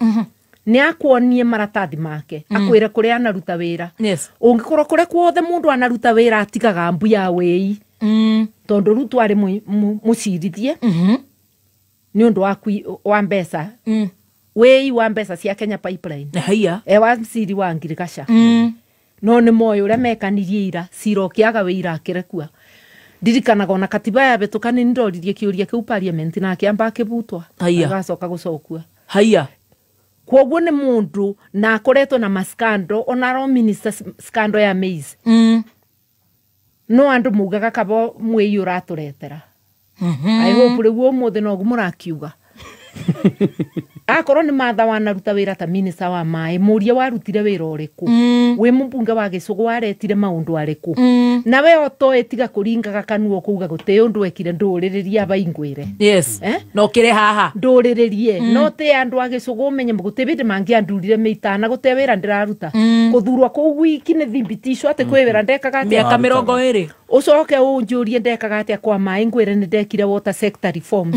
nĩ akuonie maratathi make akwĩre kũrĩa anaruta wĩra. Yes. Ũngĩkorwo kũrĩa kuothe mũndũ anaruta wĩra atigaga mbu ya wĩi tondũ rĩu twarĩ mũcirithie nĩ ũndũ wa mbeca wĩi wa mbeca cia Kenya Pipeline. Haiya. Wa ciri wa ngirigaca no nĩ moĩ ũrĩa mekanirie ira cira ũkĩaga wĩira akĩrekua. Ndirikanaga ona katiba ya betũka nĩ ndoririe kĩũria kĩu parliament na akĩamba akĩbutwa agacoka gũcokua. Haiya. Koguo nĩ mũndũ na akoretwo na maskando ona ro minister skando ya maize no andũ mugaga kabo mwĩi ũratũretera. I hope rĩu ũmũthĩ noguo mũrakiuga. Akorwo nĩ Martha wanaruta wĩra ta minister wa maĩ mũria warutire wĩra ũrĩkũ wĩ mũmbunge wa gĩcũgũ waretire maũndũ arĩkũ na we otoĩ tiga kũringaga kanua kuuga gũtĩ ũndũ ekire ndũrĩrĩrie abaingwĩre. Yes. No kĩrĩ haha ndũrĩrĩrie no tĩ andũ a gĩcũgũ ũmenye gũtĩ bĩndĩ mangĩandurire mĩitana gũte wĩra ndĩraruta kũthurwo kũu wiki nĩ thibitisho atĩ kwĩ wĩra ndekaga atĩa mĩaka 20 ũcoke ũnjũrie ndekaga atĩa kwa maĩ ngwĩre nĩ ndekire water sector reforms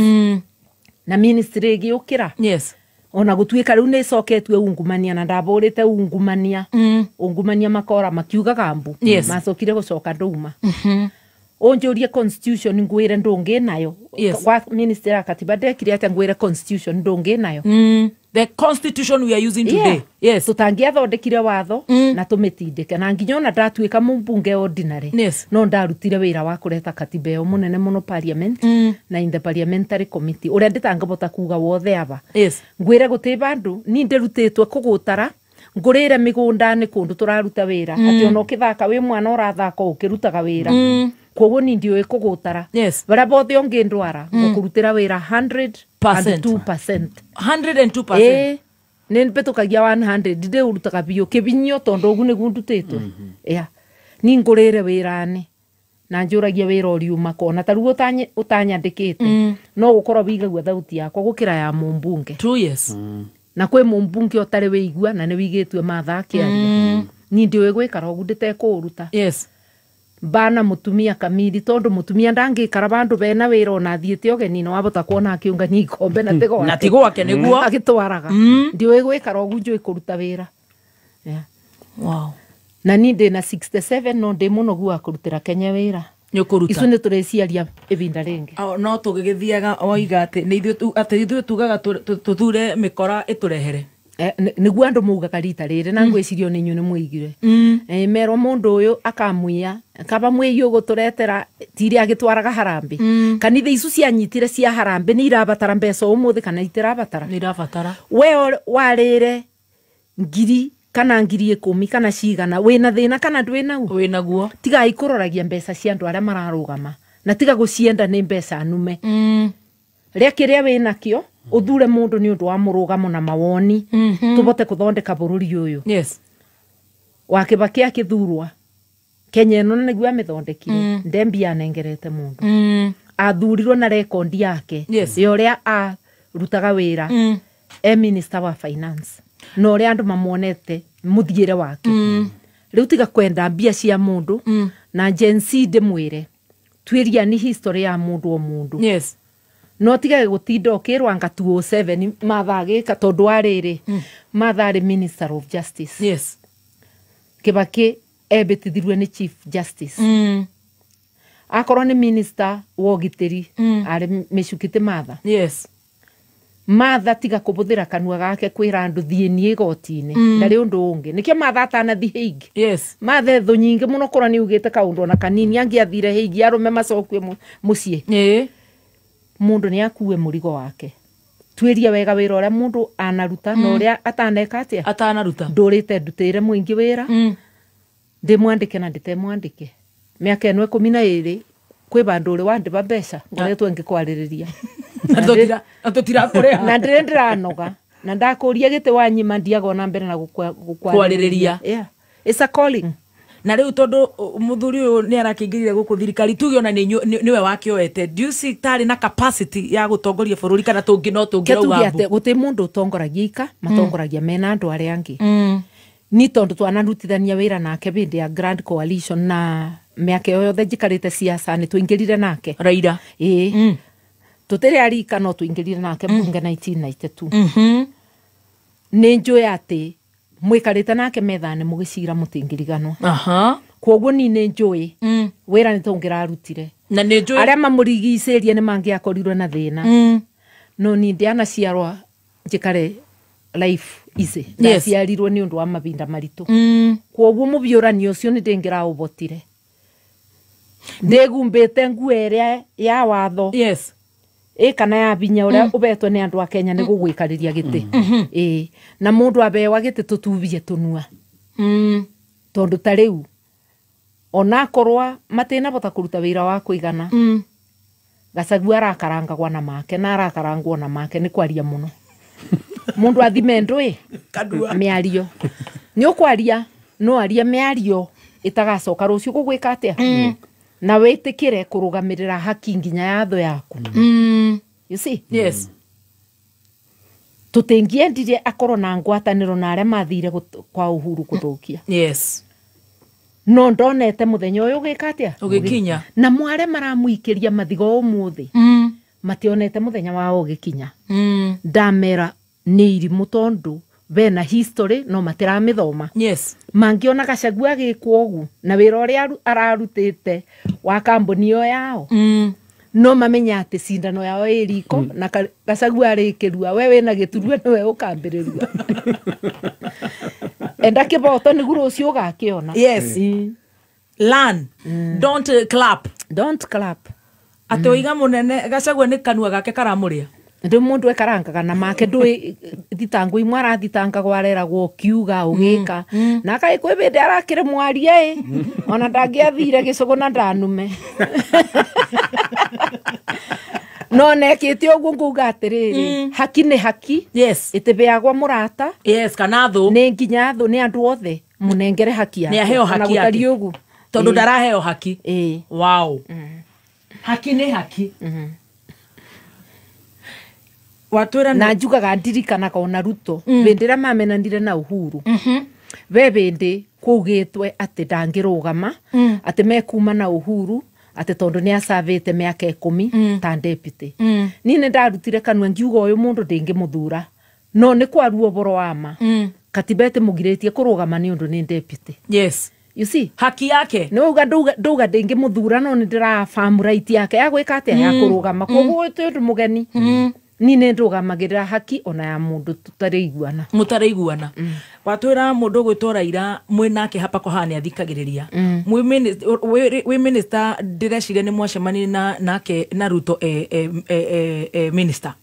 na ministry ĩgĩũkĩra. Yes. Ona gũtuĩka rĩu nĩ ĩcoketue ungumania na ndabũrĩte ungumania ungumania makora makiugaga mbu. Yes. Macokire gũcoka ndũma. Unjurie constitution ngwire ndungi nayo. Yes. Kwa minister ya katiba ndekire atia ngwire constitution ndungi nayo. The constitution we are using today. Yeah. Yes. Tutangiathondekire watho na tumitindike na nginya ona ndatuika mumbunge ordinary. Yes. No ndarutire wira wa kureta katiba ĩyo munene muno parliament na in the parliamentary committee uria nditangabota kuga wothe aba. Yes. Ngwire guti bandu ni ndirutitwe kugutara ngurire migunda-ini kundu turaruta wira ati ona ukithaka wi mwana urathaka ukirutaga wira koguo ni ndiũĩ kugutara. Yes. Baria bothe ungindwara ngukurutira wira 102%. 102%. Ĩĩ, nĩ mbĩtũkagia 100 ndĩũrutaga biũ kĩbinyio tondũ ũgu nĩguo ndutĩtwo. Yeah. Ni ngũrĩre wĩra-inĩ na njũragia wĩra ũriuma kona ta rĩu ũtanyandĩkĩte no gũkorwo wĩigagua thauti yakwa gũkĩra ya mũmbunge. True, yes. Na kwĩ mũmbunge ũtarĩ wĩigua na nĩ wĩigĩtue Martha akĩaria. Ni ndiũĩ gwĩkara ũguo ndĩtekũũruta. Yes. Bana mutumia kamiri tondu mutumia ndangikara bandu bena wira ona thiite ugeni no wabota kuona akiungania ikombe na tigo na tigo wake niguo agitwaraga ndiũĩ gwikara ũguo njũĩ kũruta wira. Yeah. Wow. Na ni ndĩ na 67 no ndĩ mũnogu wa kũrutĩra Kenya wira. Nĩũkũruta. Icu nĩ tũrĩciaria ibinda rĩngĩ. No tũgĩgĩthiaga oiga atĩ nĩ ithuĩ atĩ ithuĩ tugaga tũthure mĩkora ĩtũrehere. Nĩguo andũ maugaga rita rĩrĩ na ngwĩciria nĩ inyuĩ nĩ mwaigire. Merwo mũndũ ũyũ akamũiya kaba mwĩi ũgũtũretera tiri agĩtwaraga harambĩ. Kanitha icu cianyitire cia harambĩ nĩ irabatara mbeca ũmũthĩ kana itirabatara? Nĩ irabatara. We warĩre ngiri kana 10,000 kana cigana wĩna thĩna kana ndwĩ naguo? Wĩ naguo. Tigai kũroragia mbeca cia andũ arĩa mararũgama na tiga gũcienda nĩ mbeca nume. Rĩa kĩrĩa wĩ nakĩo uthure mundu ni undu wa murugamo na mawoni tubote kuthondeka bururi uyu. Yes. Wa Kibaki akithurwa Kenya ino niguo amithondekire ndembi anengerete mundu athurirwo na rekondi yake. Yes. Ya uria arutaga wira e minister wa finance na uria andu mamuonete muthiire wake. Riu tiga kwenda mbia cia mundu na Gen Z ndimwire twiria ni history ya mundu o mundu. Yes. No tigage gutinda ukirwa anga 207 Martha agika tondu ariri Martha ari minister of justice. Yes. Kibaki ebitithirwe ni chief justice. Akorwo ni minister wa ũgitĩri ari Mĩchukiti Martha. Yes. Martha tiga kũbũthĩra kanua gake kwĩra andũ thiĩ niĩ igoti-inĩ ndarĩ ũndũ ũngĩ nĩkĩo Martha atanathiĩ Hague. Yes. Martha thũ nyingĩ mũno korwo nĩ ugĩte kaũndũ ona kanini angĩathire Hague arũme macokue mũciĩ. Ĩĩ. Mundu ni akue murigo wake. Twiria wega wira uria mundu anaruta na uria ataneka atia atanaruta. Ndurite ndutire muingi wira ndi mwandike na ndite mwandike miaka ĩno 12 kwi bandu uri wandiba mbeca ngoretwo ngikwaririria na tutirakureha na ndire ndiranoga na ndakuria giti wanyima ndiaga na mbere na gukwaririria. Yeah. It's a calling. Na riu tondu muthuri uyu ni arakĩingĩrire gũkũ thirikari tuge ona niwe wakĩoete, do you see tarĩ na capacity ya gũtongoria bũrũri kana tũngĩ no tũngĩrauga mbu? Gũtĩ mũndũ ũtongoragia ika matongoragia mena andũ arĩa angĩ. Ni tondu twanarutithania wĩra nake hĩndĩ ya Grand Coalition na mĩaka ĩyo yothe njikarĩte siasa nĩ tũingĩrire nake Raila. Ĩĩ. Tũtirĩ arika no tũingĩrire nake mbunge 1992. Nĩ njũĩ atĩ mwikarite nake methane mugicira mutingiriganwa. Aha. Koguo ni nĩ njũĩ wĩra nĩ tũngĩrarutire na nĩ njũĩ arĩa mamũrigicĩrie nĩ mangĩakorirwo na thĩna. No ni ndianaciarwa njikare life easy. Ndaciarirwo nĩ ũndũ wa mavinda maritũ. Koguo mũbiũranio ũcio nĩ ndĩngĩraũbotire. Ndĩgumbĩte nguo ĩrĩa ya watho. Yes. Ĩ kana ya binya ũrĩa ũbetwo nĩ andũ a Kenya nĩ gũgwĩkarĩria gĩtĩ. Ĩ na mũndũ abewa gĩtĩ tũtubie tũnua. Tondũ ta rĩu onakorwa matinabota kũruta wĩra wa kũigana. Gachagua arakarangagwa na make na arakarangwo na make nĩ kwaria mũno. Mũndũ athime ndũĩ mĩario. Nĩ ũkwaria no arie mĩario ĩtagacoka rũciũ gũgwĩka atĩa? Na wĩtĩkĩre kũrũgamĩrĩra haki nginya ya thũ yaku. You see? Yes. Tũtingĩendire akorwo na ngwatanĩro na arĩa mathire kwa Uhuru kũthũkia. Yes. No ndonete mũthenya ũyũ ũgĩka atĩa? Ũgĩkinya. Na mware maramũikĩria mathigo ũmũthĩ. Mationete mũthenya wao ũgĩkinya. Ndamera nĩ irimũ tondũ bena history no matiramĩthoma. Yes. Mangiona Gachagua agĩkwo ũguo na wĩra ũrĩa ararutĩte Wa kambuni ĩyo yao. No mamenya atĩ cindano yao ĩ riko na Gachagua arĩkĩrua we wĩna gĩturua nĩwe ũkambĩrĩrua. Enda kĩboto nĩguo rũciũ ũgakĩona. Yes. Learn. Don't clap. Don't clap. Atĩ oiga mũnene Gachagua nĩ kanua gake karamũrĩa. Ndĩ mũndũ ekarangaga na make ndũĩ thitango imwe arathitangagwo areragwo ũkiuga ũgĩka na kaĩ kwĩ bĩndĩ arakĩrĩ mwaria ĩ ona ndangĩathire gĩcũgũ na ndanume. No nekĩte ũguo nguga atĩrĩrĩ haki nĩ haki. Yes. Ĩtĩbĩagwo mũrata. Yes, kana thũ. Nĩ nginya thũ nĩ andũ othe mũnengere haki yake. Nĩ aheo haki yake. Ũguo. Tondũ ndaraheo haki. Wow. Haki nĩ haki. Watwĩra na njugaga ndirikanaga ona Ruto bĩndĩ ĩrĩa mamenanire na Uhuru. We bĩndĩ kwaugĩtwe atĩ ndangĩrũgama atĩ mekuma na Uhuru atĩ tondũ nĩ acavĩte mĩaka 10 ta deputy. Niĩ nĩ ndarutire kanua ngiuga ũyũ mũndũ ndĩngĩmũthura no nĩ kwaruo ũhoro wa ma. Katiba ĩtĩmũgirĩtie kũrũgama nĩ ũndũ nĩ deputy. Yes. You see? Haki yake. Nĩ wauga ndauga ndĩngĩmũthura no nĩ ndĩrafamu right yake ya gwĩka atĩa ya kũrũgama. Koguo ti ũndũ mũgeni. Ni nĩ ndũgamagĩrĩra haki ona ya mũndũ tũtarĩiguana. Mũtarĩiguana. Watwĩra mũndũ ũgwĩtwo Raila mwĩnake hapa kwa haha nĩathikagĩrĩria. Wĩ minister ndĩreciria nĩ mwacemanirie na nake na Ruto minister.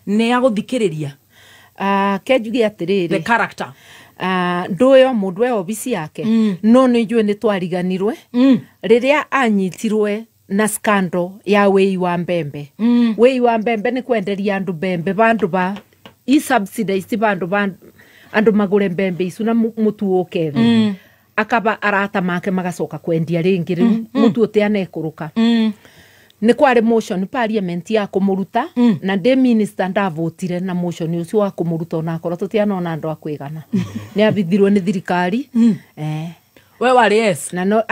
Nĩ agũthikĩrĩria. Ke njuge atĩrĩrĩ. The character. Ndũĩ o mũndũ e obici yake. No nĩ njũĩ nĩ twariganirwe. Rĩrĩa anyitirwe na scandal ya wei wa mbembe. Wei wa mbembe nĩ kwenderia andũ mbembe bandu ba i subsidized bandu ba andũ magũre mbembe icu na mũtu ũke thĩ. Akaba arata make magacoka kwendia rĩngĩ rĩu mũtu ũtianekũrũka. Nĩ kwarĩ motion parliament ya kũmũruta na ndĩ minister ndavotire na motion ũcio wa kũmũruta onakorwo tũtianona andũ a kwĩgana. Nĩ abithirwo nĩ thirikari. We warĩ yes. Na no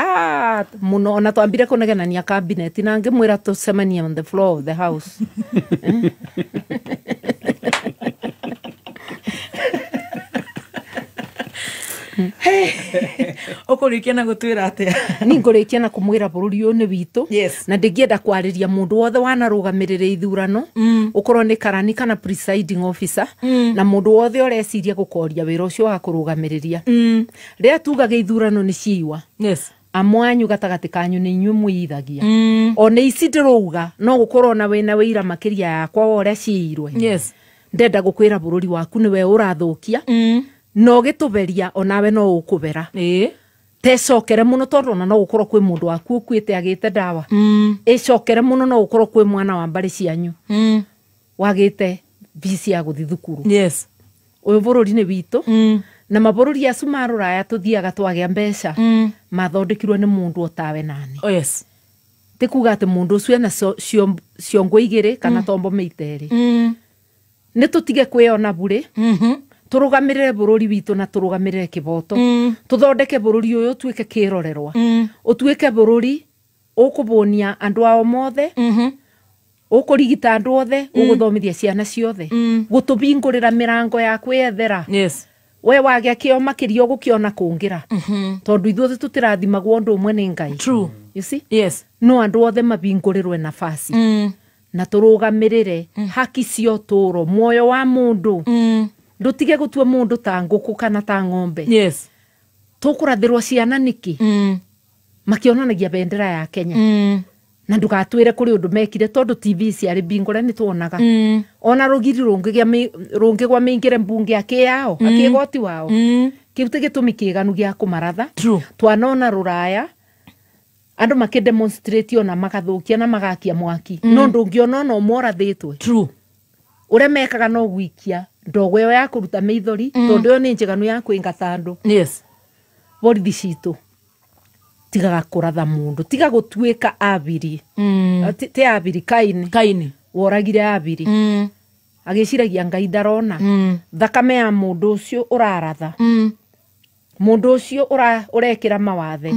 muno ona twambire kũnegenania cabinet na ngĩmwĩra tũcemanie on the floor of the house. Ũkũrĩkia na gũtwĩra atĩa? Niĩ ngũrĩkia na kũmwĩra bũrũri ũyũ nĩ witũ. Yes. Na ndingĩenda kwarĩria mũndũ wothe wanarũgamĩrĩra ithurano ũkorwo nĩ karani kana presiding officer na mũndũ wothe ũreciria gũkoria wĩra ũcio wa kũrũgamĩrĩria. Rĩrĩa tugaga ithurano nĩ ciiwa. Yes. Amwanyu gatagatĩ kanyu nĩ inyuĩ mwĩithagia. O nĩ ici ndĩrauga no gũkorwo na wĩna wĩira makĩria yakwa wa ũrĩa ciirwe. Yes. Ndenda gũkwĩra bũrũri waku nĩwe ũrathũkia. No gĩtũberia onawe no ũkũbera. Tecokere mũno tondũ ona no gũkorwo kwĩ mũndũ waku ũkuĩte agĩte ndawa. Ĩcokere mũno no gũkorwo kwĩ mwana wa mbarĩ cianyu. Wagĩte fees ya gũthiĩ thukuru. Yes. Ũyũ bũrũri nĩ witũ. Na mabũrũri acu ma rũraya tũthiaga twagĩa mbeca. Mathondekirwo nĩ mũndũ otawe nani. Oh, yes. Ti kuga atĩ mũndũ ũcio ena ciongo igĩrĩ kana tombo mĩita ĩrĩ. Nĩ tũtige kwĩona burĩ. Tũrũgamĩrĩre bũrũri witũ na tũrũgamĩrĩre kĩboto. Tũthondeke bũrũri ũyũ ũtuĩke kĩrorerwa. Ũtuĩke bũrũri ũkũbũnia andũ ao mothe. Ũkũrigita andũ othe, ũgũthomithia ciana ciothe. Gũtũbingũrĩra mĩrango ya kwĩyethera. Yes. We wagĩa kĩo makĩria ũgũkĩona kũngĩra. Tondũ ithuothe tũtĩrathimagwo ũndũ ũmwe nĩ Ngai. True. You see? Yes. No andũ othe mabingũrĩrwe nafasi. Na tũrũgamĩrĩre haki cia ũtũũro, muoyo wa mũndũ. Ndũtige gũtua mũndũ ta ngũkũ kana ta ng'ombe. Yes. Tũkũrathĩrwo ciana nĩkĩ? Makĩonanagia bendera ya Kenya. Na ndũgatwĩre kũrĩ ũndũ mekire tondũ TV ciarĩ mbingũre nĩ tuonaga. Ona rũgiri rũngĩgwa mĩingĩre mbunge akĩyao, akĩgoti wao. Kĩu ti gĩtũmi kĩganu gĩa kũmaratha. True. Twanona rũraya andũ makĩdemonstrate ona magathũkia na magakia mwaki. No ndũngĩona ona ũmwe ũrathĩtwe. True. Ũrĩa mekaga no gwikia ndogo ĩyo ya kũruta maithori tondũ ĩyo nĩ njeganu ya kũingata andũ. Yes. Borithi citũ tigaga kũratha mũndũ, tiga gũtuĩka abiri. Ti abiri Kaini. Kaini. Woragire abiri. Agĩciragia Ngai ndarona. Thakame ya mũndũ ũcio ũraratha. Mũndũ ũcio ũrekĩra mawathe.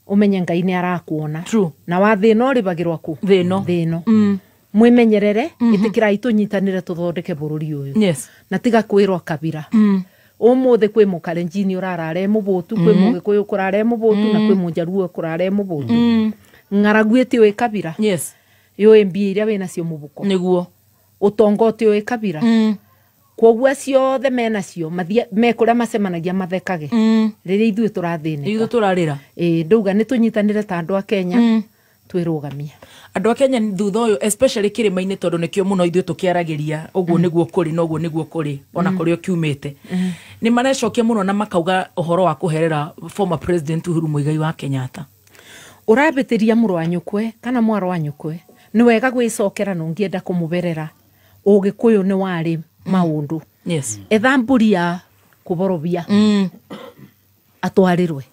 Ũmenye Ngai nĩ arakuona. True. Na wa thĩna ũrĩbagĩrwo kũ? Thĩno. Thĩno. Mwimenyerere ĩtĩkĩrai tũnyitanĩre tũthondeke bũrũri ũyũ. Yes. Na tiga kwĩrwo kabira. Ũmũthĩ kwĩ mũkalenjini ũrarara e mũbũtu, kwĩ mũgĩkũyũ kũrara e mũbũtu, na kwĩ mũnjaruo kũrara e mũbũtu. Ng'aragu ĩtiũĩ kabira. Yes. Yũĩ mbia iria wĩnacio mũbuko. Nĩguo. Ũtonga ũtiũĩ kabira. Kwoguo acio othe menacio me kũrĩa macemanagia mathekage. Rĩrĩa ithuĩ tũrathĩnĩka. Ithuĩ tũrarĩra. Ĩĩ ndauga nĩ tũnyitanĩre ta andũ a Kenya. Twĩrũgamie. Andũ a Kenya thutha ũyũ especially kĩrĩma-inĩ tondũ nĩkĩo mũno ithuĩ tũkĩaragĩria ũguo nĩguo kũrĩ na ũguo nĩguo kũrĩ ona kũrĩa ũkiumĩte. Nĩ marecokia mũno na makauga ũhoro wa kũherera former president Uhuru Muigai wa Kenyatta. Ũrabĩtĩria mũrũ wa nyũkwe kana mwarĩ wa nyũkwe nĩ wega gwĩcokera na ũngĩenda kũmũberera ũgĩkũyũ nĩ warĩ maũndũ. Yes. Etha mbũri ya kũborobia atwarĩrwe.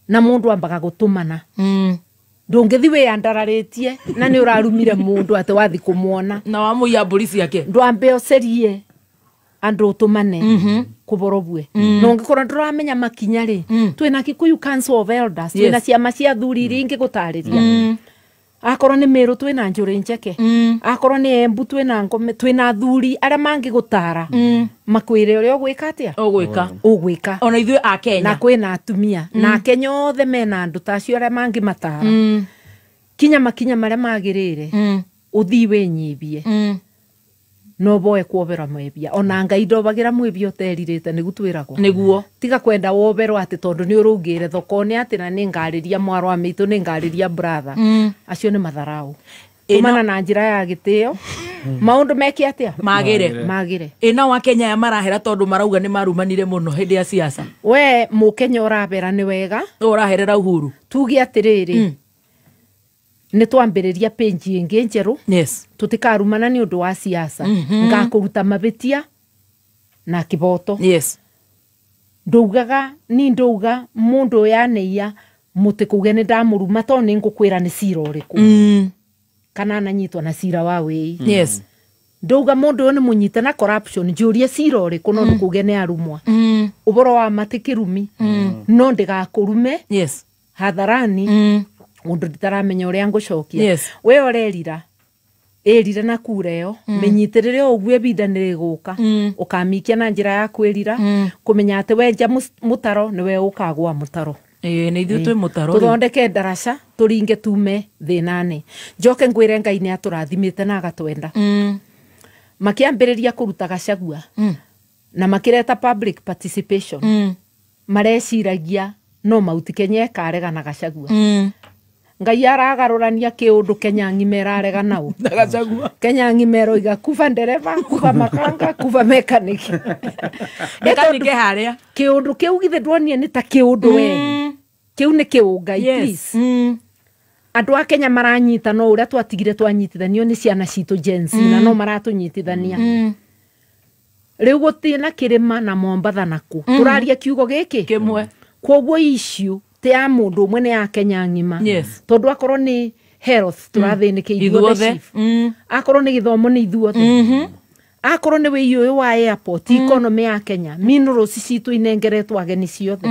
Na mũndũ ambaga gũtũmana. Ndũngĩthi wĩyandararĩtie na nĩ ũrarumire mũndũ atĩ wathi kũmuona. Na wamũiya mbũri ciake. Ndwambe ũcerie andũ ũtũmane kũborobue. Na ũngĩkorwo ndũramenya makinya rĩ, twĩna Kikuyu Council of Elders, twĩna ciama cia athuri iria ingĩgũtarĩria. Akorwo nĩ Meru twĩna Njũrĩ Njeke. Akorwo nĩ Embu twĩna Ngome, twĩna athuri arĩa mangĩgũtara. Makwĩre ũrĩa ũgwĩka atĩa? Ũgwĩka. Ũgwĩka. Ona ithuĩ a Kenya. Na kwĩna atumia. Na Akenya othe mena andũ ta acio arĩa mangĩmatara. Kinya makinya marĩa magĩrĩire. Ũthii wĩnyibie. No boe kuoberwa mwebia. Ona Ngai ndobagĩra mwebia ũterirĩte nĩguo twĩragwo. Nĩguo. Tiga kwenda woberwo atĩ tondũ nĩ ũrũngĩre thoko nĩ atĩ na nĩ ngarĩria mwarĩ wa maitũ nĩ ngarĩria brother. Acio nĩ matharau. Tũmana na njĩra ya gĩtĩo. Maũndũ meke atĩa? Magĩre. Magĩre. Ĩ nao Akenya aya marahera tondũ marauga nĩ marumanire mũno hĩndĩ ya siasa. We mũkenya ũrabera nĩ wega. Ũraherera Uhuru. Tuge atĩrĩrĩ. Nĩ twambĩrĩria page ĩngĩ njerũ. Yes. Tũtikarumana nĩ ũndũ wa siasa. Ngakũruta mabĩtia na kĩboto. Yes. Ndaugaga ni ndauga mũndũ yaneiya mũtĩ kuge nĩ ndamũruma tondũ nĩ ngũkwĩra nĩ cira ũrĩkũ. Kana ananyitwo na cira wa wĩi. Yes. Ndauga mũndũ ũyũ nĩ mũnyite na corruption njũrie cira ũrĩkũ no ndũkuge nĩ arumwa. Ũboro wa ma ti kĩrumi. No ndĩgakũrume. Yes. Hadharani. Undu nditaramenya uria ngucokia. Yes. We urerira erire na kura ĩyo mĩnyitĩrĩre o ũguo ibinda nĩ rĩgũka ũkamikia na njĩra ya kwĩrira kũmenya atĩ wenja mũtaro nĩwe ũkagwa mũtaro. Ĩĩ nĩ ithuĩ twĩ mũtaro. Tũthondeke ndaraca tũringe tume thĩna-inĩ. Njoke ngwĩre Ngai nĩ atũrathimĩte na agatwenda. Makĩambĩrĩria kũruta Gachagua na makĩreta public participation. Mareciragia no Mount Kenya ĩkarega na Gachagua. Ngai aragarũrania kĩũndũ Kenya ng'ima ĩrarega nao. Gachagua. Kenya ng'ima ĩroiga kuba ndereba, kuba makanga, kuba mechanic. Mechanic harĩa. Kĩũndũ kĩu githĩ ndwonie nĩ ta kĩũndũ we. Kĩu nĩ kĩũngai please. Andũ a Kenya maranyita no ũrĩa twatigire twanyitithanio nĩ ciana citũ Gen Z na no maratũnyitithania. Rĩu gũtirĩ na kĩrĩma na Mombatha na kũ. Tũraria kiugo gĩkĩ kĩmwe. Kwoguo issue ti ya mũndũ ũmwe nĩ ya Kenya ng'ima. Yes. Tondũ akorwo nĩ health tũrathĩnĩke ithuothe. Akorwo nĩ gĩthomo nĩ ithuothe. Akorwo nĩ wĩi ũyũ wa airport economy ya Kenya minerals citũ inengeretwo ageni ciothe.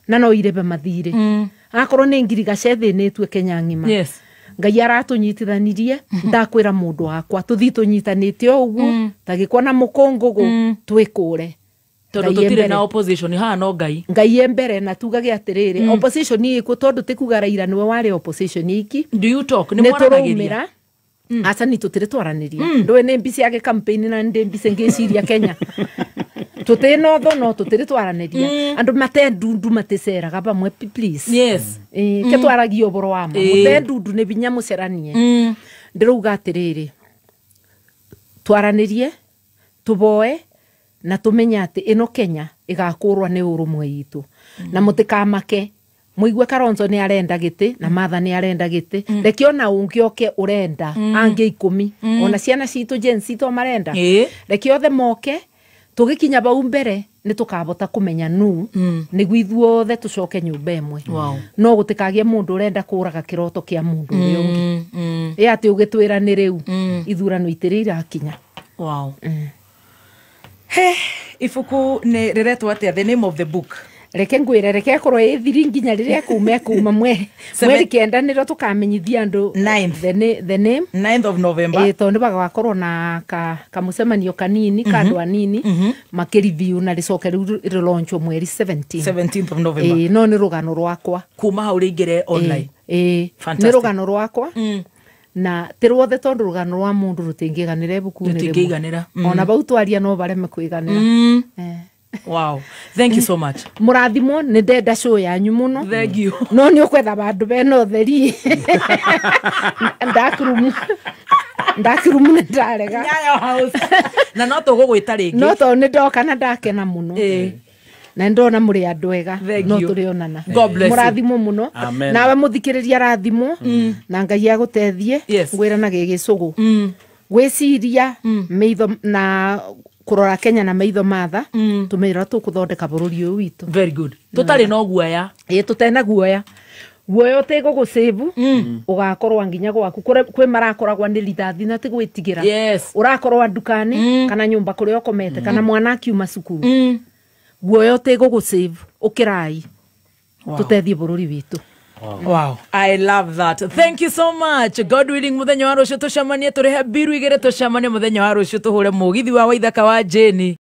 Na no irebe mathirĩ. Akorwo nĩ ngirigaca ĩthĩnĩtue Kenya ng'ima. Yes. Ngai aratũnyitithanirie ndakwĩra mũndũ wakwa tũthiĩ tũnyitanĩte o ũguo ta gĩkwa na mũkũngũgũ twĩkũre. Tondũ tũtirĩ na opposition haha no Ngai. Ngai e mbere na tugage atĩrĩrĩ opposition ĩkuo tondũ ti kuga Raila nĩwe warĩ opposition iki. Do you talk? Nĩ mwaranagĩria? Aca ni tũtirĩ twaranĩria. Ndũĩ nĩ mbici ya gĩcampaign na ndĩ mbici ngĩciria Kenya. Tũtirĩ na ũthũ no tũtirĩ twaranĩria. Andũ mate ndundu maticeraga pamwe please. Yes. Ke twaragia ũboro wa ma. Mũte ndundu nĩ binya mũceranie. Ndĩrauga atĩrĩrĩ twaranĩrie tũboe na tũmenye atĩ ĩno Kenya ĩgakũrwa nĩ ũrũmwe witũ. Na mũtikamake mũigue Kalonzo nĩ arenda gĩtĩ na Martha nĩ arenda gĩtĩ. Reke ona ũngĩ oke ũrenda angĩ 10 ona ciana citũ Gen Z to marenda. Reke othe moke tũgĩkinya bau mbere nĩ tũkabota kũmenya nũ nĩguo ithuothe tũcoke nyũmba ĩmwe. No gũtikagie mũndũ ũrenda kũraga kĩroto kĩa mũndũ ũrĩa ũngĩ. Ĩ atĩ ũgĩtwĩra nĩ rĩu ithurano itirĩ irakinya. Wow. He, ibuku nĩ rĩretwo atĩa? The name of the book. Reke ngwĩre reke ĩkorwo ĩ thiri nginya rĩrĩa ekuuma mweri 9 nĩrĩo tũkamenyithia andũ the name 9th of November. Tondũ nĩ bagakorwo na kamũcemanio kanini ka andũ anini makĩreview na rĩcoke rĩu rĩlaunchwo mweri 17th of November. No nĩ rũgano rwakwa kuma hau rĩingĩre online. Ĩĩ, nĩ rũgano rwakwa na ti ruothe tondu rũgano rwa mũndũ rũtingĩiganĩra ibuku-inĩ rĩmwe. Rũtingĩiganĩra. Ona bau twaria no bareme kũiganĩra. Wow, thank you so much. Mũrathimwo, nĩ ndenda show yanyu mũno. Thank you. No nĩ ũkwetha bandũ bena ũtheri. Ndakirumu nĩ ndarega. Nyayo House. Na no tũgũgwĩta rĩngĩ. No tondũ nĩ ndoka na ndakena mũno. Na ndona mũrĩ andũ ega no tũrĩonana. God bless you. Mũrathimwo mũno. Nawe mũthikĩrĩria rathimwo na Ngai agũteithie. Ngwĩra na gĩgĩcũgũ. Gwĩciria maitho na kũrora Kenya na maitho matha tũmĩra tũkũthondeka bũrũri ũyũ witũ. Very good. Tũtarĩ na guoya. Ĩĩ, tũtena guoya. Guoya ũtĩgũgũcĩbu ũgakorwo nginya gwaku kwĩ marakoragwa nĩ rithathi na ti gwĩtigĩra. Yes. Ũrakorwo nduka-inĩ kana nyũmba kũrĩa ũkomete kana mwana akiuma cukuru. Guoya ũtĩgũgũcĩbu ũkĩrai. Tũteithie bũrũri witũ. Wow, I love that. Thank you so much. God willing, muthenya wa rũciũ tũcemanie tũrĩhe mbiru igĩrĩ, tũcemanie muthenya wa rũciũ tũhũre mũgithi wa Waithaka wa Jane.